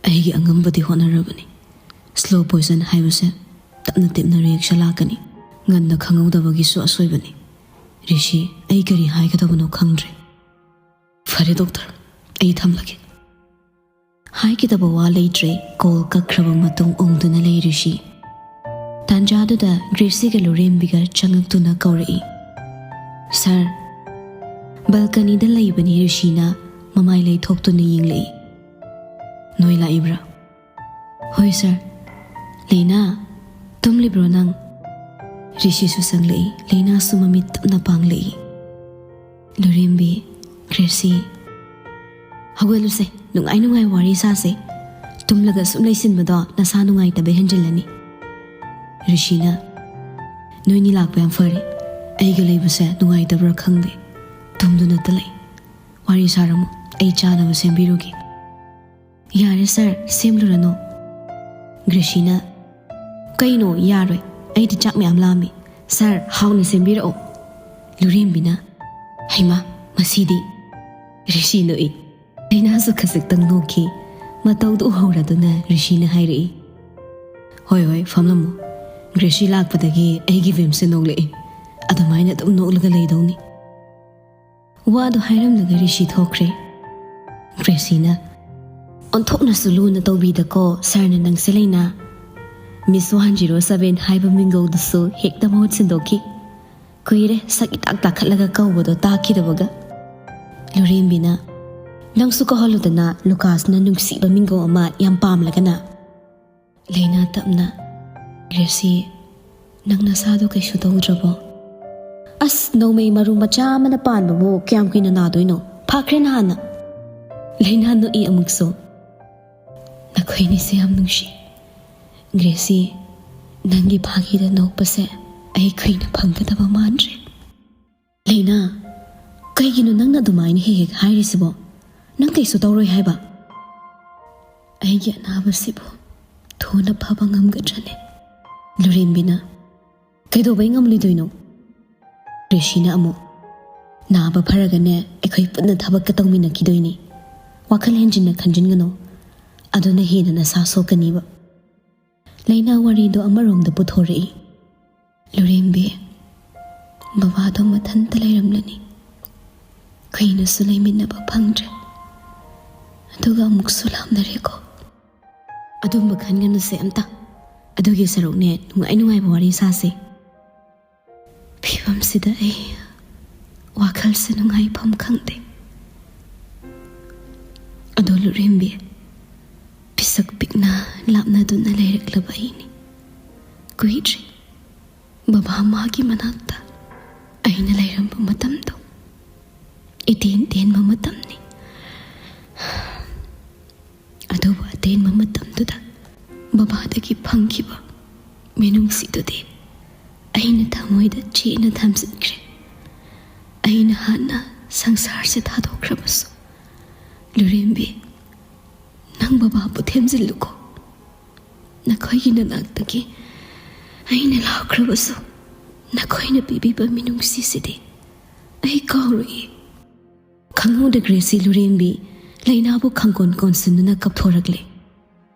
"ꯑꯩꯒꯤ ꯑꯉꯝꯕꯗꯤ ꯍꯣꯠꯅꯔꯕꯅꯤ꯫ ꯁ꯭ꯂꯣ ꯄꯣꯏꯖꯟ ꯍꯥꯏꯕꯁꯦ ꯇꯞꯅ ꯇꯞꯅ ꯔꯤꯌꯦꯛꯁꯟ ꯂꯥꯛꯀꯅꯤ꯫ ꯉꯟꯅ ꯈꯪꯍꯧꯗꯕꯒꯤꯁꯨ ꯑꯁꯣꯏꯕꯅꯤ꯫ ꯔꯤꯁꯤ, ꯑꯩ ꯀꯔꯤ ꯍꯥꯏꯒꯗꯕꯅꯣ ꯈꯪꯗ꯭ꯔꯦ꯫ ꯐꯔꯦ ꯗꯣꯛꯇꯔ, ꯑꯩ ꯊꯝꯂꯒꯦ"꯫ ꯍꯥꯏꯒꯗꯕ ꯋꯥ ꯂꯩꯇ꯭ꯔꯦ꯫ ꯀꯣꯜ ꯀꯛꯈ꯭ꯔꯕ ꯃꯇꯨꯡ ꯎꯪꯗꯨꯅ ꯂꯩ ꯔꯤꯁꯤ꯫ ꯇꯥꯟꯖꯥꯗꯨꯗ ꯒ꯭ꯔꯦꯁꯤꯒ ꯂꯣꯔꯦꯝꯕꯤꯒ ꯆꯪꯉꯛꯇꯨꯅ ꯀꯧꯔꯛꯏ, "ꯁꯥꯔ"꯫ ꯕꯜꯀꯅꯤꯗ ꯂꯩꯕꯅꯤ ꯔꯤꯁꯤꯅ ꯃꯃꯥꯏ ꯂꯩꯊꯣꯛꯇꯨꯅ ꯌꯦꯡꯂꯛꯏ꯫ "ꯅꯣꯏ ꯂꯥꯛꯏꯕ꯭ꯔꯥ?" "ꯍꯣꯏ ꯁꯥꯔ"꯫ "ꯂꯩꯅꯥ, ꯇꯨꯝꯂꯤꯕ꯭ꯔꯣ ꯅꯪ?" ꯔꯤꯁꯤꯁꯨ ꯆꯪꯂꯛꯏ꯫ ꯂꯩꯅꯥꯁꯨ ꯃꯃꯤꯠ ꯇꯞꯅ ꯄꯥꯡꯂꯛꯏ꯫ "ꯂꯣꯔꯦꯝꯕꯤ, ꯒ꯭ꯔꯦꯁꯤ, ꯍꯧꯒꯠꯂꯨꯁꯦ, ꯅꯨꯡꯉꯥꯏ ꯅꯨꯡꯉꯥꯏ ꯋꯥꯔꯤ ꯁꯥꯁꯦ꯫ ꯇꯨꯝꯂꯒ ꯁꯨꯝ ꯂꯩꯁꯤꯟꯕꯗꯣ ꯅꯁꯥ ꯅꯨꯡꯉꯥꯏꯇꯕ ꯍꯦꯟꯖꯤꯜꯂꯅꯤ"꯫ ꯔꯤꯁꯤꯅ, "ꯅꯣꯏꯅꯤ ꯂꯥꯛꯄ ꯌꯥꯝ ꯐꯔꯦ꯫ ꯑꯩꯒ ꯂꯩꯕꯁꯦ ꯅꯨꯡꯉꯥꯏꯇꯕ꯭ꯔꯥ ꯈꯪꯗꯦ꯫ ꯇꯨꯝꯗꯨꯅꯇ ꯂꯩ꯫ ꯋꯥꯔꯤ ꯁꯥꯔꯝꯃꯣ, ꯑꯩ ꯆꯥꯅꯕ ꯁꯦꯝꯕꯤꯔꯨꯒꯦ"꯫ "ꯌꯥꯔꯦ ꯁꯥꯔ, ꯁꯦꯝꯂꯨꯔꯅꯨ"꯫ ꯒ꯭ꯔꯦꯁꯤꯅ, "ꯀꯩꯅꯣ ꯌꯥꯔꯣꯏ? ꯑꯩꯗꯤ ꯆꯥꯛ ꯃꯌꯥꯝ ꯂꯥꯝꯃꯤ꯫ ꯁꯥꯔ, ꯍꯥꯎꯅ ꯁꯦꯝꯕꯤꯔꯛꯑꯣ"꯫ ꯂꯨꯔꯦꯝꯕꯤꯅ, "ꯍꯩꯃꯥ, ꯃꯁꯤꯗꯤ"꯫ ꯔꯤꯁꯤ ꯅꯣꯛꯏ꯫ ꯂꯩꯅꯥꯁꯨ ꯈꯖꯤꯛꯇꯪ ꯅꯣꯛꯈꯤ꯫ ꯃꯇꯧꯗꯨ ꯎꯍꯧꯔꯗꯨꯅ ꯔꯤꯁꯤꯅ ꯍꯥꯏꯔꯛꯏ, "ꯍꯣꯏ ꯍꯣꯏ, ꯐꯝꯂꯝꯃꯣ꯫ ꯒ꯭ꯔꯦꯁꯤ ꯂꯥꯛꯄꯗꯒꯤ ꯑꯩꯒꯤ ꯚꯤꯝꯁꯁꯦ ꯅꯣꯛꯂꯛꯏ꯫ ꯑꯗꯨꯃꯥꯏꯅ ꯑꯗꯨꯝ ꯅꯣꯛꯂꯒ ꯂꯩꯗꯧꯅꯤ"꯫ ꯋꯥꯗꯨ ꯍꯥꯏꯔꯝꯂꯒ ꯔꯤꯁꯤ ꯊꯣꯛꯈ꯭ꯔꯦ꯫ ꯒ꯭ꯔꯦꯁꯤꯅ, "ꯑꯣꯟꯊꯣꯛꯅꯁꯨ ꯂꯨꯅ ꯇꯧꯕꯤꯗꯀꯣ ꯁꯥꯔꯅ ꯅꯪꯁꯦ ꯂꯩꯅꯥ꯫ ꯃꯤꯁ ꯋꯥꯟ ꯖꯤꯔꯣ ꯁꯚꯦꯟ ꯍꯥꯏꯕ ꯃꯤꯡꯒꯧꯗꯨꯁꯨ ꯍꯦꯛꯇ ꯃꯍꯨꯠ ꯁꯤꯟꯗꯣꯛꯈꯤ꯫ ꯀꯨꯏꯔꯦ ꯁꯛ ꯏꯇꯥꯛ ꯇꯥꯈꯠꯂꯒ ꯀꯧꯕꯗꯣ ꯇꯥꯈꯤꯗꯕꯒ"꯫ ꯂꯨꯔꯦꯝꯕꯤꯅ, "ꯅꯪꯁꯨ ꯀꯧꯍꯜꯂꯨꯗꯅ, ꯂꯨꯀꯥꯁꯅ ꯅꯨꯡꯁꯤꯕ ꯃꯤꯡꯒꯧ ꯑꯃ ꯌꯥꯝ ꯄꯥꯝꯂꯒꯅ"꯫ ꯂꯩꯅꯥ ꯇꯞꯅ, "ꯒ꯭ꯔꯦꯁꯤ, ꯅꯪ ꯅꯁꯥꯗꯣ ꯀꯩꯁꯨ ꯇꯧꯗ꯭ꯔꯕꯣ?" "ꯑꯁ, ꯅꯣꯡꯃꯩ ꯃꯔꯨ ꯃꯆꯥ ꯑꯃꯅ ꯄꯥꯟꯕꯕꯨ ꯀꯌꯥꯝ ꯀꯨꯏꯅ ꯅꯥꯗꯣꯏꯅꯣ? ꯐꯈ꯭ꯔꯦ ꯅꯍꯥꯟꯅ"꯫ ꯂꯩꯅꯥ ꯅꯣꯛꯏ ꯑꯃꯨꯛꯁꯨ꯫ "ꯅꯈꯣꯏꯅꯤꯁꯦ ꯌꯥꯝ ꯅꯨꯡꯁꯤ꯫ ꯒ꯭ꯔꯦꯁꯤ, ꯅꯪꯒꯤ ꯐꯥꯒꯤꯗ ꯅꯣꯛꯄꯁꯦ ꯑꯩ ꯀꯨꯏꯅ ꯐꯪꯒꯗꯕ ꯃꯥꯟꯗ꯭ꯔꯦ"꯫ "ꯂꯩꯅꯥ, ꯀꯩꯒꯤꯅꯣ ꯅꯪꯅ ꯑꯗꯨꯃꯥꯏꯅ ꯍꯦꯛ ꯍꯦꯛ ꯍꯥꯏꯔꯤꯁꯤꯕꯣ? ꯅꯪ ꯀꯩꯁꯨ ꯇꯧꯔꯣꯏ ꯍꯥꯏꯕ?" "ꯑꯩꯒꯤ ꯑꯅꯥꯕꯁꯤꯕꯨ ꯊꯨꯅ ꯐꯕ ꯉꯝꯒꯗ꯭ꯔꯅꯦ?" ꯂꯨꯔꯦꯝꯕꯤꯅ, "ꯀꯩꯗꯧꯕꯩ ꯉꯝꯂꯣꯏꯗꯣꯏꯅꯣ?" ꯒ꯭ꯔꯦꯁꯤꯅ ꯑꯃꯨꯛ, "ꯅꯥꯕ ꯐꯔꯒꯅꯦ, ꯑꯩꯈꯣꯏ ꯄꯨꯟꯅ ꯊꯕꯛꯀ ꯇꯧꯃꯤꯟꯅꯈꯤꯗꯣꯏꯅꯤ꯫ ꯋꯥꯈꯜ ꯍꯦꯟꯖꯤꯟꯅ ꯈꯟꯖꯤꯟꯒꯅꯨ꯫ ꯑꯗꯨꯅ ꯍꯦꯟꯅ ꯅꯁꯥ ꯁꯣꯛꯀꯅꯤꯕ꯫" ꯂꯩꯅꯥ ꯋꯥꯔꯤꯗꯣ ꯑꯃꯔꯣꯝꯗ ꯄꯨꯊꯣꯔꯛꯏ꯫ "ꯂꯨꯔꯦꯝꯕꯤ, ꯕꯕꯥꯗꯣ ꯃꯊꯟꯇ ꯂꯩꯔꯝꯂꯅꯤ꯫ ꯀꯨꯏꯅꯁꯨ ꯂꯩꯃꯤꯟꯅꯕ ꯐꯪꯗ꯭ꯔꯦ꯫ ꯑꯗꯨꯒ ꯑꯃꯨꯛꯁꯨ ꯂꯥꯞꯅꯔꯦꯀꯣ꯫" "ꯑꯗꯨꯝꯕ ꯈꯟꯒꯅꯨꯁꯦ ꯑꯝꯇ꯫ ꯑꯗꯨꯒꯤ ꯁꯔꯨꯛꯅꯦ, ꯅꯨꯡꯉꯥꯏ ꯅꯨꯡꯉꯥꯏꯕ ꯋꯥꯔꯤ ꯁꯥꯁꯦ꯫" "ꯐꯤꯕꯝꯁꯤꯗ ꯑꯩ ꯋꯥꯈꯜꯁꯦ ꯅꯨꯡꯉꯥꯏꯐꯝ ꯈꯪꯗꯦ꯫ ꯑꯗꯣ ꯂꯨꯔꯦꯝꯕꯤ, ꯄꯤꯁꯛ ꯄꯤꯛꯅ ꯂꯥꯞꯅꯗꯨꯅ ꯂꯩꯔꯛꯂꯕ ꯑꯩꯅꯤ꯫ ꯀꯨꯏꯗ꯭ꯔꯤ ꯕꯕꯥ ꯃꯥꯒꯤ ꯃꯅꯥꯛꯇ ꯑꯩꯅ ꯂꯩꯔꯝꯕ ꯃꯇꯝꯗꯣ꯫ ꯏꯇꯦꯟ ꯇꯦꯟꯕ ꯃꯇꯝꯅꯤ꯫ ꯑꯗꯨꯕꯨ ꯑꯇꯦꯟꯕ ꯃꯇꯝꯗꯨꯗ ꯕꯕꯥꯗꯒꯤ ꯐꯪꯈꯤꯕ ꯃꯤꯅꯨꯡꯁꯤꯗꯨꯗꯤ ꯑꯩꯅ ꯊꯃꯣꯏꯗ ꯆꯦꯠꯅ ꯊꯝꯖꯤꯟꯈ꯭ꯔꯦ꯫ ꯑꯩꯅ ꯍꯥꯟꯅ ꯁꯪꯁꯥꯔꯁꯦ ꯊꯥꯗꯣꯛꯈ꯭ꯔꯕꯁꯨ, ꯂꯨꯔꯦꯝꯕꯤ, ꯅꯪ ꯕꯕꯥꯕꯨ ꯊꯦꯝꯖꯤꯜꯂꯨꯀꯣ꯫ ꯅꯈꯣꯏꯒꯤ ꯅꯅꯥꯛꯇꯒꯤ ꯑꯩꯅ ꯂꯥꯛꯈ꯭ꯔꯕꯁꯨ, ꯅꯈꯣꯏꯅ ꯄꯤꯕꯤꯕ ꯃꯤꯅꯨꯡꯁꯤꯁꯤꯗꯤ ꯑꯩ ꯀꯥꯎꯔꯣꯏꯌꯦ꯫" ꯈꯪꯍꯧꯗ ꯒ꯭ꯔꯦꯁꯤ ꯂꯨꯔꯦꯝꯕꯤ ꯂꯩꯅꯥꯕꯨ ꯈꯪꯀꯣꯟ ꯀꯣꯟꯁꯤꯟꯗꯨꯅ ꯀꯞꯊꯣꯔꯛꯂꯦ꯫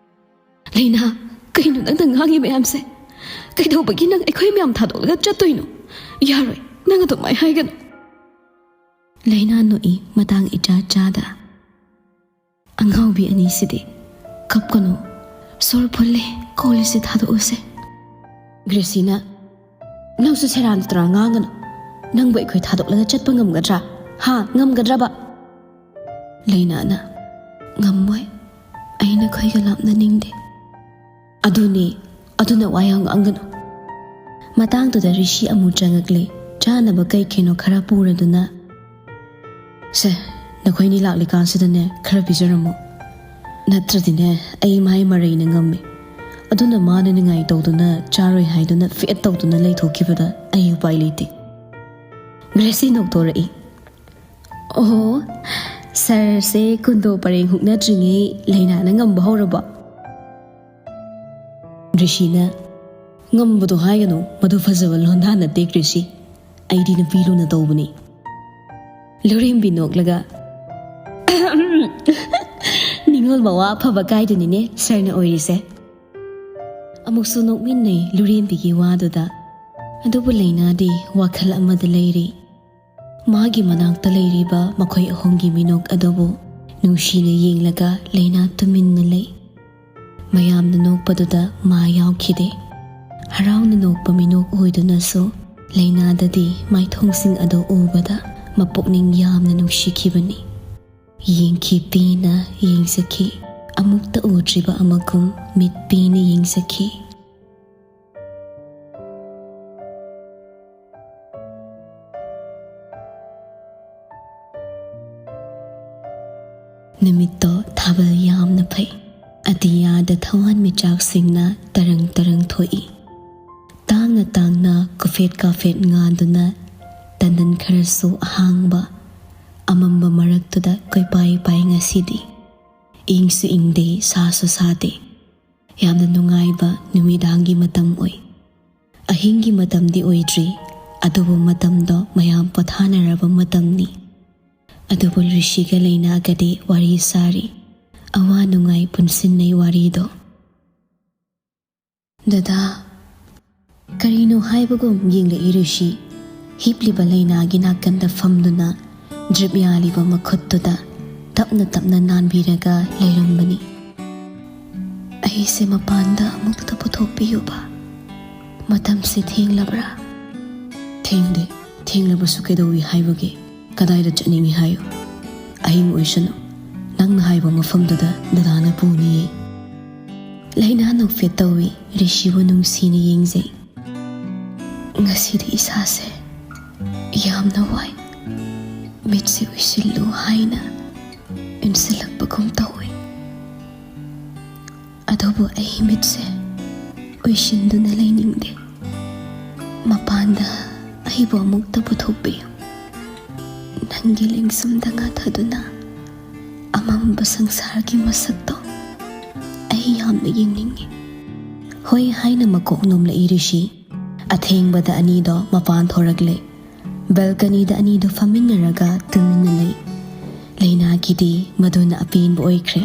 "ꯂꯩꯅꯥ, ꯀꯩꯅꯣ ꯅꯪꯅ ꯉꯥꯡꯉꯤ ꯃꯌꯥꯝꯁꯦ? ꯀꯩꯗꯧꯕꯒꯤ ꯅꯪ ꯑꯩꯈꯣꯏ ꯃꯌꯥꯝ ꯊꯥꯗꯣꯛꯂꯒ ꯆꯠꯇꯣꯏꯅꯣ? ꯌꯥꯔꯣꯏ, ꯅꯪ ꯑꯗꯨꯃꯥꯏ ꯍꯥꯏꯒꯅꯨ꯫" ꯂꯩꯅꯥ ꯅꯣꯛꯏ ꯃꯇꯥꯡ ꯏꯆꯥ ꯆꯥꯗ꯫ "ꯑꯉꯥꯎꯕꯤ ꯑꯅꯤꯁꯤꯗꯤ, ꯀꯞꯀꯅꯨ꯫ ꯁꯣꯔ ꯐꯨꯜꯂꯦ, ꯀꯣꯜꯂꯤꯁꯦ ꯊꯥꯗꯣꯛꯎꯁꯦ꯫" ꯒ꯭ꯔꯦꯁꯤꯅ, "ꯅꯪꯁꯨ ꯁꯦꯔꯥꯟ ꯇꯨꯔꯥꯟ ꯉꯥꯡꯒꯅꯨ꯫ ꯅꯪꯕꯨ ꯑꯩꯈꯣꯏ ꯊꯥꯗꯣꯛꯂꯒ ꯆꯠꯄ ꯉꯝꯒꯗ꯭ꯔꯥ? ꯍꯥ, ꯉꯝꯒꯗ꯭ꯔꯕ?" ꯂꯩꯅꯥꯅ, "ꯉꯝꯃꯣꯏ꯫ ꯑꯩ ꯅꯈꯣꯏꯒ ꯂꯥꯞꯅꯅꯤꯡꯗꯦ꯫" "ꯑꯗꯨꯅꯤ, ꯑꯗꯨꯅ ꯋꯥ ꯌꯥꯝ ꯉꯥꯡꯒꯅꯨ꯫" ꯃꯇꯥꯡꯗꯨꯗ ꯔꯤꯁꯤ ꯑꯃꯨꯛ ꯆꯪꯉꯛꯂꯦ꯫ ꯆꯥꯅꯕ ꯀꯩ ꯀꯩꯅꯣ ꯈꯔ ꯄꯨꯔꯗꯨꯅ, "ꯁꯦ, ꯅꯈꯣꯏꯅꯤ ꯂꯥꯛꯂꯤꯀꯥꯟꯁꯤꯗꯅꯦ, ꯈꯔ ꯄꯤꯖꯔꯝꯃꯣ꯫ ꯅꯠꯇ꯭ꯔꯗꯤꯅꯦ, ꯑꯩ ꯃꯥꯏ ꯃꯔꯩꯅ ꯉꯝꯃꯦ꯫ ꯑꯗꯨꯅ ꯃꯥꯅ ꯅꯤꯡꯉꯥꯏ ꯇꯧꯗꯨꯅ ꯆꯥꯔꯣꯏ ꯍꯥꯏꯗꯨꯅ ꯐꯦꯠ ꯇꯧꯗꯨꯅ ꯂꯩꯊꯣꯛꯈꯤꯕꯗ ꯑꯩ ꯎꯄꯥꯏ ꯂꯩꯇꯦ꯫" ꯒ꯭ꯔꯦꯁꯤ ꯅꯣꯛꯊꯣꯔꯛꯏ꯫ "ꯑꯣ, ꯁꯥꯔꯁꯦ ꯀꯨꯟꯗꯣ ꯄꯔꯦꯡ ꯍꯨꯛꯅꯗ꯭ꯔꯤꯉꯩ ꯂꯩꯅꯥꯅ ꯉꯝꯕ ꯍꯧꯔꯕꯣ?" ꯔꯤꯁꯤꯅ, "ꯉꯝꯕꯗꯣ ꯍꯥꯏꯒꯅꯨ, ꯃꯗꯨ ꯐꯖꯕ ꯂꯣꯟꯗꯥ ꯅꯠꯇꯦ ꯀ꯭ꯔꯤꯁꯤ꯫ ꯑꯩꯗꯤ ꯅꯨꯄꯤ ꯂꯨꯅ ꯇꯧꯕꯅꯤ꯫" ꯂꯨꯔꯦꯝꯕꯤ ꯅꯣꯛꯂꯒ, "ꯅꯤꯡꯉꯣꯜ ꯃꯋꯥ ꯑꯐꯕ ꯀꯥꯏꯗꯨꯅꯤꯅꯦ ꯁꯥꯔꯅ ꯑꯣꯏꯔꯤꯁꯦ꯫" ꯑꯃꯨꯛꯁꯨ ꯅꯣꯛꯃꯤꯟꯅꯩ ꯂꯨꯔꯦꯝꯕꯤꯒꯤ ꯋꯥꯗꯨꯗ꯫ ꯑꯗꯨꯕꯨ ꯂꯩꯅꯥꯗꯤ ꯋꯥꯈꯜ ꯑꯃꯗ ꯂꯩꯔꯤ꯫ ꯃꯥꯒꯤ ꯃꯅꯥꯛꯇ ꯂꯩꯔꯤꯕ ꯃꯈꯣꯏ ꯑꯍꯨꯝꯒꯤ ꯃꯤꯅꯣꯛ ꯑꯗꯨꯕꯨ ꯅꯨꯡꯁꯤꯅ ꯌꯦꯡꯂꯒ ꯂꯩꯅꯥ ꯇꯨꯃꯤꯟꯅ ꯂꯩ꯫ ꯃꯌꯥꯝꯅ ꯅꯣꯛꯄꯗꯨꯗ ꯃꯥ ꯌꯥꯎꯈꯤꯗꯦ꯫ ꯍꯔꯥꯎꯅ ꯅꯣꯛꯄ ꯃꯤꯅꯣꯛ ꯑꯣꯏꯗꯨꯅꯁꯨ ꯂꯩꯅꯥꯗꯗꯤ ꯃꯥꯏꯊꯣꯡꯁꯤꯡ ꯑꯗꯨ ꯎꯕꯗ ꯃꯄꯨꯛꯅꯤꯡ ꯌꯥꯝꯅ ꯅꯨꯡꯁꯤꯈꯤꯕꯅꯤ꯫ ꯌꯦꯡꯈꯤ ꯄꯦꯟꯅ ꯌꯦꯡꯖꯈꯤ꯫ ꯑꯃꯨꯛꯇ ꯎꯗ꯭ꯔꯤꯕ ꯑꯃꯒꯨꯝ ꯃꯤꯠ ꯄꯦꯟꯅ ꯌꯦꯡꯖꯈꯤ꯫ ꯅꯨꯃꯤꯠꯇꯣ ꯊꯥꯕꯜ ꯌꯥꯝꯅ ꯐꯩ꯫ ꯑꯇꯤꯌꯥꯗ ꯊꯋꯥꯟꯃꯤꯆꯥꯛꯁꯤꯡꯅ ꯇꯔꯪ ꯇꯔꯪ ꯊꯣꯛꯏ꯫ ꯇꯥꯡꯅ ꯇꯥꯡꯅ ꯀꯨꯐꯦꯠ ꯀꯥꯐꯦꯠ ꯉꯥꯗꯨꯅ ꯇꯟꯗꯟ ꯈꯔꯁꯨ ꯑꯍꯥꯡꯕ ꯑꯃꯝꯕ ꯃꯔꯛꯇꯨꯗ ꯀꯣꯏꯄꯥꯏ ꯄꯥꯏ ꯉꯁꯤꯗꯤ꯫ ꯏꯪꯁꯨ ꯏꯪꯗꯦ, ꯁꯥꯁꯨ ꯁꯥꯗꯦ꯫ ꯌꯥꯝꯅ ꯅꯨꯡꯉꯥꯏꯕ ꯅꯨꯃꯤꯗꯥꯡꯒꯤ ꯃꯇꯝ ꯑꯣꯏ꯫ ꯑꯍꯤꯡꯒꯤ ꯃꯇꯝꯗꯤ ꯑꯣꯏꯗ꯭ꯔꯤ, ꯑꯗꯨꯕꯨ ꯃꯇꯝꯗꯣ ꯃꯌꯥꯝ ꯄꯣꯊꯥꯅꯔꯕ ꯃꯇꯝꯅꯤ꯫ ꯑꯗꯨꯕꯨ ꯔꯤꯁꯤꯒ ꯂꯩꯅꯥꯒꯗꯤ ꯋꯥꯔꯤ ꯁꯥꯔꯤ꯫ ꯑꯋꯥ ꯅꯨꯡꯉꯥꯏ ꯄꯨꯟꯁꯤꯟꯅꯩ ꯋꯥꯔꯤꯗꯣ꯫ "ꯗꯗꯥ," ꯀꯔꯤꯅꯣ ꯍꯥꯏꯕꯒꯨꯝ ꯌꯦꯡꯂꯛꯏ ꯔꯤꯁꯤ꯫ ꯍꯤꯞꯂꯤꯕ ꯂꯩꯅꯥꯒꯤ ꯅꯥꯀꯟꯗ ꯐꯝꯗꯨꯅ ꯗ꯭ꯔꯤꯞ ꯌꯥꯜꯂꯤꯕ ꯃꯈꯨꯠꯇꯨꯗ ꯇꯞꯅ ꯇꯞꯅ ꯅꯥꯟꯕꯤꯔꯒ ꯂꯩꯔꯝꯕꯅꯤ꯫ "ꯑꯩꯁꯦ ꯃꯄꯥꯟꯗ ꯑꯃꯨꯛꯇ ꯄꯨꯊꯣꯛꯄꯤꯌꯨꯕ꯫ ꯃꯇꯝꯁꯦ ꯊꯦꯡꯂꯕ꯭ꯔꯥ?" "ꯊꯦꯡꯗꯦ꯫ ꯊꯦꯡꯂꯕꯁꯨ ꯀꯩꯗꯧꯏ ꯍꯥꯏꯕꯒꯦ? ꯀꯗꯥꯏꯗ ꯆꯠꯅꯤꯡꯏ ꯍꯥꯏꯌꯨ꯫ ꯑꯍꯤꯡ ꯑꯣꯏꯁꯅꯨ꯫ ꯅꯪꯅ ꯍꯥꯏꯕ ꯃꯐꯝꯗꯨꯗ ꯗꯗꯥꯅ ꯄꯨꯅꯤꯌꯦ꯫" ꯂꯩꯅꯥ ꯅꯣꯛꯐꯦꯠ ꯇꯧꯏ꯫ ꯔꯤꯁꯤꯕꯨ ꯅꯨꯡꯁꯤꯅ ꯌꯦꯡꯖꯩ꯫ "ꯉꯁꯤꯗꯤ ꯏꯁꯥꯁꯦ ꯌꯥꯝꯅ ꯋꯥꯏ꯫ ꯃꯤꯠꯁꯦ ꯎꯏꯁꯤꯜꯂꯨ ꯍꯥꯏꯅ ꯏꯟꯁꯤꯜꯂꯛꯄꯒꯨꯝ ꯇꯧꯏ꯫ ꯑꯗꯨꯕꯨ ꯑꯩ ꯃꯤꯠꯁꯦ ꯎꯏꯁꯤꯟꯗꯨꯅ ꯂꯩꯅꯤꯡꯗꯦ꯫ ꯃꯄꯥꯟꯗ ꯑꯩꯕꯨ ꯑꯃꯨꯛꯇ ꯄꯨꯊꯣꯛꯄꯤꯌꯨ꯫ ꯅꯪꯒꯤ ꯂꯦꯡꯖꯨꯝꯗ ꯉꯥꯊꯗꯨꯅ ꯑꯃꯝꯕ ꯁꯪꯁꯥꯔꯒꯤ ꯃꯁꯛꯇꯣ ꯑꯩ ꯌꯥꯝꯅ ꯌꯦꯡꯅꯤꯡꯏ꯫" "ꯍꯣꯏ" ꯍꯥꯏꯅ ꯃꯀꯣꯛ ꯅꯣꯝꯂꯛꯏ ꯔꯤꯁꯤ꯫ ꯑꯊꯦꯡꯕꯗ ꯑꯅꯤꯗꯣ ꯃꯄꯥꯟ ꯊꯣꯔꯛꯂꯦ꯫ ꯕꯦꯜꯀꯅꯤꯗ ꯑꯅꯤꯗꯨ ꯐꯝꯃꯤꯟꯅꯔꯒ ꯇꯨꯃꯤꯟꯅ ꯂꯩ꯫ ꯂꯩꯅꯥꯒꯤꯗꯤ ꯃꯗꯨꯅ ꯑꯄꯦꯟꯕ ꯑꯣꯏꯈ꯭ꯔꯦ꯫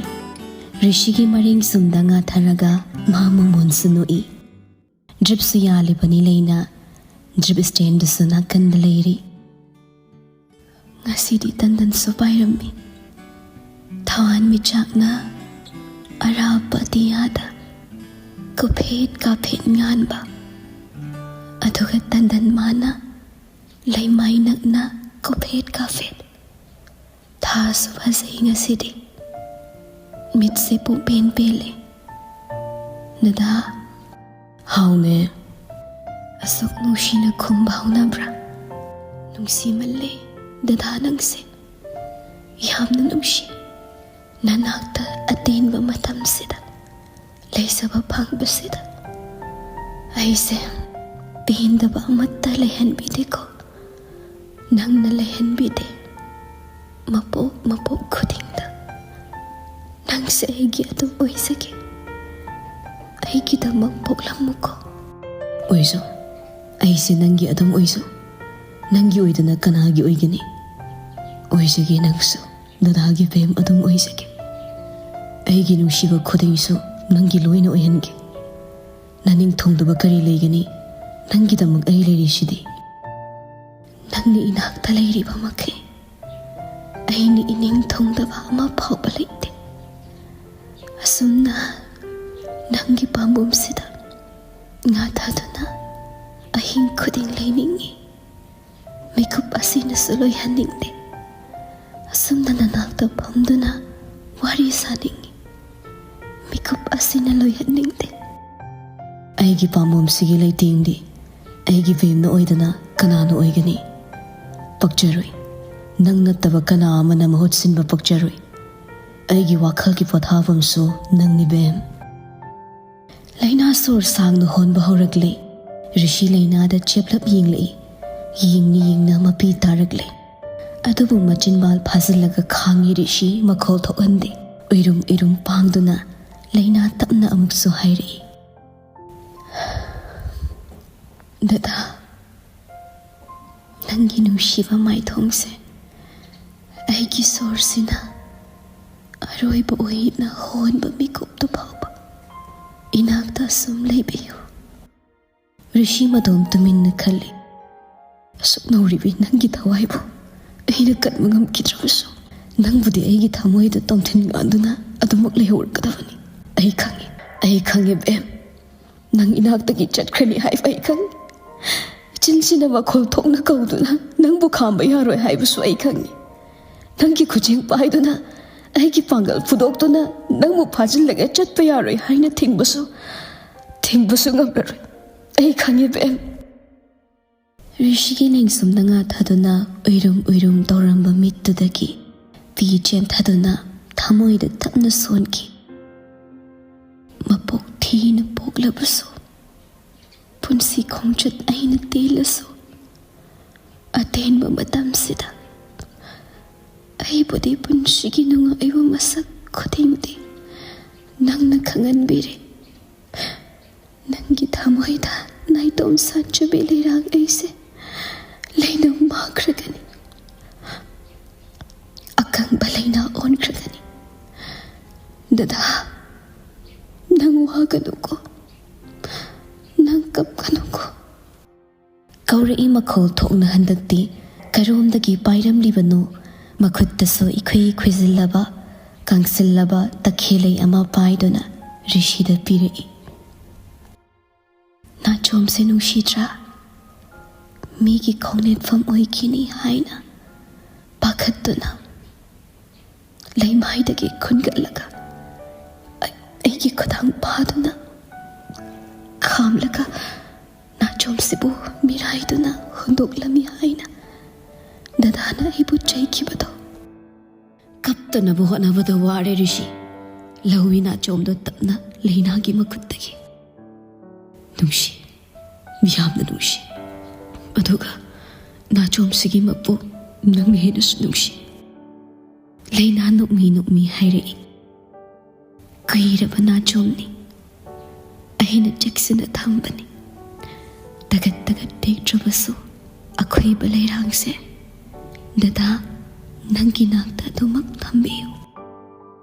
ꯔꯤꯁꯤꯒꯤ ꯃꯔꯦꯡ ꯁꯨꯝꯗ ꯉꯥꯊꯔꯒ ꯃꯥ ꯃꯃꯣꯟꯁꯨ ꯅꯣꯛꯏ꯫ ꯗ꯭ꯔꯤꯞꯁꯨ ꯌꯥꯜꯂꯤꯕꯅꯤ ꯂꯩꯅꯥ꯫ ꯗ꯭ꯔꯤꯞ ꯁ꯭ꯇꯦꯟꯗꯨꯁꯨ ꯅꯥꯀꯟꯗ ꯂꯩꯔꯤ꯫ ꯉꯁꯤꯗꯤ ꯇꯟꯗꯟꯁꯨ ꯄꯥꯏꯔꯝꯃꯤ꯫ ꯊꯋꯥꯟꯃꯤꯆꯥꯛꯅ ꯑꯔꯥꯞꯄ ꯑꯇꯤꯌꯥꯗ ꯀꯣꯐꯦꯠ ꯀꯥꯐꯦꯠ ꯉꯥꯟꯕ, ꯑꯗꯨꯒ ꯇꯟꯗꯟ ꯃꯥꯅ ꯂꯩꯃꯥꯏ ꯅꯛꯅ ꯀꯣꯐꯦꯠ ꯀꯥꯐꯦꯠ꯫ ꯊꯥꯁꯨ ꯐꯖꯩ ꯉꯁꯤꯗꯤ꯫ ꯃꯤꯠꯁꯦ ꯄꯨꯡꯄꯦꯟ ꯄꯦꯜꯂꯦ꯫ ꯗꯗꯥ꯫ ꯍꯥꯎꯅꯦ꯫ ꯑꯁꯨꯛ ꯅꯨꯡꯁꯤꯅ ꯈꯨꯝꯕ ꯍꯧꯅꯕ꯭ꯔꯥ? ꯅꯨꯡꯁꯤꯃꯜꯂꯦ ꯗꯗꯥ ꯅꯪꯁꯦ꯫ ꯌꯥꯝꯅ ꯅꯨꯡꯁꯤ꯫ ꯅꯅꯥꯛꯇ ꯑꯇꯦꯟꯕ ꯃꯇꯝꯁꯤꯗ ꯂꯩꯖꯕ ꯐꯪꯕꯁꯤꯗ ꯑꯩꯁꯦ ꯄꯦꯟꯗꯕ ꯑꯃꯠꯇ ꯂꯩꯍꯟꯕꯤꯗꯦꯀꯣ꯫ ꯅꯪꯅ ꯂꯩꯍꯟꯕꯤꯗꯦ꯫ ꯃꯄꯣꯛ ꯃꯄꯣꯛ ꯈꯨꯗꯤꯡꯗ ꯅꯪꯁꯦ ꯑꯩꯒꯤ ꯑꯗꯨꯝ ꯑꯣꯏꯖꯒꯦ꯫ ꯑꯩꯒꯤꯗꯃꯛ ꯄꯣꯛꯂꯝꯃꯨꯀꯣ꯫ ꯑꯣꯏꯖꯧ꯫ ꯑꯩꯁꯦ ꯅꯪꯒꯤ ꯑꯗꯨꯝ ꯑꯣꯏꯖꯧ꯫ ꯅꯪꯒꯤ ꯑꯣꯏꯗꯅ ꯀꯅꯥꯒꯤ ꯑꯣꯏꯒꯅꯤ? ꯑꯣꯏꯖꯒꯦ ꯅꯪꯁꯨ꯫ ꯗꯗꯥꯒꯤ ꯕꯦꯝ ꯑꯗꯨꯝ ꯑꯣꯏꯖꯒꯦ꯫ ꯑꯩꯒꯤ ꯅꯨꯡꯁꯤꯕ ꯈꯨꯗꯤꯡꯁꯨ ꯅꯪꯒꯤ ꯂꯣꯏꯅ ꯑꯣꯏꯍꯟꯒꯦ꯫ ꯅꯅꯤꯡ ꯊꯨꯡꯗꯕ ꯀꯔꯤ ꯂꯩꯒꯅꯤ? ꯅꯪꯒꯤꯗꯃꯛ ꯑꯩ ꯂꯩꯔꯤꯁꯤꯗꯤ꯫ ꯅꯪꯅ ꯏꯅꯥꯛꯇ ꯂꯩꯔꯤꯕ ꯃꯈꯩ ꯑꯩꯅ ꯏꯅꯤꯡ ꯊꯨꯡꯗꯕ ꯑꯃ ꯐꯥꯎꯕ ꯂꯩꯇꯦ꯫ ꯑꯁꯨꯝꯅ ꯅꯪꯒꯤ ꯄꯥꯝꯕꯣꯝꯁꯤꯗ ꯉꯥꯊꯗꯨꯅ ꯑꯍꯤꯡ ꯈꯨꯗꯤꯡ ꯂꯩꯅꯤꯡꯏ꯫ ꯃꯤꯀꯨꯞ ꯑꯁꯤꯅꯁꯨ ꯂꯣꯏꯍꯟꯅꯤꯡꯗꯦ꯫ ꯑꯁꯨꯝꯅ ꯅꯅꯥꯛꯇ ꯐꯝꯗꯨꯅ ꯋꯥꯔꯤ ꯁꯥꯅꯤꯡꯏ꯫ ꯃꯤꯀꯨꯞ ꯑꯁꯤꯅ ꯂꯣꯏꯍꯟꯅꯤꯡꯗꯦ꯫ ꯑꯩꯒꯤ ꯄꯥꯝꯕꯣꯝꯁꯤꯒꯤ ꯂꯩꯇꯦꯡꯗꯤ ꯑꯩꯒꯤ ꯕꯦꯝꯅ ꯑꯣꯏꯗꯅ ꯀꯅꯥꯅ ꯑꯣꯏꯒꯅꯤ? ꯄꯛꯆꯔꯣꯏ꯫ ꯅꯪ ꯅꯠꯇꯕ ꯀꯅꯥ ꯑꯃꯅ ꯃꯍꯨꯠ ꯁꯤꯟꯕ ꯄꯛꯆꯔꯣꯏ꯫ ꯑꯩꯒꯤ ꯋꯥꯈꯜꯒꯤ ꯄꯣꯊꯥꯐꯝꯁꯨ ꯅꯪꯅꯤ ꯕꯦꯝ꯫ ꯂꯩꯅꯥ ꯁꯣꯔ ꯁꯥꯡꯅ ꯍꯣꯟꯕ ꯍꯧꯔꯛꯂꯦ꯫ ꯔꯤꯁꯤ ꯂꯩꯅꯥꯗ ꯆꯦꯞꯂꯞ ꯌꯦꯡꯂꯛꯏ꯫ ꯌꯦꯡꯅ ꯌꯦꯡꯅ ꯃꯄꯤ ꯇꯥꯔꯛꯂꯦ꯫ ꯑꯗꯨꯕꯨ ꯃꯆꯤꯟꯕꯥꯜ ꯐꯥꯖꯤꯜꯂꯒ ꯈꯥꯡꯉꯤ ꯔꯤꯁꯤ, ꯃꯈꯣꯜ ꯊꯣꯛꯍꯟꯗꯦ꯫ ꯎꯏꯔꯨꯝ ꯎꯏꯔꯨꯝ ꯄꯥꯡꯗꯨꯅ ꯂꯩꯅꯥ ꯇꯞꯅ ꯑꯃꯨꯛꯁꯨ ꯍꯥꯏꯔꯛꯏ꯫ ꯗꯗꯥ, ꯅꯪꯒꯤ ꯅꯨꯡꯁꯤꯕ ꯃꯥꯏꯊꯣꯡꯁꯦ ꯑꯩꯒꯤ ꯁꯣꯔꯁꯤꯅ ꯑꯔꯣꯏꯕ ꯑꯣꯏꯅ ꯍꯣꯟꯕ ꯃꯤꯀꯨꯞꯇꯨ ꯐꯥꯎꯕ ꯏꯅꯥꯛꯇ ꯑꯁꯨꯝ ꯂꯩꯕꯤꯌꯨ꯫ ꯔꯤꯁꯤ ꯃꯇꯣꯝ ꯇꯨꯃꯤꯟꯅ ꯈꯜꯂꯤ꯫ ꯑꯁꯨꯛ ꯅꯧꯔꯤꯕꯤ ꯅꯪꯒꯤ ꯊꯋꯥꯏꯕꯨ ꯑꯩꯅ ꯀꯟꯕ ꯉꯝꯈꯤꯗ꯭ꯔꯕꯁꯨ, ꯅꯪꯕꯨꯗꯤ ꯑꯩꯒꯤ ꯊꯃꯣꯏꯗ ꯇꯣꯝꯊꯤꯟ ꯉꯥꯟꯗꯨꯅ ꯑꯗꯨꯃꯛ ꯂꯩꯍꯧꯔꯒꯗꯕꯅꯤ꯫ ꯑꯩ ꯈꯪꯉꯤ, ꯑꯩ ꯈꯪꯉꯤ ꯕꯦꯝ, ꯅꯪ ꯏꯅꯥꯛꯇꯒꯤ ꯆꯠꯈ꯭ꯔꯅꯤ ꯍꯥꯏꯕ ꯑꯩ ꯈꯪꯉꯤ꯫ ꯆꯤꯟꯁꯤꯅ ꯃꯈꯣꯜ ꯊꯣꯛꯅ ꯀꯧꯗꯨꯅ ꯅꯪꯕꯨ ꯈꯥꯝꯕ ꯌꯥꯔꯣꯏ ꯍꯥꯏꯕꯁꯨ ꯑꯩ ꯈꯪꯉꯤ꯫ ꯅꯪꯒꯤ ꯈꯨꯖꯤꯡ ꯄꯥꯏꯗꯨꯅ, ꯑꯩꯒꯤ ꯄꯥꯡꯒꯜ ꯐꯨꯗꯣꯛꯇꯨꯅ ꯅꯪꯕꯨ ꯐꯥꯖꯤꯜꯂꯒ ꯆꯠꯄ ꯌꯥꯔꯣꯏ ꯍꯥꯏꯅ ꯊꯤꯡꯕꯁꯨ, ꯊꯤꯡꯕꯁꯨ ꯉꯝꯂꯔꯣꯏ꯫ ꯑꯩ ꯈꯪꯉꯤ ꯕꯦꯝ꯫ ꯔꯤꯁꯤꯒꯤ ꯅꯤꯡꯁꯨꯝꯗ ꯉꯥꯊꯗꯨꯅ ꯎꯏꯔꯨꯝ ꯎꯏꯔꯨꯝ ꯇꯧꯔꯝꯕ ꯃꯤꯠꯇꯨꯗꯒꯤ ꯄꯤ ꯆꯦꯟꯊꯗꯨꯅ ꯊꯃꯣꯏꯗ ꯇꯞꯅ ꯁꯣꯟꯈꯤ꯫ ꯃꯄꯣꯛ ꯊꯤꯅ ꯄꯣꯛꯂꯕꯁꯨ, ꯄꯨꯟꯁꯤ ꯈꯣꯡꯆꯠ ꯑꯩꯅ ꯇꯦꯜꯂꯁꯨ, ꯑꯇꯦꯟꯕ ꯃꯇꯝꯁꯤꯗ ꯑꯩꯕꯨꯗꯤ ꯄꯨꯟꯁꯤꯒꯤ ꯅꯨꯡꯉꯥꯏꯕ ꯃꯁꯛ ꯈꯨꯗꯤꯡꯗꯤ ꯅꯪꯅ ꯈꯪꯍꯟꯕꯤꯔꯦ꯫ ꯅꯪꯒꯤ ꯊꯃꯣꯏꯗ ꯅꯥꯏꯇꯣꯝ ꯁꯥꯠꯆꯕꯤ ꯂꯩꯔꯥꯡ ꯑꯩꯁꯦ ꯂꯩꯅꯨꯡ ꯃꯥꯡꯈ꯭ꯔꯒꯅꯤ, ꯑꯀꯪꯕ ꯂꯩꯅꯥ ꯑꯣꯟꯈ꯭ꯔꯒꯅꯤ꯫ ꯗꯗꯥ, ꯅꯪ ꯋꯥꯒꯅꯨꯀꯣ, ꯅꯪ ꯀꯞꯀꯅꯨꯀꯣ꯫ ꯀꯧꯔꯛꯏ ꯃꯈꯣꯜ ꯊꯣꯛꯅ ꯍꯟꯗꯛꯇꯤ ꯀꯔꯣꯝꯗꯒꯤ ꯄꯥꯏꯔꯝꯂꯤꯕꯅꯣ? ꯃꯈꯨꯠꯇꯁꯨ ꯏꯈꯨꯏ ꯈꯨꯏꯖꯤꯜꯂꯕ, ꯀꯪꯁꯤꯜꯂꯕ ꯇꯈꯦꯜꯂꯩ ꯑꯃ ꯄꯥꯏꯗꯨꯅ ꯔꯤꯁꯤꯗ ꯄꯤꯔꯛꯏ꯫ ꯅꯥꯆꯣꯝꯁꯦ ꯅꯨꯡꯁꯤꯗ꯭ꯔꯥ? ꯃꯤꯒꯤ ꯈꯣꯡꯅꯦꯠꯐꯝ ꯑꯣꯏꯈꯤꯅꯤ ꯍꯥꯏꯅ ꯄꯥꯈꯠꯇꯨꯅ ꯂꯩꯃꯥꯏꯗꯒꯤ ꯈꯨꯟꯒꯠꯂꯒ ꯑꯩ-, ꯑꯩꯒꯤ ꯈꯨꯗꯥꯡ ꯐꯥꯗꯨꯅ ꯈꯥꯝꯂꯒ ꯅꯥꯆꯣꯝꯁꯤꯕꯨ ꯃꯤꯔꯥꯏꯗꯨꯅ ꯍꯨꯟꯗꯣꯛꯂꯝꯃꯤ ꯍꯥꯏꯅ ꯗꯗꯥꯅ ꯑꯩꯕꯨ ꯆꯩꯈꯤꯕꯗꯣ꯫ ꯀꯞꯇꯅꯕ ꯍꯣꯠꯅꯕꯗ ꯋꯥꯔꯦ ꯔꯤꯁꯤ꯫ ꯂꯧꯏ ꯅꯥꯆꯣꯝꯗꯣ ꯇꯞꯅ ꯂꯩꯅꯥꯒꯤ ꯃꯈꯨꯠꯇꯒꯤ꯫ ꯅꯨꯡꯁꯤ, ꯌꯥꯝꯅ ꯅꯨꯡꯁꯤ꯫ ꯑꯗꯨꯒ ꯅꯥꯆꯣꯝꯁꯤꯒꯤ ꯃꯄꯨ ꯅꯪꯅ ꯍꯦꯟꯅꯁꯨ ꯅꯨꯡꯁꯤ꯫ ꯂꯩꯅꯥ ꯅꯣꯛꯃꯤ ꯅꯣꯛꯃꯤ ꯍꯥꯏꯔꯛꯏ꯫ ꯀꯨꯏꯔꯕ ꯅꯥꯆꯣꯝꯅꯤ꯫ ꯑꯩꯅ ꯆꯦꯛꯁꯤꯟꯅ ꯊꯝꯕꯅꯤ꯫ ꯇꯒꯠ ꯇꯒꯠ ꯇꯦꯛꯇ꯭ꯔꯕꯁꯨ ꯑꯈꯣꯏꯕ ꯂꯩꯔꯥꯡꯁꯦ ꯗꯗꯥ ꯅꯪꯒꯤ ꯅꯥꯛꯇ ꯑꯗꯨꯃꯛ ꯊꯝꯕꯤꯌꯨ꯫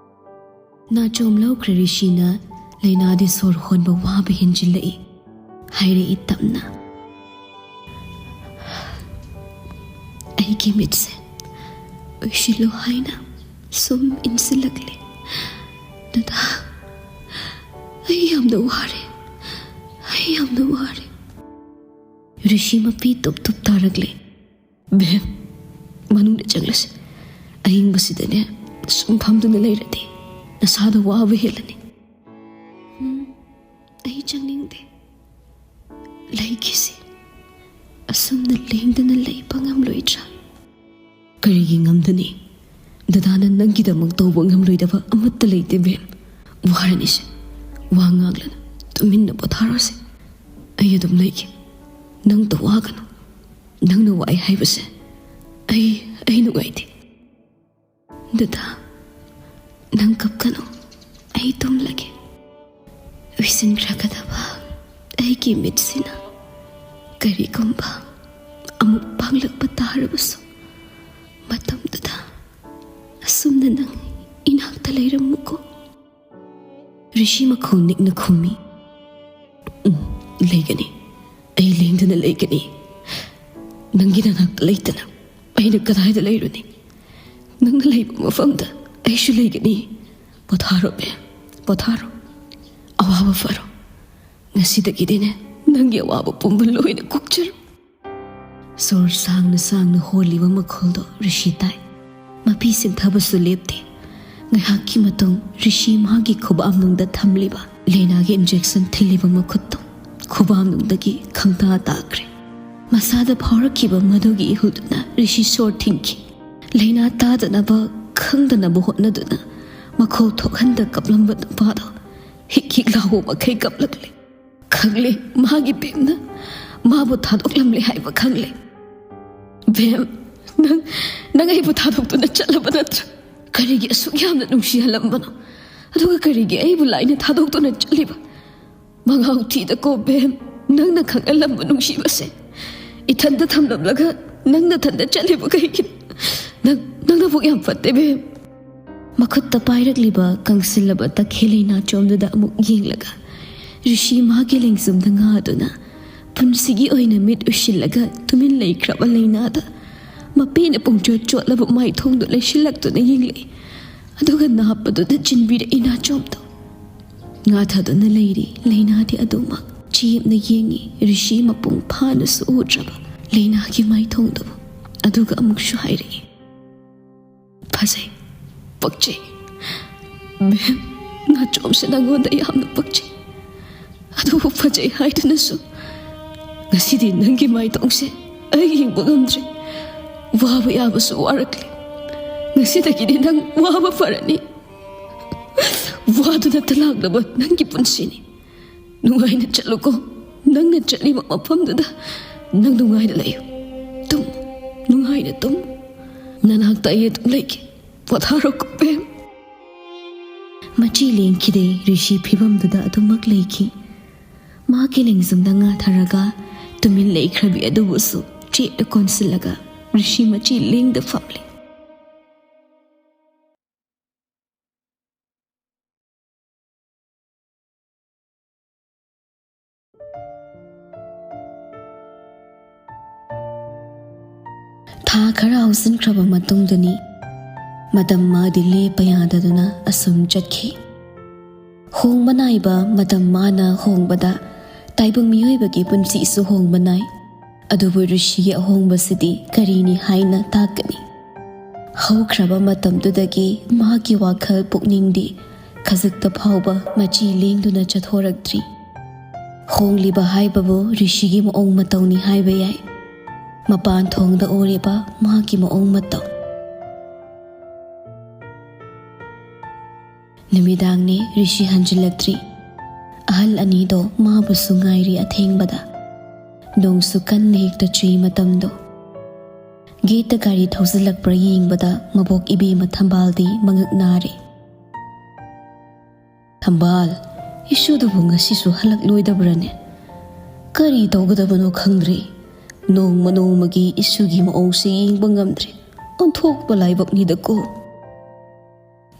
ꯅꯥꯆꯣꯝ ꯂꯧꯈ꯭ꯔꯦ ꯔꯤꯁꯤꯅ꯫ ꯂꯩꯅꯥꯗꯤ ꯁꯣꯔ ꯍꯣꯟꯕ ꯋꯥꯕ ꯍꯦꯟꯖꯤꯜꯂꯛꯏ꯫ ꯍꯥꯏꯔꯛꯏ ꯇꯞꯅ, ꯑꯩꯒꯤ ꯃꯤꯠꯁꯦ ꯎꯏꯁꯤꯜꯂꯨ ꯍꯥꯏꯅ ꯁꯨꯝ ꯏꯟꯁꯤꯜꯂꯛꯂꯦ꯫ ꯗꯗꯥ, ꯑꯩ ꯌꯥꯝꯅ ꯋꯥꯔꯦ꯫ ꯑꯩ ꯌꯥꯝꯅ ꯋꯥꯔꯦ꯫ ꯔꯤꯁꯤ ꯃꯄꯤ ꯇꯨꯞ ꯇꯨꯞ ꯇꯥꯔꯛꯂꯦ꯫ ꯕꯦꯝ, ꯃꯅꯨꯡꯗ ꯆꯪꯂꯁꯤ꯫ ꯑꯏꯪꯕꯁꯤꯗꯅꯦ ꯁꯨꯝ ꯐꯝꯗꯨꯅ ꯂꯩꯔꯗꯤ ꯅꯁꯥꯗ ꯋꯥꯕ ꯍꯦꯜꯂꯅꯤ꯫ ꯎꯝ, ꯑꯩ ꯆꯪꯅꯤꯡꯗꯦ꯫ ꯂꯩꯈꯤꯁꯤ꯫ ꯑꯁꯨꯝꯅ ꯂꯦꯡꯗꯅ ꯂꯩꯕ ꯉꯝꯂꯣꯏꯗ꯭ꯔꯥ? ꯀꯔꯤꯒꯤ ꯉꯝꯗꯅꯤ? ꯗꯗꯥꯅ ꯅꯪꯒꯤꯗꯃꯛ ꯇꯧꯕ ꯉꯝꯂꯣꯏꯗꯕ ꯑꯃꯠꯇ ꯂꯩꯇꯦ, ꯕꯦꯝ꯫ ꯋꯥꯔꯅꯤꯁꯦ꯫ ꯋꯥ ꯉꯥꯡꯂꯅꯨ꯫ ꯇꯨꯃꯤꯟꯅ ꯄꯣꯊꯥꯔꯣꯁꯦ꯫ ꯑꯩ ꯑꯗꯨꯝ ꯂꯩꯒꯦ꯫ ꯅꯪꯇ ꯋꯥꯒꯅꯨ꯫ ꯅꯪꯅ ꯋꯥꯏ ꯍꯥꯏꯕꯁꯦ ꯑꯩ, ꯑꯩ ꯅꯨꯡꯉꯥꯏꯇꯦ꯫ ꯗꯗꯥ, ꯅꯪ ꯀꯞꯀꯅꯨ꯫ ꯑꯩ ꯇꯨꯝꯂꯒꯦ꯫ ꯎꯏꯁꯤꯟꯈ꯭ꯔꯒꯗꯕ ꯑꯩꯒꯤ ꯃꯤꯠꯁꯤꯅ ꯀꯔꯤꯒꯨꯝꯕ ꯑꯃꯨꯛ ꯄꯥꯡꯂꯛꯄ ꯇꯥꯔꯕꯁꯨ, ꯃꯇꯝꯗꯨꯗ ꯑꯁꯨꯝꯅ ꯅꯪ ꯏꯅꯥꯛꯇ ꯂꯩꯔꯝꯃꯨꯀꯣ꯫ ꯔꯤꯁꯤ ꯃꯈꯣꯡ ꯅꯤꯛꯅ ꯈꯨꯝꯃꯤ, "ꯎꯝ, ꯂꯩꯒꯅꯤ꯫ ꯑꯩ ꯂꯦꯡꯗꯅ ꯂꯩꯒꯅꯤ꯫ ꯅꯪꯒꯤ ꯅꯅꯥꯛꯇ ꯂꯩꯇꯅ ꯑꯩꯅ ꯀꯗꯥꯏꯗ ꯂꯩꯔꯨꯅꯤ? ꯅꯪꯅ ꯂꯩꯕ ꯃꯐꯝꯗ ꯑꯩꯁꯨ ꯂꯩꯒꯅꯤ꯫ ꯄꯣꯊꯥꯔꯣ, ꯕꯦꯝ, ꯄꯣꯊꯥꯔꯣ꯫ ꯑꯋꯥꯕ ꯐꯔꯣ꯫ ꯉꯁꯤꯗꯒꯤꯗꯤꯅꯦ, ꯅꯪꯒꯤ ꯑꯋꯥꯕ ꯄꯨꯝꯕ ꯂꯣꯏꯅ ꯀꯣꯛꯆꯔꯣ꯫" ꯁꯣꯔ ꯁꯥꯡꯅ ꯁꯥꯡꯅ ꯍꯣꯜꯂꯤꯕ ꯃꯈꯣꯜꯗꯣ ꯔꯤꯁꯤ ꯇꯥꯏ꯫ ꯃꯄꯤ ꯁꯤꯡꯊꯕꯁꯨ ꯂꯦꯞꯇꯦ꯫ ꯉꯥꯏꯍꯥꯛꯀꯤ ꯃꯇꯨꯡ ꯔꯤꯁꯤ ꯃꯥꯒꯤ ꯈꯨꯕꯥꯝꯅꯨꯡꯗ ꯊꯝꯂꯤꯕ ꯂꯩꯅꯥꯒꯤ injection ꯊꯤꯜꯂꯤꯕ ꯃꯈꯨꯠꯇꯣ ꯈꯨꯕꯥꯝꯅꯨꯡꯗꯒꯤ ꯈꯪꯇꯥ ꯇꯥꯈ꯭ꯔꯦ꯫ ꯃꯁꯥꯗ ꯐꯥꯎꯔꯛꯈꯤꯕ ꯃꯗꯨꯒꯤ ꯏꯍꯨꯜꯗꯨꯅ ꯔꯤꯁꯤ ꯁꯣꯔ ꯊꯤꯡꯈꯤ꯫ ꯂꯩꯅꯥ ꯇꯥꯗꯅꯕ, ꯈꯪꯗꯅꯕ ꯍꯣꯠꯅꯗꯨꯅ ꯃꯈꯣꯜ ꯊꯣꯛꯍꯟꯗ ꯀꯞꯂꯝꯕ ꯅꯨꯄꯥꯗꯣ ꯍꯤꯛ ꯍꯤꯛ ꯂꯥꯎꯕ ꯃꯈꯩ ꯀꯞꯂꯛꯂꯦ꯫ ꯈꯪꯂꯦ, ꯃꯥꯒꯤ ꯕꯦꯝꯅ ꯃꯥꯕꯨ ꯊꯥꯗꯣꯛꯂꯝꯂꯦ ꯍꯥꯏꯕ ꯈꯪꯂꯦ꯫ "ꯕꯦꯝ, ꯅꯪ, ꯅꯪ ꯑꯩꯕꯨ ꯊꯥꯗꯣꯛꯇꯨꯅ ꯆꯠꯂꯕ ꯅꯠꯇ꯭ꯔꯥ? ꯀꯔꯤꯒꯤ ꯑꯁꯨꯛ ꯌꯥꯝꯅ ꯅꯨꯡꯁꯤꯍꯜꯂꯝꯕꯅꯣ? ꯑꯗꯨꯒ ꯀꯔꯤꯒꯤ ꯑꯩꯕꯨ ꯂꯥꯏꯅ ꯊꯥꯗꯣꯛꯇꯨꯅ ꯆꯠꯂꯤꯕ? ꯃꯉꯥꯎ ꯊꯤꯗꯀꯣ, ꯕꯦꯝ꯫ ꯅꯪꯅ ꯈꯪꯍꯜꯂꯝꯕ ꯅꯨꯡꯁꯤꯕꯁꯦ ꯏꯊꯟꯗ ꯊꯝꯂꯝꯂꯒ ꯅꯪ ꯅꯊꯟꯗ ꯆꯠꯂꯤꯕ ꯀꯩꯒꯤꯅꯣ? ꯅꯪ, ꯅꯪ ꯅꯕꯨꯛ ꯌꯥꯝ ꯐꯠꯇꯦ, ꯕꯦꯝ꯫ ꯃꯈꯨꯠꯇ ꯄꯥꯏꯔꯛꯂꯤꯕ ꯀꯪꯁꯤꯜꯂꯕ ꯇꯈꯦꯜ ꯂꯩꯅꯥꯆꯣꯝꯗꯨꯗ ꯑꯃꯨꯛ ꯌꯦꯡꯂꯒ, ꯔꯤꯁꯤ ꯃꯍꯥꯛꯀꯤ ꯂꯦꯡꯖꯨꯝꯗ ꯉꯥꯗꯨꯅ, ꯄꯨꯟꯁꯤꯒꯤ ꯑꯣꯏꯅ ꯃꯤꯠ ꯎꯏꯁꯤꯜꯂꯒ ꯇꯨꯃꯤꯟ ꯂꯩꯈ꯭ꯔꯕ ꯂꯩꯅꯥꯗ ꯃꯄꯦꯅ ꯄꯨꯡꯆꯣꯠ ꯆꯣꯠꯂꯕ ꯃꯥꯏꯊꯣꯡꯗꯨ ꯂꯩꯁꯤꯜꯂꯛꯇꯨꯅ ꯌꯦꯡꯂꯛꯏ꯫ ꯑꯗꯨꯒ ꯅꯥꯞꯄꯗꯨꯗ ꯆꯤꯟꯕꯤꯔꯛꯏ ꯅꯥꯆꯣꯝꯗꯣ꯫ ꯉꯥꯊꯗꯨꯅ ꯂꯩꯔꯤ ꯂꯩꯅꯥꯗꯤ ꯑꯗꯨꯃꯛ ꯆꯦꯞꯅ ꯌꯦꯡꯉꯤ, ꯔꯤꯁꯤ ꯃꯄꯨꯡ ꯐꯥꯅꯁꯨ ꯎꯗ꯭ꯔꯕ ꯂꯩꯅꯥꯒꯤ ꯃꯥꯏꯊꯣꯡꯗꯨꯕꯨ꯫ ꯑꯗꯨꯒ ꯑꯃꯨꯛꯁꯨ ꯍꯥꯏꯔꯛꯏ, "ꯐꯖꯩ, ꯄꯛꯆꯩ꯫ ꯃꯦꯝ, ꯅꯥꯆꯣꯝꯁꯦ ꯅꯪꯉꯣꯟꯗ ꯌꯥꯝꯅ ꯄꯛꯆꯩ꯫ ꯑꯗꯨꯕꯨ ꯐꯖꯩ ꯍꯥꯏꯗꯨꯅꯁꯨ ꯉꯁꯤꯗꯤ ꯅꯪꯒꯤ ꯃꯥꯏꯊꯣꯡꯁꯦ ꯑꯩ ꯌꯦꯡꯕ ꯉꯝꯗ꯭ꯔꯦ꯫ ꯋꯥꯕ ꯌꯥꯕꯁꯨ ꯋꯥꯔꯛꯂꯦ꯫ ꯉꯁꯤꯗꯒꯤꯗꯤ ꯅꯪ ꯋꯥꯕ ꯐꯔꯅꯤ꯫ ꯋꯥꯗꯨꯅ ꯇꯂꯥꯛꯂꯕ ꯅꯪꯒꯤ ꯄꯨꯟꯁꯤꯅꯤ꯫ ꯅꯨꯡꯉꯥꯏꯅ ꯆꯠꯂꯨꯀꯣ꯫ ꯅꯪꯅ ꯆꯠꯂꯤꯕ ꯃꯐꯝꯗꯨꯗ ꯅꯪ ꯅꯨꯡꯉꯥꯏꯅ ꯂꯩꯌꯨ꯫ ꯇꯨꯝ, ꯅꯨꯡꯉꯥꯏꯅ ꯇꯨꯝ꯫ ꯅꯅꯥꯛꯇ ꯑꯩ ꯑꯗꯨꯝ ꯂꯩꯒꯦ꯫ ꯄꯣꯊꯥꯔꯣꯀꯣ, ꯕꯦꯝ꯫" ꯃꯆꯤ ꯂꯦꯡꯈꯤꯗꯦ, ꯔꯤꯁꯤ ꯐꯤꯕꯝꯗꯨꯗ ꯑꯗꯨꯃꯛ ꯂꯩꯈꯤ꯫ ꯃꯍꯥꯛꯀꯤ ꯂꯦꯡꯖꯨꯝꯗ ꯉꯥꯊꯔꯒ ꯇꯨꯃꯤꯟ ꯂꯩꯈ꯭ꯔꯕꯤ ꯑꯗꯨꯕꯨꯁꯨ ꯆꯦꯠꯅ ꯀꯣꯟꯁꯤꯜꯂꯒ ꯔꯤꯁꯤ ꯃꯆꯤ ꯂꯦꯡꯗ ꯐꯝꯂꯤ꯫ ꯊꯥ ꯈꯔ ꯍꯧꯖꯤꯟꯈ꯭ꯔꯕ ꯃꯇꯨꯡꯗꯅꯤ꯫ ꯃꯇꯝ ꯃꯥꯗꯤ ꯂꯦꯞꯄ ꯌꯥꯗꯗꯨꯅ ꯑꯁꯨꯝ ꯆꯠꯈꯤ꯫ ꯍꯣꯡꯕ ꯅꯥꯏꯕ ꯃꯇꯝ ꯃꯥꯅ ꯍꯣꯡꯕꯗ ꯇꯥꯏꯕꯪ ꯃꯤꯑꯣꯏꯕꯒꯤ ꯄꯨꯟꯁꯤꯁꯨ ꯍꯣꯡꯕ ꯅꯥꯏ꯫ ꯑꯗꯨꯕꯨ ꯔꯤꯁꯤꯒꯤ ꯑꯍꯣꯡꯕꯁꯤꯗꯤ ꯀꯔꯤꯅꯤ ꯍꯥꯏꯅ ꯇꯥꯛꯀꯅꯤ? ꯍꯧꯈ꯭ꯔꯕ ꯃꯇꯝꯗꯨꯗꯒꯤ ꯃꯍꯥꯛꯀꯤ ꯋꯥꯈꯜ ꯄꯨꯛꯅꯤꯡꯗꯤ ꯈꯖꯤꯛꯇ ꯐꯥꯎꯕ ꯃꯆꯤ ꯂꯦꯡꯗꯨꯅ ꯆꯠꯊꯣꯔꯛꯇ꯭ꯔꯤ꯫ ꯍꯣꯡꯂꯤꯕ ꯍꯥꯏꯕꯕꯨ ꯔꯤꯁꯤꯒꯤ ꯃꯑꯣꯡ ꯃꯇꯧꯅꯤ ꯍꯥꯏꯕ ꯌꯥꯏ꯫ ꯃꯄꯥꯟ ꯊꯣꯡꯗ ꯎꯔꯤꯕ ꯃꯍꯥꯛꯀꯤ ꯃꯑꯣꯡ ꯃꯇꯧ꯫ ꯅꯨꯃꯤꯗꯥꯡꯅꯦ, ꯔꯤꯁꯤ ꯍꯟꯖꯤꯜꯂꯛꯇ꯭ꯔꯤ꯫ ꯑꯍꯜ ꯑꯅꯤꯗꯣ ꯃꯥꯕꯨꯁꯨ ꯉꯥꯏꯔꯤ ꯑꯊꯦꯡꯕꯗ꯫ ꯅꯣꯡꯁꯨ ꯀꯟꯅ ꯍꯦꯛꯇ ꯆꯨꯏ ꯃꯇꯝꯗꯣ꯫ ꯒꯦꯠꯇ ꯒꯥꯔꯤ ꯊꯧꯖꯤꯜꯂꯛꯄ꯭ꯔꯥ ꯌꯦꯡꯕꯗ ꯃꯕꯣꯛ ꯏꯕꯦꯝꯃ ꯊꯝꯕꯥꯜꯗꯤ ꯃꯉꯛ ꯅꯥꯔꯦ꯫ "ꯊꯝꯕꯥꯜ, ꯏꯁꯨꯗꯨꯕꯨ ꯉꯁꯤꯁꯨ ꯍꯜꯂꯛꯂꯣꯏꯗꯕ꯭ꯔꯅꯦ? ꯀꯔꯤ ꯇꯧꯒꯗꯕꯅꯣ ꯈꯪꯗ꯭ꯔꯦ꯫ ꯅꯣꯡꯃ ꯅꯣꯡꯃꯒꯤ ꯏꯁꯨꯒꯤ ꯃꯑꯣꯡꯁꯦ ꯌꯦꯡꯕ ꯉꯝꯗ꯭ꯔꯦ꯫ ꯑꯣꯟꯊꯣꯛꯄ ꯂꯥꯏꯕꯛꯅꯤꯗꯀꯣ꯫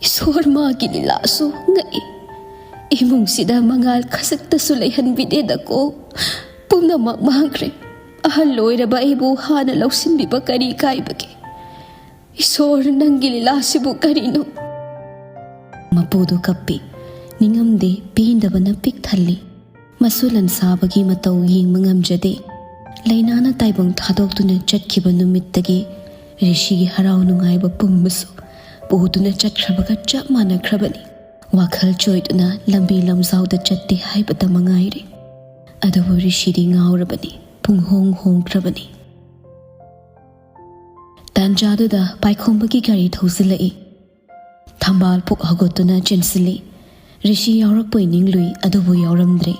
ꯏꯁꯣꯔ, ꯃꯥꯒꯤ ꯂꯤꯂꯥꯁꯨ ꯉꯛꯏ꯫ ꯏꯃꯨꯡꯁꯤꯗ ꯃꯉꯥꯜ ꯈꯖꯤꯛꯇꯁꯨ ꯂꯩꯍꯟꯕꯤꯗꯦꯗꯀꯣ꯫ ꯄꯨꯝꯅꯃꯛ ꯃꯥꯡꯈ꯭ꯔꯦ꯫ ꯑꯍꯜ ꯑꯣꯏꯔꯕ ꯑꯩꯕꯨ ꯍꯥꯟꯅ ꯂꯧꯁꯤꯟꯕꯤꯕ ꯀꯔꯤ ꯀꯥꯏꯕꯒꯦ? ꯏꯁꯣꯔ, ꯅꯪꯒꯤ ꯂꯤꯂꯥꯁꯤꯕꯨ ꯀꯔꯤꯅꯣ? ꯃꯄꯨꯗꯨ ꯀꯞꯄꯤ꯫ ꯅꯤꯡꯉꯝꯗꯦ, ꯄꯦꯟꯗꯕꯅ ꯄꯤꯛ ꯊꯜꯂꯤ꯫ ꯃꯁꯨ ꯂꯟꯁꯥꯕꯒꯤ ꯃꯇꯧ ꯌꯦꯡꯕ ꯉꯝꯖꯗꯦ꯫ ꯂꯩꯅꯥꯅ ꯇꯥꯏꯕꯪ ꯊꯥꯗꯣꯛꯇꯨꯅ ꯆꯠꯈꯤꯕ ꯅꯨꯃꯤꯠꯇꯒꯤ ꯔꯤꯁꯤꯒꯤ ꯍꯔꯥꯎ ꯅꯨꯡꯉꯥꯏꯕ ꯄꯨꯝꯕꯁꯨ ꯄꯨꯗꯨꯅ ꯆꯠꯈ꯭ꯔꯕꯒ ꯆꯞ ꯃꯥꯟꯅꯈ꯭ꯔꯕꯅꯤ꯫ ꯋꯥꯈꯜ ꯆꯣꯏꯗꯨꯅ ꯂꯝꯕꯤ ꯂꯝꯖꯥꯎꯗ ꯆꯠꯇꯦ ꯍꯥꯏꯕꯇ ꯃꯉꯥꯏꯔꯦ꯫ ꯑꯗꯨꯕꯨ ꯔꯤꯁꯤꯗꯤ ꯉꯥꯎꯔꯕꯅꯤ, ꯄꯨꯡꯍꯣꯡ ꯍꯣꯡꯈ꯭ꯔꯕꯅꯤ꯫ ꯇꯥꯟꯖꯥꯗꯨꯗ ꯄꯥꯏꯈꯣꯝꯕꯒꯤ ꯒꯥꯔꯤ ꯊꯧꯖꯤꯜꯂꯛꯏ꯫ ꯊꯝꯕꯥꯜ ꯄꯨꯛ ꯍꯧꯒꯠꯇꯨꯅ ꯆꯦꯟꯁꯤꯜꯂꯤ꯫ ꯔꯤꯁꯤ ꯌꯥꯎꯔꯛꯄꯣꯏ ꯅꯤꯡꯂꯨꯏ, ꯑꯗꯨꯕꯨ ꯌꯥꯎꯔꯝꯗ꯭ꯔꯦ꯫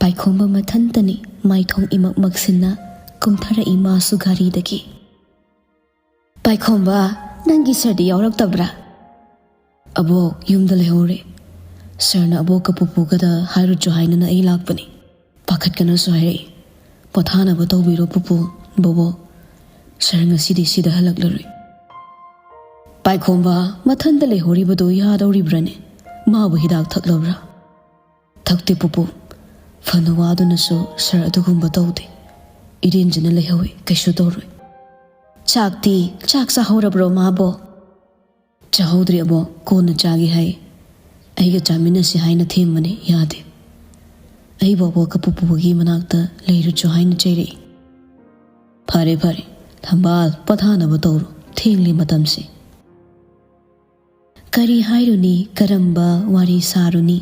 ꯄꯥꯏꯈꯣꯝꯕ ꯃꯊꯟꯇꯅꯤ, ꯃꯥꯏꯊꯣꯡ ꯏꯃꯛ ꯃꯛꯁꯤꯟꯅ ꯀꯨꯝꯊꯔꯛꯏ ꯃꯥꯁꯨ ꯒꯥꯔꯤꯗꯒꯤ꯫ "ꯄꯥꯏꯈꯣꯝꯕ, ꯅꯪꯒꯤ ꯁꯥꯔꯗꯤ ꯌꯥꯎꯔꯛꯇꯕ꯭ꯔꯥ?" "ꯑꯕꯣꯛ, ꯌꯨꯝꯗ ꯂꯩꯍꯧꯔꯦ꯫ ꯁꯥꯔꯅ ꯑꯕꯣꯛꯀ ꯄꯨꯄꯨꯒꯗ ꯍꯥꯏꯔꯨꯆꯣ ꯍꯥꯏꯅꯅ ꯑꯩ ꯂꯥꯛꯄꯅꯤ꯫ ꯄꯥꯈꯠꯀꯅꯨꯁꯨ ꯍꯥꯏꯔꯛꯏ꯫ ꯄꯣꯊꯥꯅꯕ ꯇꯧꯕꯤꯔꯣ ꯄꯨꯄꯨ, ꯕꯣꯕꯣꯛ꯫ ꯁꯥꯔ ꯉꯁꯤꯗꯤ ꯁꯤꯗ ꯍꯜꯂꯛꯂꯔꯣꯏ꯫" "ꯄꯥꯏꯈꯣꯝꯕ, ꯃꯊꯟꯇ ꯂꯩꯍꯧꯔꯤꯕꯗꯨ ꯌꯥꯗꯧꯔꯤꯕ꯭ꯔꯥꯅꯦ? ꯃꯥꯕꯨ ꯍꯤꯗꯥꯛ ꯊꯛꯂꯕ꯭ꯔꯥ?" "ꯊꯛꯇꯦ ꯄꯨꯄꯨ꯫ ꯐꯅ ꯋꯥꯗꯨꯅꯁꯨ ꯁꯥꯔ ꯑꯗꯨꯒꯨꯝꯕ ꯇꯧꯗꯦ꯫ ꯏꯔꯦꯟꯖꯅ ꯂꯩꯍꯧꯏ, ꯀꯩꯁꯨ ꯇꯧꯔꯣꯏ꯫" "ꯆꯥꯛꯇꯤ, ꯆꯥꯛ ꯆꯥꯍꯧꯔꯕ꯭ꯔꯣ ꯃꯥꯕꯣ?" "ꯆꯥꯍꯧꯗ꯭ꯔꯤ ꯑꯕꯣꯛ, ꯀꯣꯟꯅ ꯆꯥꯒꯦ ꯍꯥꯏ꯫ ꯑꯩꯒ ꯆꯥꯃꯤꯟꯅꯁꯤ ꯍꯥꯏꯅ ꯊꯦꯝꯕꯅꯤ, ꯌꯥꯗꯦ꯫ ꯑꯩꯕꯨ ꯑꯕꯣꯛꯀ ꯄꯨꯄꯨꯒꯤ ꯃꯅꯥꯛꯇ ꯂꯩꯔꯨꯆꯣ ꯍꯥꯏꯅ ꯆꯩꯔꯛꯏ꯫" "ꯐꯔꯦ ꯐꯔꯦ, ꯊꯝꯕꯥꯜ, ꯄꯣꯊꯥꯅꯕ ꯇꯧꯔꯣ, ꯊꯦꯡꯂꯦ ꯃꯇꯝꯁꯦ꯫" ꯀꯔꯤ ꯍꯥꯏꯔꯨꯅꯤ, ꯀꯔꯝꯕ ꯋꯥꯔꯤ ꯁꯥꯔꯨꯅꯤ?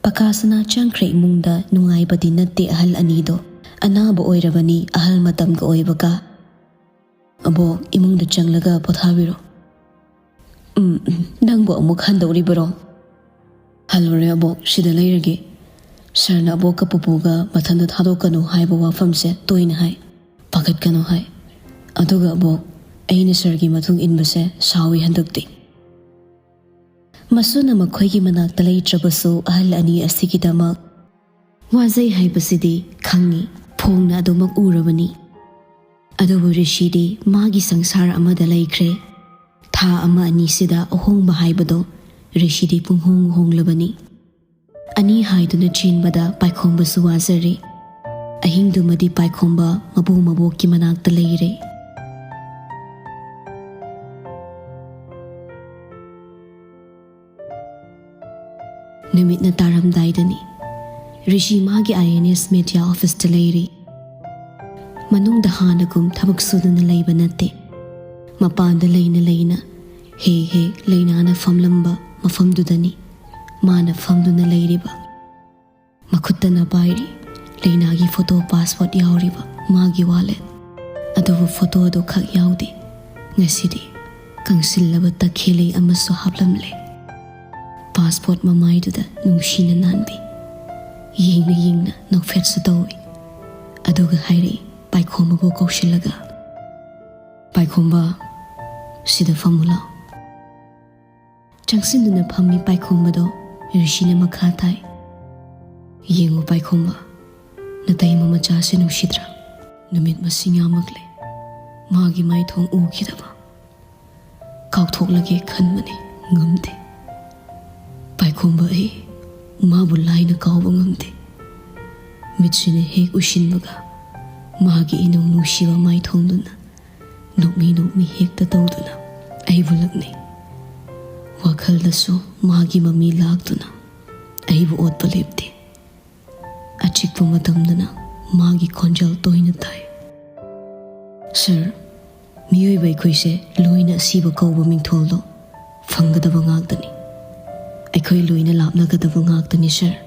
ꯄꯀꯥ ꯁꯅꯥ ꯆꯪꯈ꯭ꯔꯦ ꯏꯃꯨꯡꯗ, ꯅꯨꯡꯉꯥꯏꯕꯗꯤ ꯅꯠꯇꯦ ꯑꯍꯜ ꯑꯅꯤꯗꯣ꯫ ꯑꯅꯥꯕ ꯑꯣꯏꯔꯕꯅꯤ, ꯑꯍꯜ ꯃꯇꯝꯒ ꯑꯣꯏꯕꯒ꯫ "ꯑꯕꯣꯛ, ꯏꯃꯨꯡꯗ ꯆꯪꯂꯒ ꯄꯣꯊꯥꯕꯤꯔꯣ꯫" "ꯎꯝ, ꯎꯝ, ꯅꯪꯕꯨ ꯑꯃꯨꯛ ꯍꯟꯗꯧꯔꯤꯕꯔꯣ?" "ꯍꯜꯂꯨꯔꯦ ꯑꯕꯣꯛ, ꯁꯤꯗ ꯂꯩꯔꯒꯦ꯫ ꯁꯥꯔꯅ ꯑꯕꯣꯛꯀ ꯄꯨꯄꯨꯒ ꯃꯊꯟꯇ ꯊꯥꯗꯣꯛꯀꯅꯨ ꯍꯥꯏꯕ ꯋꯥꯐꯝꯁꯦ ꯇꯣꯏꯅ ꯍꯥꯏ, ꯄꯥꯈꯠꯀꯅꯨ ꯍꯥꯏ꯫ ꯑꯗꯨꯒ ꯑꯕꯣꯛ, ꯑꯩꯅ ꯁꯥꯔꯒꯤ ꯃꯇꯨꯡ ꯏꯟꯕꯁꯦ ꯁꯥꯎꯏ ꯍꯟꯗꯛꯇꯤ꯫" ꯃꯁꯨꯅ ꯃꯈꯣꯏꯒꯤ ꯃꯅꯥꯛꯇ ꯂꯩꯇ꯭ꯔꯕꯁꯨ ꯑꯍꯜ ꯑꯅꯤ ꯑꯁꯤꯒꯤꯗꯃꯛ ꯋꯥꯖꯩ ꯍꯥꯏꯕꯁꯤꯗꯤ ꯈꯪꯉꯤ, ꯐꯣꯡꯅ ꯑꯗꯨꯃꯛ ꯎꯔꯕꯅꯤ꯫ ꯑꯗꯨꯕꯨ ꯔꯤꯁꯤꯗꯤ ꯃꯥꯒꯤ ꯁꯪꯁꯥꯔ ꯑꯃꯗ ꯂꯩꯈ꯭ꯔꯦ꯫ ꯊꯥ ꯑꯃ ꯑꯅꯤꯁꯤꯗ ꯑꯍꯣꯡꯕ ꯍꯥꯏꯕꯗꯣ ꯔꯤꯁꯤꯗꯤ ꯄꯨꯡꯍꯣꯡ ꯍꯣꯡꯂꯕꯅꯤ꯫ ꯑꯅꯤ ꯍꯥꯏꯗꯨꯅ ꯆꯦꯟꯕꯗ ꯄꯥꯏꯈꯣꯝꯕꯁꯨ ꯋꯥꯖꯔꯦ꯫ ꯑꯍꯤꯡꯗꯨꯃꯗꯤ ꯄꯥꯏꯈꯣꯝꯕ ꯃꯄꯨ ꯃꯕꯣꯛꯀꯤ ꯃꯅꯥꯛꯇ ꯂꯩꯔꯦ꯫ ꯅꯨꯃꯤꯠꯅ ꯇꯥꯔꯝꯗꯥꯏꯗꯅꯤ꯫ ꯔꯤꯁꯤ ꯃꯥꯒꯤ ꯑꯥꯏ ꯑꯦꯟ ꯑꯦꯁ ꯃꯦꯗꯤꯌꯥ ꯑꯣꯐꯤꯁꯇ ꯂꯩꯔꯤ꯫ ꯃꯅꯨꯡꯗ ꯍꯥꯟꯅꯒꯨꯝ ꯊꯕꯛ ꯁꯨꯗꯨꯅ ꯂꯩꯕ ꯅꯠꯇꯦ꯫ ꯃꯄꯥꯟꯗ ꯂꯩꯅ ꯂꯩꯅ ꯍꯦꯛ ꯍꯦꯛ ꯂꯩꯅꯥꯅ ꯐꯝꯂꯝꯕ ꯃꯐꯝꯗꯨꯗꯅꯤ ꯃꯥꯅ ꯐꯝꯗꯨꯅ ꯂꯩꯔꯤꯕ꯫ ꯃꯈꯨꯠꯇꯅ ꯄꯥꯏꯔꯤ ꯂꯩꯅꯥꯒꯤ ꯐꯣꯇꯣ ꯄꯥꯁꯄꯣꯔꯠ ꯌꯥꯎꯔꯤꯕ ꯃꯥꯒꯤ ꯋꯥꯂꯦꯠ꯫ ꯑꯗꯨꯕꯨ ꯐꯣꯇꯣꯗꯨ ꯈꯛ ꯌꯥꯎꯗꯦ꯫ ꯉꯁꯤꯗꯤ ꯀꯪꯁꯤꯜꯂꯕ ꯇꯈꯦꯜꯂꯩ ꯑꯃꯁꯨ ꯍꯥꯞꯂꯝꯂꯦ꯫ ꯄꯥꯁꯄꯣꯔꯠ ꯃꯃꯥꯏꯗꯨꯗ ꯅꯨꯡꯁꯤꯅ ꯅꯥꯟꯕꯤ꯫ ꯌꯦꯡꯅ ꯌꯦꯡꯅ ꯅꯣꯛꯐꯦꯠꯁꯨ ꯇꯧꯏ꯫ ꯑꯗꯨꯒ ꯍꯥꯏꯔꯛꯏ ꯄꯥꯏꯈꯣꯝꯕꯕꯨ ꯀꯧꯁꯤꯜꯂꯒ, "ꯄꯥꯏꯈꯣꯝꯕ, ꯁꯤꯗ ꯐꯝꯃꯨ ꯂꯥꯎ꯫" ꯆꯪꯁꯤꯟꯗꯨꯅ ꯐꯝꯃꯤ ꯄꯥꯏꯈꯣꯝꯕꯗꯣ꯫ ꯔꯤꯁꯤꯅ ꯃꯈꯥ ꯇꯥꯏ, "ꯌꯦꯡꯉꯨ ꯄꯥꯏꯈꯣꯝꯕ, ꯅꯇꯩꯃ ꯃꯆꯥꯁꯦ ꯅꯨꯡꯁꯤꯗ꯭ꯔꯥ? ꯅꯨꯃꯤꯠ ꯃꯁꯤꯡ ꯌꯥꯝꯃꯛꯂꯦ꯫ ꯃꯥꯒꯤ ꯃꯥꯏꯊꯣꯡ ꯎꯈꯤꯗꯕ꯫ ꯀꯥꯎꯊꯣꯛꯂꯒꯦ ꯈꯟꯕꯅꯤ, ꯉꯝꯗꯦ꯫ ꯄꯥꯏꯈꯣꯝꯕ, ꯑꯩ ꯃꯥꯕꯨ ꯂꯥꯏꯅ ꯀꯥꯎꯕ ꯉꯝꯗꯦ꯫ ꯃꯤꯠꯁꯤꯅ ꯍꯦꯛ ꯎꯏꯁꯤꯟꯕꯒ ꯃꯥꯒꯤ ꯏꯅꯧ ꯅꯨꯡꯁꯤꯕ ꯃꯥꯏꯊꯣꯡꯗꯨꯅ ꯅꯣꯛꯃꯤ ꯅꯣꯛꯃꯤ ꯍꯦꯛꯇ ꯇꯧꯗꯨꯅ ꯑꯩꯕꯨ ꯂꯛꯅꯩ꯫ ꯋꯥꯈꯜꯗꯁꯨ ꯃꯥꯒꯤ ꯃꯃꯤ ꯂꯥꯛꯇꯨꯅ ꯑꯩꯕꯨ ꯑꯣꯠꯄ ꯂꯦꯞꯇꯦ꯫ ꯑꯆꯤꯛꯄ ꯃꯇꯝꯗꯅ ꯃꯥꯒꯤ ꯈꯣꯟꯖꯦꯜ ꯇꯣꯏꯅ ꯇꯥꯏ꯫ ꯁꯥꯔ, ꯃꯤꯑꯣꯏꯕ ꯑꯩꯈꯣꯏꯁꯦ ꯂꯣꯏꯅ ꯑꯁꯤꯕ ꯀꯧꯕ ꯃꯤꯡꯊꯣꯜꯗꯣ ꯐꯪꯒꯗꯕ ꯉꯥꯛꯇꯅꯤ꯫ ꯑꯩꯈꯣꯏ ꯂꯣꯏꯅ ꯂꯥꯞꯅꯒꯗꯕ ꯉꯥꯛꯇꯅꯤ, ꯁꯥꯔ꯫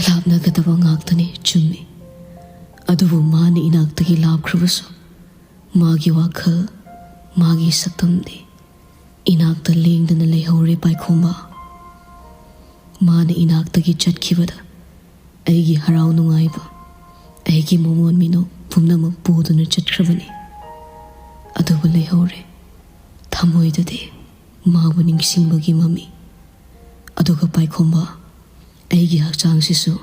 ꯂꯥꯞꯅꯒꯗꯕ ꯉꯥꯛꯇꯅꯤ, ꯆꯨꯝꯃꯤ꯫ ꯑꯗꯨꯕꯨ ꯃꯥꯅ ꯏꯅꯥꯛꯇꯒꯤ ꯂꯥꯞꯈ꯭ꯔꯕꯁꯨ, ꯃꯥꯒꯤ ꯋꯥꯈꯜ, ꯃꯥꯒꯤ ꯁꯛꯇꯝꯗꯤ ꯏꯅꯥꯛꯇ ꯂꯦꯡꯗꯅ ꯂꯩꯍꯧꯔꯦ, ꯄꯥꯏꯈꯣꯝꯕ꯫ ꯃꯥꯅ ꯏꯅꯥꯛꯇꯒꯤ ꯆꯠꯈꯤꯕꯗ ꯑꯩꯒꯤ ꯍꯔꯥꯎ ꯅꯨꯡꯉꯥꯏꯕ, ꯑꯩꯒꯤ ꯃꯃꯣꯟ ꯃꯤꯅꯣꯛ ꯄꯨꯝꯅꯃꯛ ꯄꯨꯗꯨꯅ ꯆꯠꯈ꯭ꯔꯕꯅꯤ꯫ ꯑꯗꯨꯕꯨ ꯂꯩꯍꯧꯔꯦ ꯊꯃꯣꯏꯗꯗꯤ ꯃꯥꯕꯨ ꯅꯤꯡꯁꯤꯡꯕꯒꯤ ꯃꯃꯤ꯫ ꯑꯗꯨꯒ ꯄꯥꯏꯈꯣꯝꯕ, ꯑꯩꯒꯤ ꯍꯛꯆꯥꯡꯁꯤꯁꯨ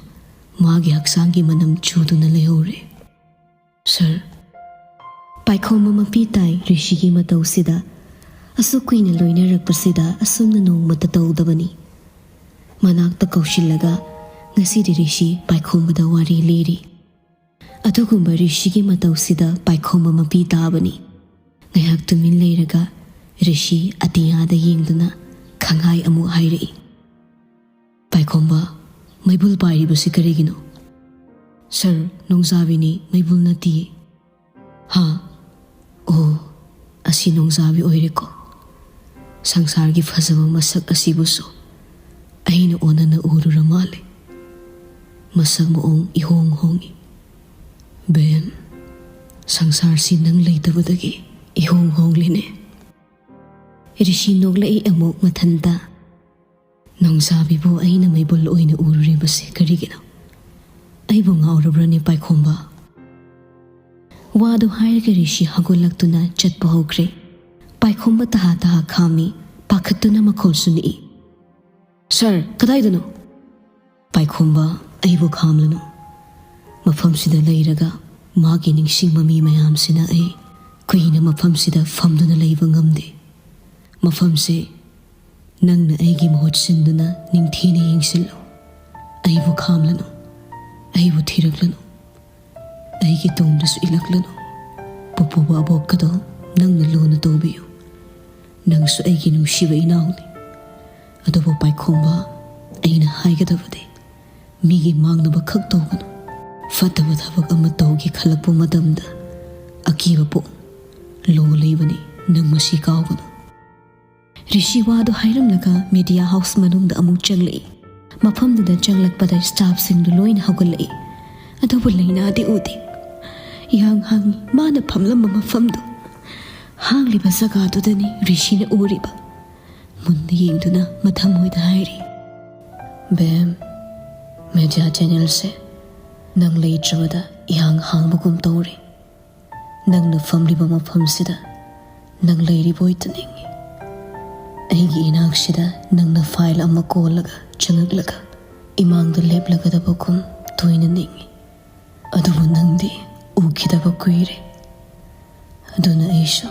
ꯃꯥꯒꯤ ꯍꯛꯆꯥꯡꯒꯤ ꯃꯅꯝ ꯆꯨꯗꯨꯅ ꯂꯩꯍꯧꯔꯦ꯫ "ꯁꯥꯔ, ꯄꯥꯏꯈꯣꯝꯕ ꯃꯄꯤ ꯇꯥꯏ ꯔꯤꯁꯤꯒꯤ ꯃꯇꯧꯁꯤꯗ꯫ ꯑꯁꯨꯛ ꯀꯨꯏꯅ ꯂꯣꯏꯅꯔꯛꯄꯁꯤꯗ ꯑꯁꯨꯝꯅ ꯅꯣꯡꯃꯇ ꯇꯧꯗꯕꯅꯤ꯫" ꯃꯅꯥꯛꯇ ꯀꯧꯁꯤꯜꯂꯒ ꯉꯁꯤꯗꯤ ꯔꯤꯁꯤ ꯄꯥꯏꯈꯣꯝꯕꯗ ꯋꯥꯔꯤ ꯂꯤꯔꯤ꯫ "ꯑꯗꯨꯒꯨꯝꯕ ꯔꯤꯁꯤꯒꯤ ꯃꯇꯧꯁꯤꯗ ꯄꯥꯏꯈꯣꯝꯕ ꯃꯄꯤ ꯇꯥꯕꯅꯤ꯫" ꯉꯥꯏꯍꯥꯛ ꯇꯨꯃꯤꯟ ꯂꯩꯔꯒ ꯔꯤꯁꯤ ꯑꯇꯤꯌꯥꯗ ꯌꯦꯡꯗꯨꯅ ꯈꯪꯍꯥꯏ ꯑꯃꯨꯛ ꯍꯥꯏꯔꯛꯏ꯫ "ꯄꯥꯏꯈꯣꯝꯕ, ꯃꯩꯕꯨꯜ ꯄꯥꯏꯔꯤꯕꯁꯤ ꯀꯔꯤꯒꯤꯅꯣ?" "ꯁꯥꯔ, ꯅꯣꯡꯖꯥꯕꯤꯅꯤ, ꯃꯩꯕꯨꯜ ꯅꯠꯇꯤꯌꯦ꯫" "ꯍꯥ? ꯑꯣ, ꯑꯁꯤ ꯅꯣꯡꯖꯥꯕꯤ ꯑꯣꯏꯔꯦꯀꯣ꯫ ꯁꯪꯁꯥꯔꯒꯤ ꯐꯖꯕ ꯃꯁꯛ ꯑꯁꯤꯕꯨꯁꯨ ꯑꯩꯅ ꯑꯣꯟꯅꯅ ꯎꯔꯨꯔ ꯃꯥꯜꯂꯦ꯫ ꯃꯁꯛ ꯃꯑꯣꯡ ꯏꯍꯣꯡ ꯍꯣꯡꯉꯤ꯫ ꯕꯦꯝ, ꯁꯪꯁꯥꯔꯁꯤ ꯅꯪ ꯂꯩꯇꯕꯗꯒꯤ ꯏꯍꯣꯡ ꯍꯣꯡꯂꯤꯅꯦ꯫" ꯔꯤꯁꯤ ꯅꯣꯛꯂꯛꯏ ꯑꯃꯨꯛ ꯃꯊꯟꯇ꯫ "ꯅꯣꯡꯖꯥꯕꯤꯕꯨ ꯑꯩꯅ ꯃꯩꯕꯨꯜ ꯑꯣꯏꯅ ꯎꯔꯨꯔꯤꯕꯁꯦ ꯀꯔꯤꯒꯤꯅꯣ? ꯑꯩꯕꯨ ꯉꯥꯎꯔꯕ꯭ꯔꯅꯦ ꯄꯥꯏꯈꯣꯝꯕ?" ꯋꯥꯗꯨ ꯍꯥꯏꯔꯒ ꯔꯤꯁꯤ ꯍꯧꯒꯠꯂꯛꯇꯨꯅ ꯆꯠꯄ ꯍꯧꯈ꯭ꯔꯦ꯫ ꯄꯥꯏꯈꯣꯝꯕ ꯇꯍꯥ ꯇꯍꯥ ꯈꯥꯝꯃꯤ, ꯄꯥꯈꯠꯇꯨꯅ ꯃꯈꯣꯜꯁꯨ ꯅꯤꯛꯏ꯫ "ꯁꯥꯔ, ꯀꯗꯥꯏꯗꯅꯣ?" "ꯄꯥꯏꯈꯣꯝꯕ, ꯑꯩꯕꯨ ꯈꯥꯝꯂꯅꯨ꯫ ꯃꯐꯝꯁꯤꯗ ꯂꯩꯔꯒ ꯃꯥꯒꯤ ꯅꯤꯡꯁꯤꯡ ꯃꯃꯤ ꯃꯌꯥꯝꯁꯤꯅ ꯑꯩ ꯀꯨꯏꯅ ꯃꯐꯝꯁꯤꯗ ꯐꯝꯗꯨꯅ ꯂꯩꯕ ꯉꯝꯗꯦ꯫ ꯃꯐꯝꯁꯦ ꯅꯪꯅ ꯑꯩꯒꯤ ꯃꯍꯨꯠ ꯁꯤꯟꯗꯨꯅ ꯅꯤꯡꯊꯤꯅ ꯌꯦꯡꯁꯤꯜꯂꯨ꯫ ꯑꯩꯕꯨ ꯈꯥꯝꯂꯅꯨ, ꯑꯩꯕꯨ ꯊꯤꯔꯛꯂꯅꯨ, ꯑꯩꯒꯤ ꯇꯨꯡꯗꯁꯨ ꯏꯜꯂꯛꯂꯅꯨ꯫ ꯄꯨꯄꯨꯕ ꯑꯕꯣꯛꯀꯗꯣ ꯅꯪꯅ ꯂꯨꯅ ꯇꯧꯕꯤꯌꯨ꯫ ꯅꯪꯁꯨ ꯑꯩꯒꯤ ꯅꯨꯡꯁꯤꯕ ꯏꯅꯥꯎꯅꯤ꯫ ꯑꯗꯨꯕꯨ ꯄꯥꯏꯈꯣꯝꯕ, ꯑꯩꯅ ꯍꯥꯏꯒꯗꯕꯗꯤ ꯃꯤꯒꯤ ꯃꯥꯡꯅꯕ ꯈꯛ ꯇꯧꯒꯅꯨ꯫ ꯐꯠꯇꯕ ꯊꯕꯛ ꯑꯃ ꯇꯧꯒꯦ ꯈꯜꯂꯛꯄ ꯃꯇꯝꯗ ꯑꯀꯤꯕ ꯄꯣꯛꯎ꯫ ꯂꯣ ꯂꯩꯕꯅꯤ, ꯅꯪ ꯃꯁꯤ ꯀꯥꯎꯒꯅꯨ꯫" ꯔꯤꯁꯤ ꯋꯥꯗꯨ ꯍꯥꯏꯔꯝꯂꯒ ꯃꯦꯗꯤꯌꯥ ꯍꯥꯎꯁ ꯃꯅꯨꯡꯗ ꯑꯃꯨꯛ ꯆꯪꯂꯛꯏ꯫ ꯃꯐꯝꯗꯨꯗ ꯆꯪꯂꯛꯄꯗ ꯁ꯭ꯇꯥꯐꯁꯤꯡꯗꯨ ꯂꯣꯏꯅ ꯍꯧꯒꯠꯂꯛꯏ꯫ ꯑꯗꯨꯕꯨ ꯂꯩꯅꯥꯗꯤ ꯎꯗꯦ꯫ ꯏꯍꯥꯡ ꯍꯥꯡꯉꯤ꯫ ꯃꯥꯅ ꯐꯝꯂꯝꯕ ꯃꯐꯝꯗꯨ ꯍꯥꯡꯂꯤꯕ ꯖꯒꯥꯗꯨꯗꯅꯤ ꯔꯤꯁꯤꯅ ꯎꯔꯤꯕ꯫ ꯃꯨꯟꯅ ꯌꯦꯡꯗꯨꯅ ꯃꯊꯃꯣꯏꯗ ꯍꯥꯏꯔꯤ, "ꯕꯦꯝ, ꯃꯦꯗꯤꯌꯥ ꯆꯦꯅꯦꯜꯁꯦ ꯅꯪ ꯂꯩꯇ꯭ꯔꯕꯗ ꯏꯍꯥꯡ ꯍꯥꯡꯕꯒꯨꯝ ꯇꯧꯔꯦ꯫ ꯅꯪꯅ ꯐꯝꯂꯤꯕ ꯃꯐꯝꯁꯤꯗ ꯅꯪ ꯂꯩꯔꯤꯕꯣꯏ ꯇꯥꯅꯤꯡꯉꯤ꯫ ꯑꯩꯒꯤ ꯏꯅꯥꯛꯁꯤꯗ ꯅꯪꯅ ꯐꯥꯏꯜ ꯑꯃ ꯀꯣꯜꯂꯒ ꯆꯪꯉꯛꯂꯒ ꯏꯃꯥꯡꯗ ꯂꯦꯞꯂꯒꯗꯕꯒꯨꯝ ꯇꯣꯏꯅ ꯅꯤꯡꯏ꯫ ꯑꯗꯨꯕꯨ ꯅꯪꯗꯤ ꯎꯈꯤꯗꯕ ꯀꯨꯏꯔꯦ꯫ ꯑꯗꯨꯅ ꯑꯩꯁꯨ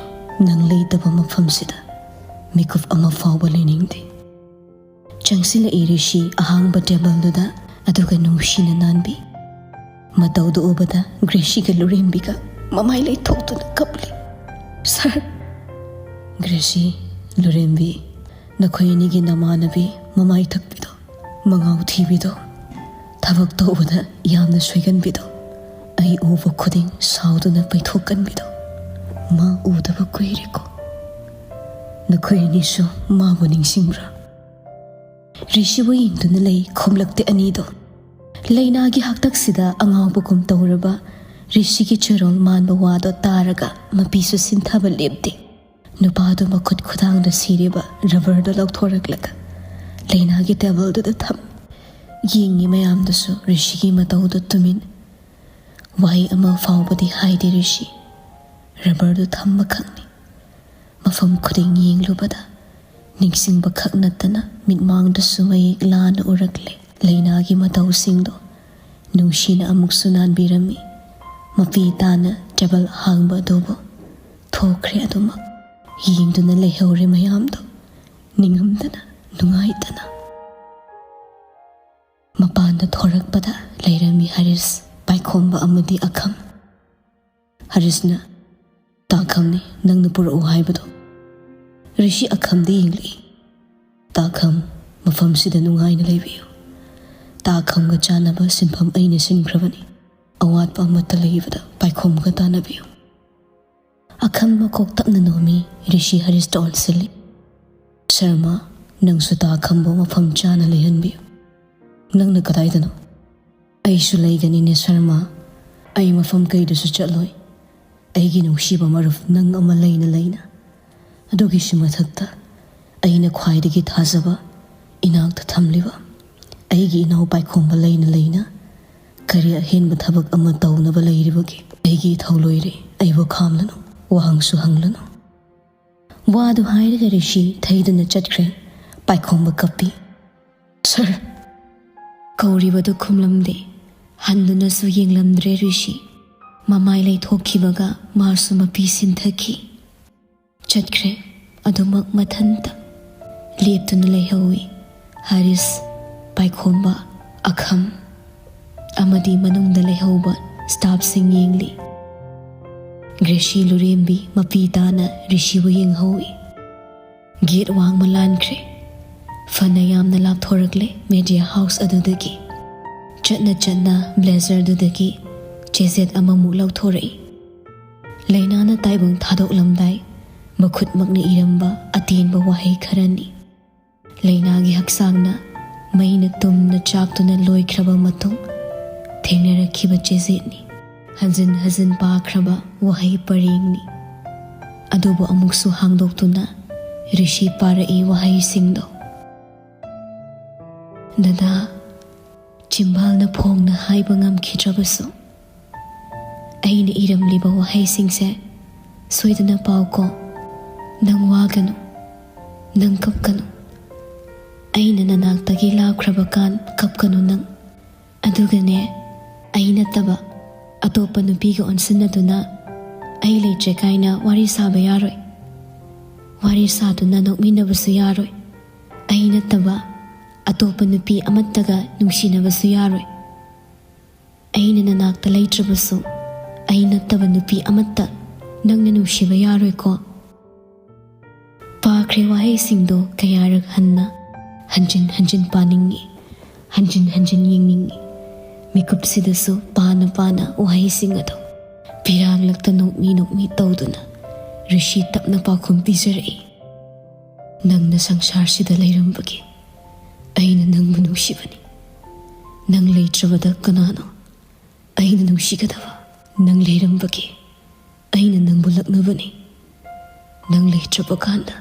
ꯅꯪ ꯂꯩꯇꯕ ꯃꯐꯝꯁꯤꯗ ꯃꯤꯀꯨꯞ ꯑꯃ ꯐꯥꯎꯕ ꯂꯩꯅꯤꯡꯗꯦ꯫ ꯆꯪꯁꯤꯜꯂꯛꯏ ꯔꯤꯁꯤ ꯑꯍꯥꯡꯕ ꯇꯦꯕꯜꯗꯨꯗ, ꯑꯗꯨꯒ ꯅꯨꯡꯁꯤꯅ ꯅꯥꯟꯕꯤ꯫ ꯃꯇꯧꯗꯨ ꯎꯕꯗ ꯒ꯭ꯔꯦꯁꯤꯒ ꯂꯨꯔꯦꯝꯕꯤꯒ ꯃꯃꯥꯏ ꯂꯩꯊꯣꯛꯇꯨꯅ ꯀꯞꯂꯤ꯫ "ꯁꯥꯔ!" "ꯒ꯭ꯔꯦꯁꯤ, ꯂꯨꯔꯦꯝꯕꯤ, ꯅꯈꯣꯏ ꯑꯅꯤꯒꯤ ꯅꯃꯥꯟꯅꯕꯤ ꯃꯃꯥꯏ ꯊꯛꯄꯤꯗꯣ, ꯃꯉꯥꯎ ꯊꯤꯕꯤꯗꯣ, ꯊꯕꯛ ꯇꯧꯕꯗ ꯌꯥꯝꯅ ꯁꯣꯏꯒꯟꯕꯤꯗꯣ, ꯑꯩ ꯎꯕ ꯈꯨꯗꯤꯡ ꯁꯥꯎꯗꯨꯅ ꯄꯩꯊꯣꯛꯀꯟꯕꯤꯗꯣ, ꯃꯥ ꯎꯗꯕ ꯀꯨꯏꯔꯦꯀꯣ꯫ ꯅꯈꯣꯏ ꯑꯅꯤꯁꯨ ꯃꯥꯕꯨ ꯅꯤꯡꯁꯤꯡꯕ꯭ꯔꯥ?" ꯔꯤꯁꯤꯕꯨ ꯌꯦꯡꯗꯨꯅ ꯂꯩ ꯈꯣꯝꯂꯛꯇꯦ ꯑꯅꯤꯗꯣ꯫ ꯂꯩꯅꯥꯒꯤ ꯍꯥꯛꯇꯛꯁꯤꯗ ꯑꯉꯥꯎꯕꯒꯨꯝ ꯇꯧꯔꯕ ꯔꯤꯁꯤꯒꯤ ꯆꯦꯔꯣꯜ ꯃꯥꯟꯕ ꯋꯥꯗꯣ ꯇꯥꯔꯒ ꯃꯄꯤꯁꯨ ꯁꯤꯟꯊꯕ ꯂꯦꯞꯇꯦ꯫ ꯅꯨꯄꯥꯗꯨ ꯃꯈꯨꯠ ꯈꯨꯗꯥꯡꯗ ꯁꯤꯔꯤꯕ ꯔꯕꯔꯗꯨ ꯂꯧꯊꯣꯔꯛꯂꯒ ꯂꯩꯅꯥꯒꯤ ꯇꯦꯕꯜꯗꯨꯗ ꯊꯝ꯫ ꯌꯦꯡꯉꯤ ꯃꯌꯥꯝꯗꯨꯁꯨ ꯔꯤꯁꯤꯒꯤ ꯃꯇꯧꯗꯨ ꯇꯨꯃꯤꯟ꯫ ꯋꯥꯍꯩ ꯑꯃ ꯐꯥꯎꯕꯗꯤ ꯍꯥꯏꯗꯦ ꯔꯤꯁꯤ꯫ ꯔꯕꯔꯗꯨ ꯊꯝꯕ ꯈꯛꯅꯤ꯫ ꯃꯐꯝ ꯈꯨꯗꯤꯡ ꯌꯦꯡꯂꯨꯕꯗ ꯅꯤꯡꯁꯤꯡꯕ ꯈꯛ ꯅꯠꯇꯅ ꯃꯤꯠꯃꯥꯡꯗꯁꯨ ꯃꯌꯦꯛ ꯂꯥꯅ ꯎꯔꯛꯂꯦ꯫ ꯂꯩꯅꯥꯒꯤ ꯃꯇꯧꯁꯤꯡꯗꯣ ꯅꯨꯡꯁꯤꯅ ꯑꯃꯨꯛꯁꯨ ꯅꯥꯟꯕꯤꯔꯝꯃꯤ꯫ ꯃꯄꯤ ꯇꯥꯅ ꯇꯦꯕꯜ ꯍꯥꯡꯕ ꯑꯗꯨꯕꯨ ꯊꯣꯛꯈ꯭ꯔꯦ ꯑꯗꯨꯃꯛ꯫ ꯌꯦꯡꯗꯨꯅ ꯂꯩꯍꯧꯔꯦ ꯃꯌꯥꯝꯗꯣ, ꯅꯤꯡꯉꯝꯗꯅ, ꯅꯨꯡꯉꯥꯏꯇꯅ꯫ ꯃꯄꯥꯟꯗ ꯊꯣꯔꯛꯄꯗ ꯂꯩꯔꯝꯃꯤ ꯍꯔꯤꯁ, ꯄꯥꯏꯈꯣꯝꯕ ꯑꯃꯗꯤ ꯑꯈꯝ꯫ ꯍꯔꯤꯁꯅ, "ꯇꯥꯈꯝꯅꯤ ꯅꯪꯅ ꯄꯨꯔꯛꯎ ꯍꯥꯏꯕꯗꯣ꯫" ꯔꯤꯁꯤ ꯑꯈꯝꯗ ꯌꯦꯡꯂꯛꯏ꯫ "ꯇꯥꯈꯝ, ꯃꯐꯝꯁꯤꯗ ꯅꯨꯡꯉꯥꯏꯅ ꯂꯩꯕꯤꯌꯨ꯫ ꯇꯥꯈꯝꯒ ꯆꯥꯟꯅꯕ ꯁꯤꯟꯐꯝ ꯑꯩꯅ ꯁꯤꯟꯈ꯭ꯔꯕꯅꯤ꯫ ꯑꯋꯥꯠꯄ ꯑꯃꯠꯇ ꯂꯩꯕꯗ ꯄꯥꯏꯈꯣꯝꯕꯒ ꯇꯥꯟꯅꯕꯤꯌꯨ꯫" ꯑꯈꯝ ꯃꯀꯣꯛ ꯇꯞꯅ ꯅꯣꯝꯃꯤ, ꯔꯤꯁꯤ ꯍꯔꯤꯁꯇ ꯑꯣꯟꯁꯤꯜꯂꯤ꯫ "ꯁꯔꯃ, ꯅꯪꯁꯨ ꯇꯥꯈꯝꯕꯨ ꯃꯐꯝ ꯆꯥꯅ ꯂꯩꯍꯟꯕꯤꯌꯨ꯫" "ꯅꯪꯅ ꯀꯗꯥꯏꯗꯅꯣ?" "ꯑꯩꯁꯨ ꯂꯩꯒꯅꯤꯅꯦ ꯁꯔꯃ꯫ ꯑꯩ ꯃꯐꯝ ꯀꯩꯗꯁꯨ ꯆꯠꯂꯣꯏ꯫ ꯑꯩꯒꯤ ꯅꯨꯡꯁꯤꯕ ꯃꯔꯨꯞ ꯅꯪ ꯑꯃ ꯂꯩꯅ ꯂꯩꯅ꯫ ꯑꯗꯨꯒꯤꯁꯨ ꯃꯊꯛꯇ ꯑꯩꯅ ꯈ꯭ꯋꯥꯏꯗꯒꯤ ꯊꯥꯖꯕ ꯏꯅꯥꯛꯇ ꯊꯝꯂꯤꯕ ꯑꯩꯒꯤ ꯏꯅꯥꯎ ꯄꯥꯏꯈꯣꯝꯕ ꯂꯩꯅ ꯂꯩꯅ ꯀꯔꯤ ꯑꯍꯦꯟꯕ ꯊꯕꯛ ꯑꯃ ꯇꯧꯅꯕ ꯂꯩꯔꯤꯕꯒꯦ? ꯑꯩꯒꯤ ꯏꯊꯧ ꯂꯣꯏꯔꯦ, ꯑꯩꯕꯨ ꯈꯥꯝꯂꯅꯨ, ꯋꯥꯍꯪꯁꯨ ꯍꯪꯂꯅꯨ꯫" ꯋꯥꯗꯨ ꯍꯥꯏꯔꯒ ꯔꯤꯁꯤ ꯊꯩꯗꯨꯅ ꯆꯠꯈ꯭ꯔꯦ꯫ ꯄꯥꯏꯈꯣꯝꯕ ꯀꯞꯄꯤ꯫ "ꯁꯔ!" ꯀꯧꯔꯤꯕꯗꯨ ꯈꯨꯝꯂꯝꯗꯦ꯫ ꯍꯟꯗꯨꯅꯁꯨ ꯌꯦꯡꯂꯝꯗ꯭ꯔꯦ ꯔꯤꯁꯤ꯫ ꯃꯃꯥꯏ ꯂꯩꯊꯣꯛꯈꯤꯕꯒ ꯃꯥꯁꯨ ꯃꯄꯤ ꯁꯤꯟꯊꯈꯤ꯫ ꯆꯠꯈ꯭ꯔꯦ ꯑꯗꯨꯃꯛ ꯃꯊꯟꯇ꯫ ꯂꯦꯞꯇꯨꯅ ꯂꯩꯍꯧꯏ ꯍꯥꯔꯤꯁ, ꯄꯥꯏꯈꯣꯝꯕ, ꯑꯈꯝ ꯑꯃꯗꯤ ꯃꯅꯨꯡꯗ ꯂꯩꯍꯧꯕ ꯁ꯭ꯇꯥꯐꯁꯤꯡ ꯌꯦꯡꯂꯤ꯫ ꯒ꯭ꯔꯦꯁꯤ ꯂꯨꯔꯦꯝꯕꯤ ꯃꯄꯤ ꯇꯥꯅ ꯔꯤꯁꯤꯕꯨ ꯌꯦꯡꯍꯧꯏ꯫ ꯒꯦꯠ ꯋꯥꯡꯃ ꯂꯥꯟꯈ꯭ꯔꯦ꯫ ꯐꯅ ꯌꯥꯝꯅ ꯂꯥꯞꯊꯣꯔꯛꯂꯦ ꯃꯦꯗꯤꯌꯥ ꯍꯥꯎꯁ ꯑꯗꯨꯗꯒꯤ꯫ ꯆꯠꯅ ꯆꯠꯅ ꯕ꯭ꯂꯦꯖꯔꯗꯨꯗꯒꯤ ꯆꯦꯖꯦꯠ ꯑꯃꯃꯨꯛ ꯂꯧꯊꯣꯔꯛꯏ꯫ ꯂꯩꯅꯥꯅ ꯇꯥꯏꯕꯪ ꯊꯥꯗꯣꯛꯂꯝꯗꯥꯏ ꯃꯈꯨꯠꯃꯛꯅ ꯏꯔꯝꯕ ꯑꯇꯦꯟꯕ ꯋꯥꯍꯩ ꯈꯔꯅꯤ꯫ ꯂꯩꯅꯥꯒꯤ ꯍꯛꯆꯥꯡꯅ ꯃꯩꯅ ꯇꯨꯝꯅ ꯆꯥꯛꯇꯨꯅ ꯂꯣꯏꯈ꯭ꯔꯕ ꯃꯇꯨꯡ ꯊꯦꯡꯅꯔꯛꯈꯤꯕ ꯆꯦꯖꯦꯠꯅꯤ꯫ ꯍꯟꯖꯤꯟ ꯍꯟꯖꯤꯟ ꯄꯥꯈ꯭ꯔꯕ ꯋꯥꯍꯩ ꯄꯔꯦꯡꯅꯤ꯫ ꯑꯗꯨꯕꯨ ꯑꯃꯨꯛꯁꯨ ꯍꯥꯡꯗꯣꯛꯇꯨꯅ ꯔꯤꯁꯤ ꯄꯥꯔꯛꯏ ꯋꯥꯍꯩꯁꯤꯡꯗꯣ꯫ ꯗꯗꯥ, ꯆꯤꯝꯕꯥꯜꯅ ꯐꯣꯡꯅ ꯍꯥꯏꯕ ꯉꯝꯈꯤꯗ꯭ꯔꯕꯁꯨ, ꯑꯩꯅ ꯏꯔꯝꯂꯤꯕ ꯋꯥꯍꯩꯁꯤꯡꯁꯦ ꯁꯣꯏꯗꯅ ꯄꯥꯎꯀꯣ꯫ ꯅꯪ ꯋꯥꯒꯅꯨ, ꯅꯪ ꯀꯞꯀꯅꯨ꯫ ꯑꯩꯅ ꯅꯅꯥꯛꯇꯒꯤ ꯂꯥꯞꯈ꯭ꯔꯕ ꯀꯥꯟ ꯀꯞꯀꯅꯨ ꯅꯪ꯫ ꯑꯗꯨꯒꯅꯦ, ꯑꯩ ꯅꯠꯇꯕ ꯑꯇꯣꯞꯄ ꯅꯨꯄꯤꯒ ꯑꯣꯟꯁꯤꯟꯅꯗꯨꯅ ꯑꯩ ꯂꯩꯇ꯭ꯔꯦ ꯀꯥꯏꯅ ꯋꯥꯔꯤ ꯁꯥꯕ ꯌꯥꯔꯣꯏ꯫ ꯋꯥꯔꯤ ꯁꯥꯗꯨꯅ ꯅꯣꯛꯃꯤꯟꯅꯕꯁꯨ ꯌꯥꯔꯣꯏ꯫ ꯑꯩ ꯅꯠꯇꯕ ꯑꯇꯣꯞꯄ ꯅꯨꯄꯤ ꯑꯃꯠꯇꯒ ꯅꯨꯡꯁꯤꯅꯕꯁꯨ ꯌꯥꯔꯣꯏ꯫ ꯑꯩꯅ ꯅꯅꯥꯛꯇ ꯂꯩꯇ꯭ꯔꯕꯁꯨ, ꯑꯩ ꯅꯠꯇꯕ ꯅꯨꯄꯤ ꯑꯃꯠꯇ ꯅꯪꯅ ꯅꯨꯡꯁꯤꯕ ꯌꯥꯔꯣꯏꯀꯣ꯫ ꯄꯥꯈ꯭ꯔꯦ ꯋꯥꯍꯩꯁꯤꯡꯗꯣ ꯀꯌꯥꯔꯛ ꯍꯟꯅ꯫ ꯍꯟꯖꯤꯟ ꯍꯟꯖꯤꯟ ꯄꯥꯅꯤꯡꯉꯤ, ꯍꯟꯖꯤꯟ ꯍꯟꯖꯤꯟ ꯌꯦꯡꯅꯤꯡꯉꯤ꯫ ꯃꯤꯀꯨꯞꯁꯤꯗꯁꯨ ꯄꯥꯅ ꯄꯥꯅ ꯋꯥꯍꯩꯁꯤꯡ ꯑꯗꯣ ꯄꯤꯔꯥꯡꯂꯛꯇ ꯅꯣꯛꯃꯤ ꯅꯣꯛꯃꯤ ꯇꯧꯗꯨꯅ ꯔꯤꯁꯤ ꯇꯞꯅ ꯄꯥꯎꯈꯨꯝ ꯄꯤꯖꯔꯛꯏ꯫ ꯅꯪꯅ ꯁꯪꯁꯥꯔꯁꯤꯗ ꯂꯩꯔꯝꯕꯒꯤ ꯑꯩꯅ ꯅꯪꯕꯨ ꯅꯨꯡꯁꯤꯕꯅꯤ꯫ ꯅꯪ ꯂꯩꯇ꯭ꯔꯕꯗ ꯀꯅꯥꯅꯣ ꯑꯩꯅ ꯅꯨꯡꯁꯤꯒꯗꯕ? ꯅꯪ ꯂꯩꯔꯝꯕꯒꯤ ꯑꯩꯅ ꯅꯪꯕꯨ ꯂꯛꯅꯕꯅꯤ꯫ ꯅꯪ ꯂꯩꯇ꯭ꯔꯕ ꯀꯥꯟꯗ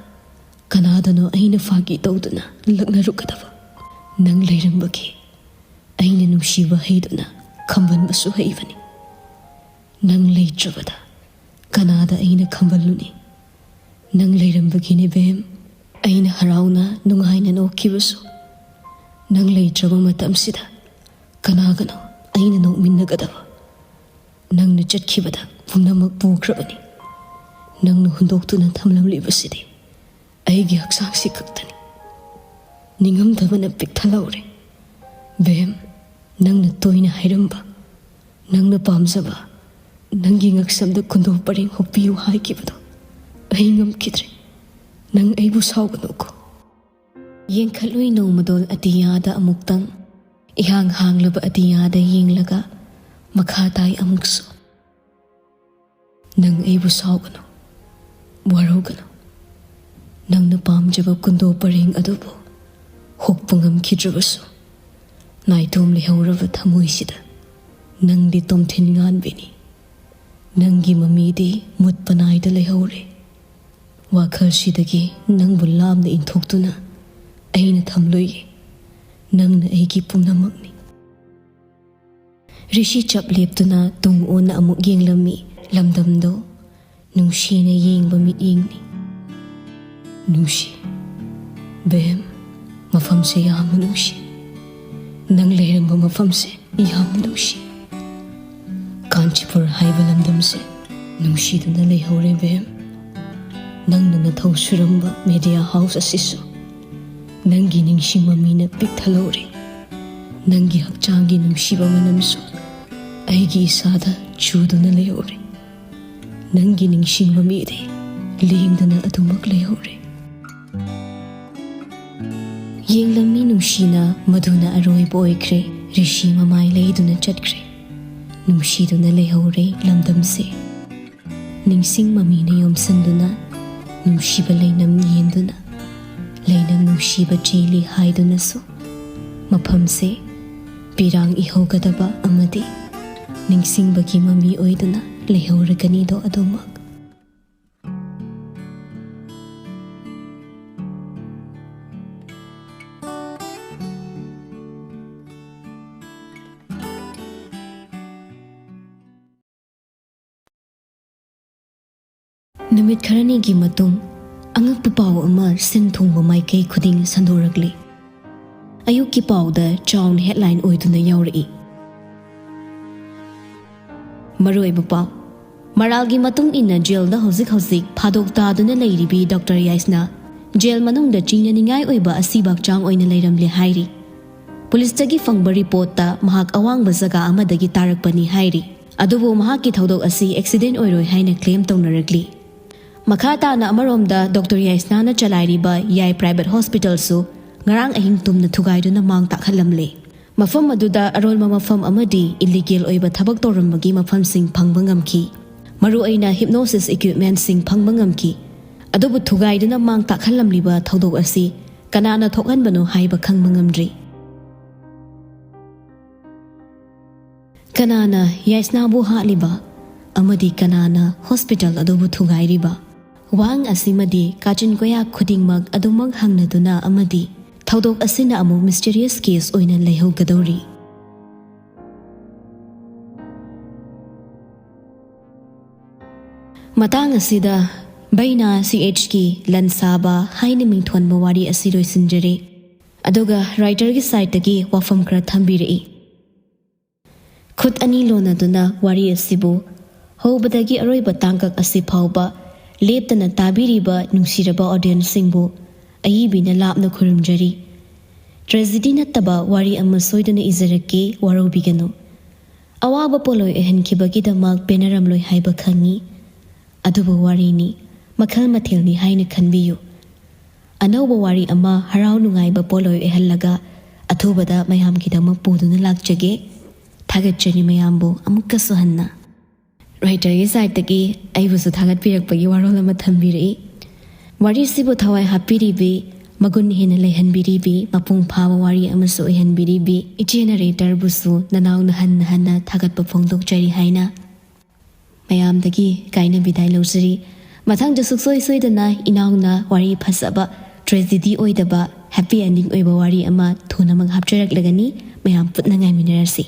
ꯀꯅꯥꯗꯅꯣ ꯑꯩꯅ ꯐꯥꯒꯤ ꯇꯧꯗꯨꯅ ꯂꯛꯅꯔꯨꯒꯗꯕ? ꯅꯪ ꯂꯩꯔꯝꯕꯒꯤ ꯑꯩꯅ ꯅꯨꯡꯁꯤꯕ ꯍꯩꯗꯨꯅ ꯈꯝꯕꯟꯕꯁꯨ ꯍꯩꯕꯅꯤ꯫ ꯅꯪ ꯂꯩꯇ꯭ꯔꯕꯗ ꯀꯅꯥꯗ ꯑꯩꯅ ꯈꯝꯕꯜꯂꯨꯅꯤ? ꯅꯪ ꯂꯩꯔꯝꯕꯒꯤꯅꯦ ꯕꯦꯝ, ꯑꯩꯅ ꯍꯔꯥꯎꯅ ꯅꯨꯡꯉꯥꯏꯅ ꯅꯣꯛꯈꯤꯕꯁꯨ꯫ ꯅꯪ ꯂꯩꯇ꯭ꯔꯕ ꯃꯇꯝꯁꯤꯗ ꯀꯅꯥꯒꯅꯣ ꯑꯩꯅ ꯅꯣꯛꯃꯤꯟꯅꯒꯗꯕ꯫ ꯅꯪꯅ ꯆꯠꯈꯤꯕꯗ ꯄꯨꯝꯅꯃꯛ ꯄꯨꯈ꯭ꯔꯕꯅꯤ꯫ ꯅꯪꯅ ꯍꯨꯟꯗꯣꯛꯇꯨꯅ ꯊꯝꯂꯝꯂꯤꯕꯁꯤꯗꯤ ꯑꯩꯒꯤ ꯍꯛꯆꯥꯡꯁꯤ ꯈꯛꯇꯅꯤ꯫ ꯅꯤꯡꯉꯝꯗꯕꯅ ꯄꯤꯛ ꯊꯜꯍꯧꯔꯦ꯫ ꯕꯦꯝ, ꯅꯪꯅ ꯇꯣꯏꯅ ꯍꯥꯏꯔꯝꯕ, ꯅꯪꯅ ꯄꯥꯝꯖꯕ, ꯅꯪꯒꯤ ꯉꯛꯁꯝꯗ ꯈꯨꯟꯗꯣ ꯄꯔꯦꯡ ꯍꯨꯛꯄꯤꯌꯨ ꯍꯥꯏꯈꯤꯕꯗꯣ ꯑꯩ ꯉꯝꯈꯤꯗ꯭ꯔꯦ꯫ ꯅꯪ ꯑꯩꯕꯨ ꯁꯥꯎꯒꯅꯨꯀꯣ꯫ ꯌꯦꯡꯈꯠꯂꯨꯏ ꯅꯣꯡꯃꯗꯣꯜ ꯑꯇꯤꯌꯥꯗ ꯑꯃꯨꯛꯇꯪ꯫ ꯏꯍꯥꯡ ꯍꯥꯡꯂꯕ ꯑꯇꯤꯌꯥꯗ ꯌꯦꯡꯂꯒ ꯃꯈꯥ ꯇꯥꯏ ꯑꯃꯨꯛꯁꯨ꯫ ꯅꯪ ꯑꯩꯕꯨ ꯁꯥꯎꯒꯅꯨ, ꯋꯥꯔꯧꯒꯅꯨ꯫ ꯅꯪꯅ ꯄꯥꯝꯖꯕ ꯀꯨꯟꯗꯣ ꯄꯔꯦꯡ ꯑꯗꯨꯕꯨ ꯍꯨꯛꯄ ꯉꯝꯈꯤꯗ꯭ꯔꯕꯁꯨ, ꯅꯥꯏꯇꯣꯝ ꯂꯩꯍꯧꯔꯕ ꯊꯃꯣꯏꯁꯤꯗ ꯅꯪꯗꯤ ꯇꯣꯝꯊꯤꯟ ꯉꯥꯟꯕꯤꯅꯤ꯫ ꯅꯪꯒꯤ ꯃꯃꯤꯗꯤ ꯃꯨꯠꯄ ꯅꯥꯏꯗ ꯂꯩꯍꯧꯔꯦ꯫ ꯋꯥꯈꯜꯁꯤꯗꯒꯤ ꯅꯪꯕꯨ ꯂꯥꯞꯅ ꯏꯟꯊꯣꯛꯇꯨꯅ ꯑꯩꯅ ꯊꯝꯂꯣꯏꯌꯦ꯫ ꯅꯪꯅ ꯑꯩꯒꯤ ꯄꯨꯝꯅꯃꯛꯅꯤ꯫ ꯔꯤꯁꯤ ꯆꯞ ꯂꯦꯞꯇꯨꯅ ꯇꯨꯡ ꯑꯣꯟꯅ ꯑꯃꯨꯛ ꯌꯦꯡꯂꯝꯃꯤ꯫ ꯂꯝꯗꯝꯗꯣ ꯅꯨꯡꯁꯤꯅ ꯌꯦꯡꯕ ꯃꯤꯠꯌꯦꯡꯅꯤ꯫ ꯅꯨꯡꯁꯤ, ꯕꯦꯝ, ꯃꯐꯝꯁꯦ ꯌꯥꯝꯅ ꯅꯨꯡꯁꯤ꯫ ꯅꯪ ꯂꯩꯔꯝꯕ ꯃꯐꯝꯁꯦ ꯌꯥꯝꯅ ꯅꯨꯡꯁꯤ꯫ ꯀꯥꯟꯆꯤꯄꯨꯔ ꯍꯥꯏꯕ ꯂꯝꯗꯝꯁꯦ ꯅꯨꯡꯁꯤꯗꯨꯅ ꯂꯩꯍꯧꯔꯦ, ꯕꯦꯝ꯫ ꯅꯪꯅ ꯅꯊꯧ ꯁꯨꯔꯝꯕ ꯃꯦꯗꯤꯌꯥ ꯍꯥꯎꯁ ꯑꯁꯤꯁꯨ ꯅꯪꯒꯤ ꯅꯤꯡꯁꯤꯡ ꯃꯃꯤꯅ ꯄꯤꯛ ꯊꯜꯍꯧꯔꯦ꯫ ꯅꯪꯒꯤ ꯍꯛꯆꯥꯡꯒꯤ ꯅꯨꯡꯁꯤꯕ ꯃꯅꯝꯁꯨ ꯑꯩꯒꯤ ꯏꯁꯥꯗ ꯆꯨꯗꯨꯅ ꯂꯩꯍꯧꯔꯦ꯫ ꯅꯪꯒꯤ ꯅꯤꯡꯁꯤꯡ ꯃꯃꯤꯗꯤ ꯂꯦꯡꯗꯅ ꯑꯗꯨꯃꯛ ꯂꯩꯍꯧꯔꯦ꯫ ꯌꯦꯡꯂꯝꯃꯤ ꯅꯨꯡꯁꯤꯅ, ꯃꯗꯨꯅ ꯑꯔꯣꯏꯕ ꯑꯣꯏꯈ꯭ꯔꯦ꯫ ꯔꯤꯁꯤ ꯃꯃꯥꯏ ꯂꯩꯗꯨꯅ ꯆꯠꯈ꯭ꯔꯦ꯫ ꯅꯨꯡꯁꯤꯗꯨꯅ ꯂꯩꯍꯧꯔꯦ ꯂꯝꯗꯝꯁꯦ꯫ ꯅꯤꯡꯁꯤꯡ ꯃꯃꯤꯅ ꯌꯣꯝꯁꯤꯟꯗꯨꯅ, ꯅꯨꯡꯁꯤꯕ ꯂꯩꯅꯝ ꯌꯦꯟꯗꯨꯅ, ꯂꯩꯅꯝ ꯅꯨꯡꯁꯤꯕ ꯆꯦꯜꯂꯤ ꯍꯥꯏꯗꯨꯅꯁꯨ, ꯃꯐꯝꯁꯦ ꯄꯤꯔꯥꯡ ꯏꯍꯧꯒꯗꯕ ꯑꯃꯗꯤ ꯅꯤꯡꯁꯤꯡꯕꯒꯤ ꯃꯃꯤ ꯑꯣꯏꯗꯨꯅ ꯂꯩꯍꯧꯔꯒꯅꯤꯗꯣ ꯑꯗꯨꯃꯛ꯫ ꯅꯨꯃꯤꯠ ꯈꯔꯅꯤꯒꯤ ꯃꯇꯨꯡ, ꯑꯉꯛꯄ ꯄꯥꯎ ꯑꯃ ꯁꯤꯟ ꯊꯨꯡꯕ ꯃꯥꯏꯀꯩ ꯈꯨꯗꯤꯡ ꯁꯟꯗꯣꯔꯛꯂꯤ꯫ ꯑꯌꯨꯛꯀꯤ ꯄꯥꯎꯗ ꯆꯥꯎꯅ ꯍꯦꯗꯂꯥꯏꯟ ꯑꯣꯏꯗꯨꯅ ꯌꯥꯎꯔꯛꯏ, ꯃꯔꯨꯑꯣꯏꯕ ꯄꯥꯎ꯫ ꯃꯔꯥꯜꯒꯤ ꯃꯇꯨꯡ ꯏꯟꯅ ꯖꯦꯜꯗ ꯍꯧꯖꯤꯛ ꯍꯧꯖꯤꯛ ꯐꯥꯗꯣꯛ ꯇꯥꯗꯨꯅ ꯂꯩꯔꯤꯕꯤ ꯗꯣꯛꯇꯔ ꯌꯥꯏꯁꯅꯥ ꯖꯦꯜ ꯃꯅꯨꯡꯗ ꯆꯤꯡꯅꯅꯤꯡꯉꯥꯏ ꯑꯣꯏꯕ ꯑꯁꯤꯕ ꯍꯛꯆꯥꯡ ꯑꯣꯏꯅ ꯂꯩꯔꯝꯂꯦ ꯍꯥꯏꯔꯤ꯫ ꯄꯨꯂꯤꯁꯇꯒꯤ ꯐꯪꯕ ꯔꯤꯄꯣꯔꯠꯇ ꯃꯍꯥꯛ ꯑꯋꯥꯡꯕ ꯖꯒꯥ ꯑꯃꯗꯒꯤ ꯇꯥꯔꯛꯄꯅꯤ ꯍꯥꯏꯔꯤ꯫ ꯑꯗꯨꯕꯨ ꯃꯍꯥꯛꯀꯤ ꯊꯧꯗꯣꯛ ꯑꯁꯤ ꯑꯦꯛꯁꯤꯗꯦꯟ ꯑꯣꯏꯔꯣꯏ ꯍꯥꯏꯅ ꯀ꯭ꯂꯦꯝ ꯇꯧꯅꯔꯛꯂꯤ꯫ ꯃꯈꯥ ꯇꯥꯅ ꯑꯃꯔꯣꯝꯗ ꯗꯣꯛꯇꯔ ꯌꯥꯏꯁꯅꯥꯅ ꯆꯂꯥꯏꯔꯤꯕ ꯌꯥꯏ ꯄ꯭ꯔꯥꯏꯚꯦꯠ ꯍꯣꯁꯄꯤꯇꯥꯜꯁꯨ ꯉꯔꯥꯡ ꯑꯍꯤꯡ ꯇꯨꯝꯅ ꯊꯨꯒꯥꯏꯗꯨꯅ ꯃꯥꯡ ꯇꯥꯛꯍꯜꯂꯝꯂꯦ꯫ ꯃꯐꯝ ꯑꯗꯨꯗ ꯑꯔꯣꯟꯕ ꯃꯐꯝ ꯑꯃꯗꯤ ꯏꯂꯤꯒꯦꯜ ꯑꯣꯏꯕ ꯊꯕꯛ ꯇꯧꯔꯝꯕꯒꯤ ꯃꯐꯝꯁꯤꯡ ꯐꯪꯕ ꯉꯝꯈꯤ꯫ ꯃꯔꯨꯑꯣꯏꯅ ꯍꯤꯞꯅꯣꯁꯤꯁ ꯏꯀ꯭ꯋꯤꯞꯃꯦꯟꯁꯤꯡ ꯐꯪꯕ ꯉꯝꯈꯤ꯫ ꯑꯗꯨꯕꯨ ꯊꯨꯒꯥꯏꯗꯨꯅ ꯃꯥꯡ ꯇꯥꯛꯍꯜꯂꯝꯂꯤꯕ ꯊꯧꯗꯣꯛ ꯑꯁꯤ ꯀꯅꯥꯅ ꯊꯣꯛꯍꯟꯕꯅꯣ ꯍꯥꯏꯕ ꯈꯪꯕ ꯉꯝꯗ꯭ꯔꯤ꯫ ꯀꯅꯥꯅ ꯌꯥꯏꯁꯅꯥꯕꯨ ꯍꯥꯠꯂꯤꯕ ꯑꯃꯗꯤ ꯀꯅꯥꯅ ꯍꯣꯁꯄꯤꯇꯥꯜ ꯑꯗꯨꯕꯨ ꯊꯨꯒꯥꯏꯔꯤꯕ? ꯋꯥꯍꯪ ꯑꯁꯤꯃꯗꯤ ꯀꯥꯆꯤꯟ ꯀꯣꯌꯥ ꯈꯨꯗꯤꯡꯃꯛ ꯑꯗꯨꯃꯛ ꯍꯪꯅꯗꯨꯅ ꯑꯃꯗꯤ ꯊꯧꯗꯣꯛ ꯑꯁꯤꯅ ꯑꯃꯨꯛ ꯃꯤꯁꯇꯤꯔꯤꯌꯁ ꯀꯦꯁ ꯑꯣꯏꯅ ꯂꯩꯍꯧꯒꯗꯧꯔꯤ꯫ ꯃꯇꯥꯡ ꯑꯁꯤꯗ ꯕꯩꯅꯥ ꯁꯤ ꯑꯦꯆꯀꯤ ꯂꯟꯁꯥꯕ ꯍꯥꯏꯅ ꯃꯤꯡꯊꯣꯟꯕ ꯋꯥꯔꯤ ꯑꯁꯤ ꯂꯣꯏꯁꯤꯟꯖꯔꯦ꯫ ꯑꯗꯨꯒ ꯔꯥꯏꯇꯔꯒꯤ ꯁꯥꯏꯠꯇꯒꯤ ꯋꯥꯐꯝ ꯈꯔ ꯊꯝꯕꯤꯔꯛꯏ꯫ ꯈꯨꯠ ꯑꯅꯤ ꯂꯣꯟꯅꯗꯨꯅ ꯋꯥꯔꯤ ꯑꯁꯤꯕꯨ ꯍꯧꯕꯗꯒꯤ ꯑꯔꯣꯏꯕ ꯇꯥꯡꯀꯛ ꯑꯁꯤ ꯐꯥꯎꯕ ꯂꯦꯞꯇꯅ ꯇꯥꯕꯤꯔꯤꯕ ꯅꯨꯡꯁꯤꯔꯕ ꯑꯣꯗꯤꯌꯟꯁꯁꯤꯡꯕꯨ ꯑꯏꯕꯤꯅ ꯂꯥꯞꯅ ꯈꯨꯔꯨꯝꯖꯔꯤ꯫ ꯇ꯭ꯔꯦꯖꯤꯗꯤ ꯅꯠꯇꯕ ꯋꯥꯔꯤ ꯑꯃ ꯁꯣꯏꯗꯅ ꯏꯖꯔꯛꯀꯦ, ꯋꯥꯔꯧꯕꯤꯒꯅꯨ꯫ ꯑꯋꯥꯕ ꯄꯣꯠꯂꯣꯏ ꯑꯣꯏꯍꯟꯈꯤꯕꯒꯤꯗꯃꯛ ꯄꯦꯟꯅꯔꯝꯂꯣꯏ ꯍꯥꯏꯕ ꯈꯪꯏ꯫ ꯑꯗꯨꯕꯨ ꯋꯥꯔꯤꯅꯤ, ꯃꯈꯜ ꯃꯊꯦꯜꯅꯤ ꯍꯥꯏꯅ ꯈꯟꯕꯤꯌꯨ꯫ ꯑꯅꯧꯕ ꯋꯥꯔꯤ ꯑꯃ ꯍꯔꯥꯎ ꯅꯨꯡꯉꯥꯏꯕ ꯄꯣꯠꯂꯣꯏ ꯑꯣꯏꯍꯜꯂꯒ ꯑꯊꯨꯕꯗ ꯃꯌꯥꯝꯒꯤꯗꯃꯛ ꯄꯨꯗꯨꯅ ꯂꯥꯛꯆꯒꯦ꯫ ꯊꯥꯒꯠꯆꯔꯤ ꯃꯌꯥꯝꯕꯨ ꯑꯃꯨꯛꯀꯁꯨ ꯍꯟꯅ꯫ ꯔꯥꯏꯇꯔꯒꯤ ꯁꯥꯏꯠꯇꯒꯤ ꯑꯩꯕꯨꯁꯨ ꯊꯥꯒꯠꯄꯤꯔꯛꯄꯒꯤ ꯋꯥꯔꯣꯜ ꯑꯃ ꯊꯝꯕꯤꯔꯛꯏ꯫ ꯋꯥꯔꯤꯁꯤꯕꯨ ꯊꯋꯥꯏ ꯍꯥꯞꯄꯤꯔꯤꯕꯤ, ꯃꯒꯨꯟ ꯍꯦꯟꯅ ꯂꯩꯍꯟꯕꯤꯔꯤꯕꯤ, ꯃꯄꯨꯡ ꯐꯥꯕ ꯋꯥꯔꯤ ꯑꯃꯁꯨ ꯑꯣꯏꯍꯟꯕꯤꯔꯤꯕꯤ ꯏꯆꯦ ꯅꯔꯦꯇꯔꯕꯨꯁꯨ ꯅꯅꯥꯎꯅ ꯍꯟꯅ ꯍꯟꯅ ꯊꯥꯒꯠꯄ ꯐꯣꯡꯗꯣꯛꯆꯔꯤ ꯍꯥꯏꯅ ꯃꯌꯥꯝꯗꯒꯤ ꯀꯥꯏꯅ ꯕꯤꯗꯥꯏ ꯂꯧꯖꯔꯤ꯫ ꯃꯊꯪꯗ ꯁꯨꯡꯁꯣꯏ ꯁꯣꯏꯗꯅ ꯏꯅꯥꯎꯅ ꯋꯥꯔꯤ ꯐꯖꯕ, ꯇ꯭ꯔꯦꯖꯤꯗꯤ ꯑꯣꯏꯗꯕ, ꯍꯦꯄꯤ ꯑꯦꯟꯗꯤꯡ ꯑꯣꯏꯕ ꯋꯥꯔꯤ ꯑꯃ ꯊꯨꯅꯃꯛ ꯍꯥꯞꯆꯔꯛꯂꯒꯅꯤ꯫ ꯃꯌꯥꯝ ꯄꯨꯟꯅ ꯉꯥꯏꯃꯤꯟꯅꯔꯁꯤ꯫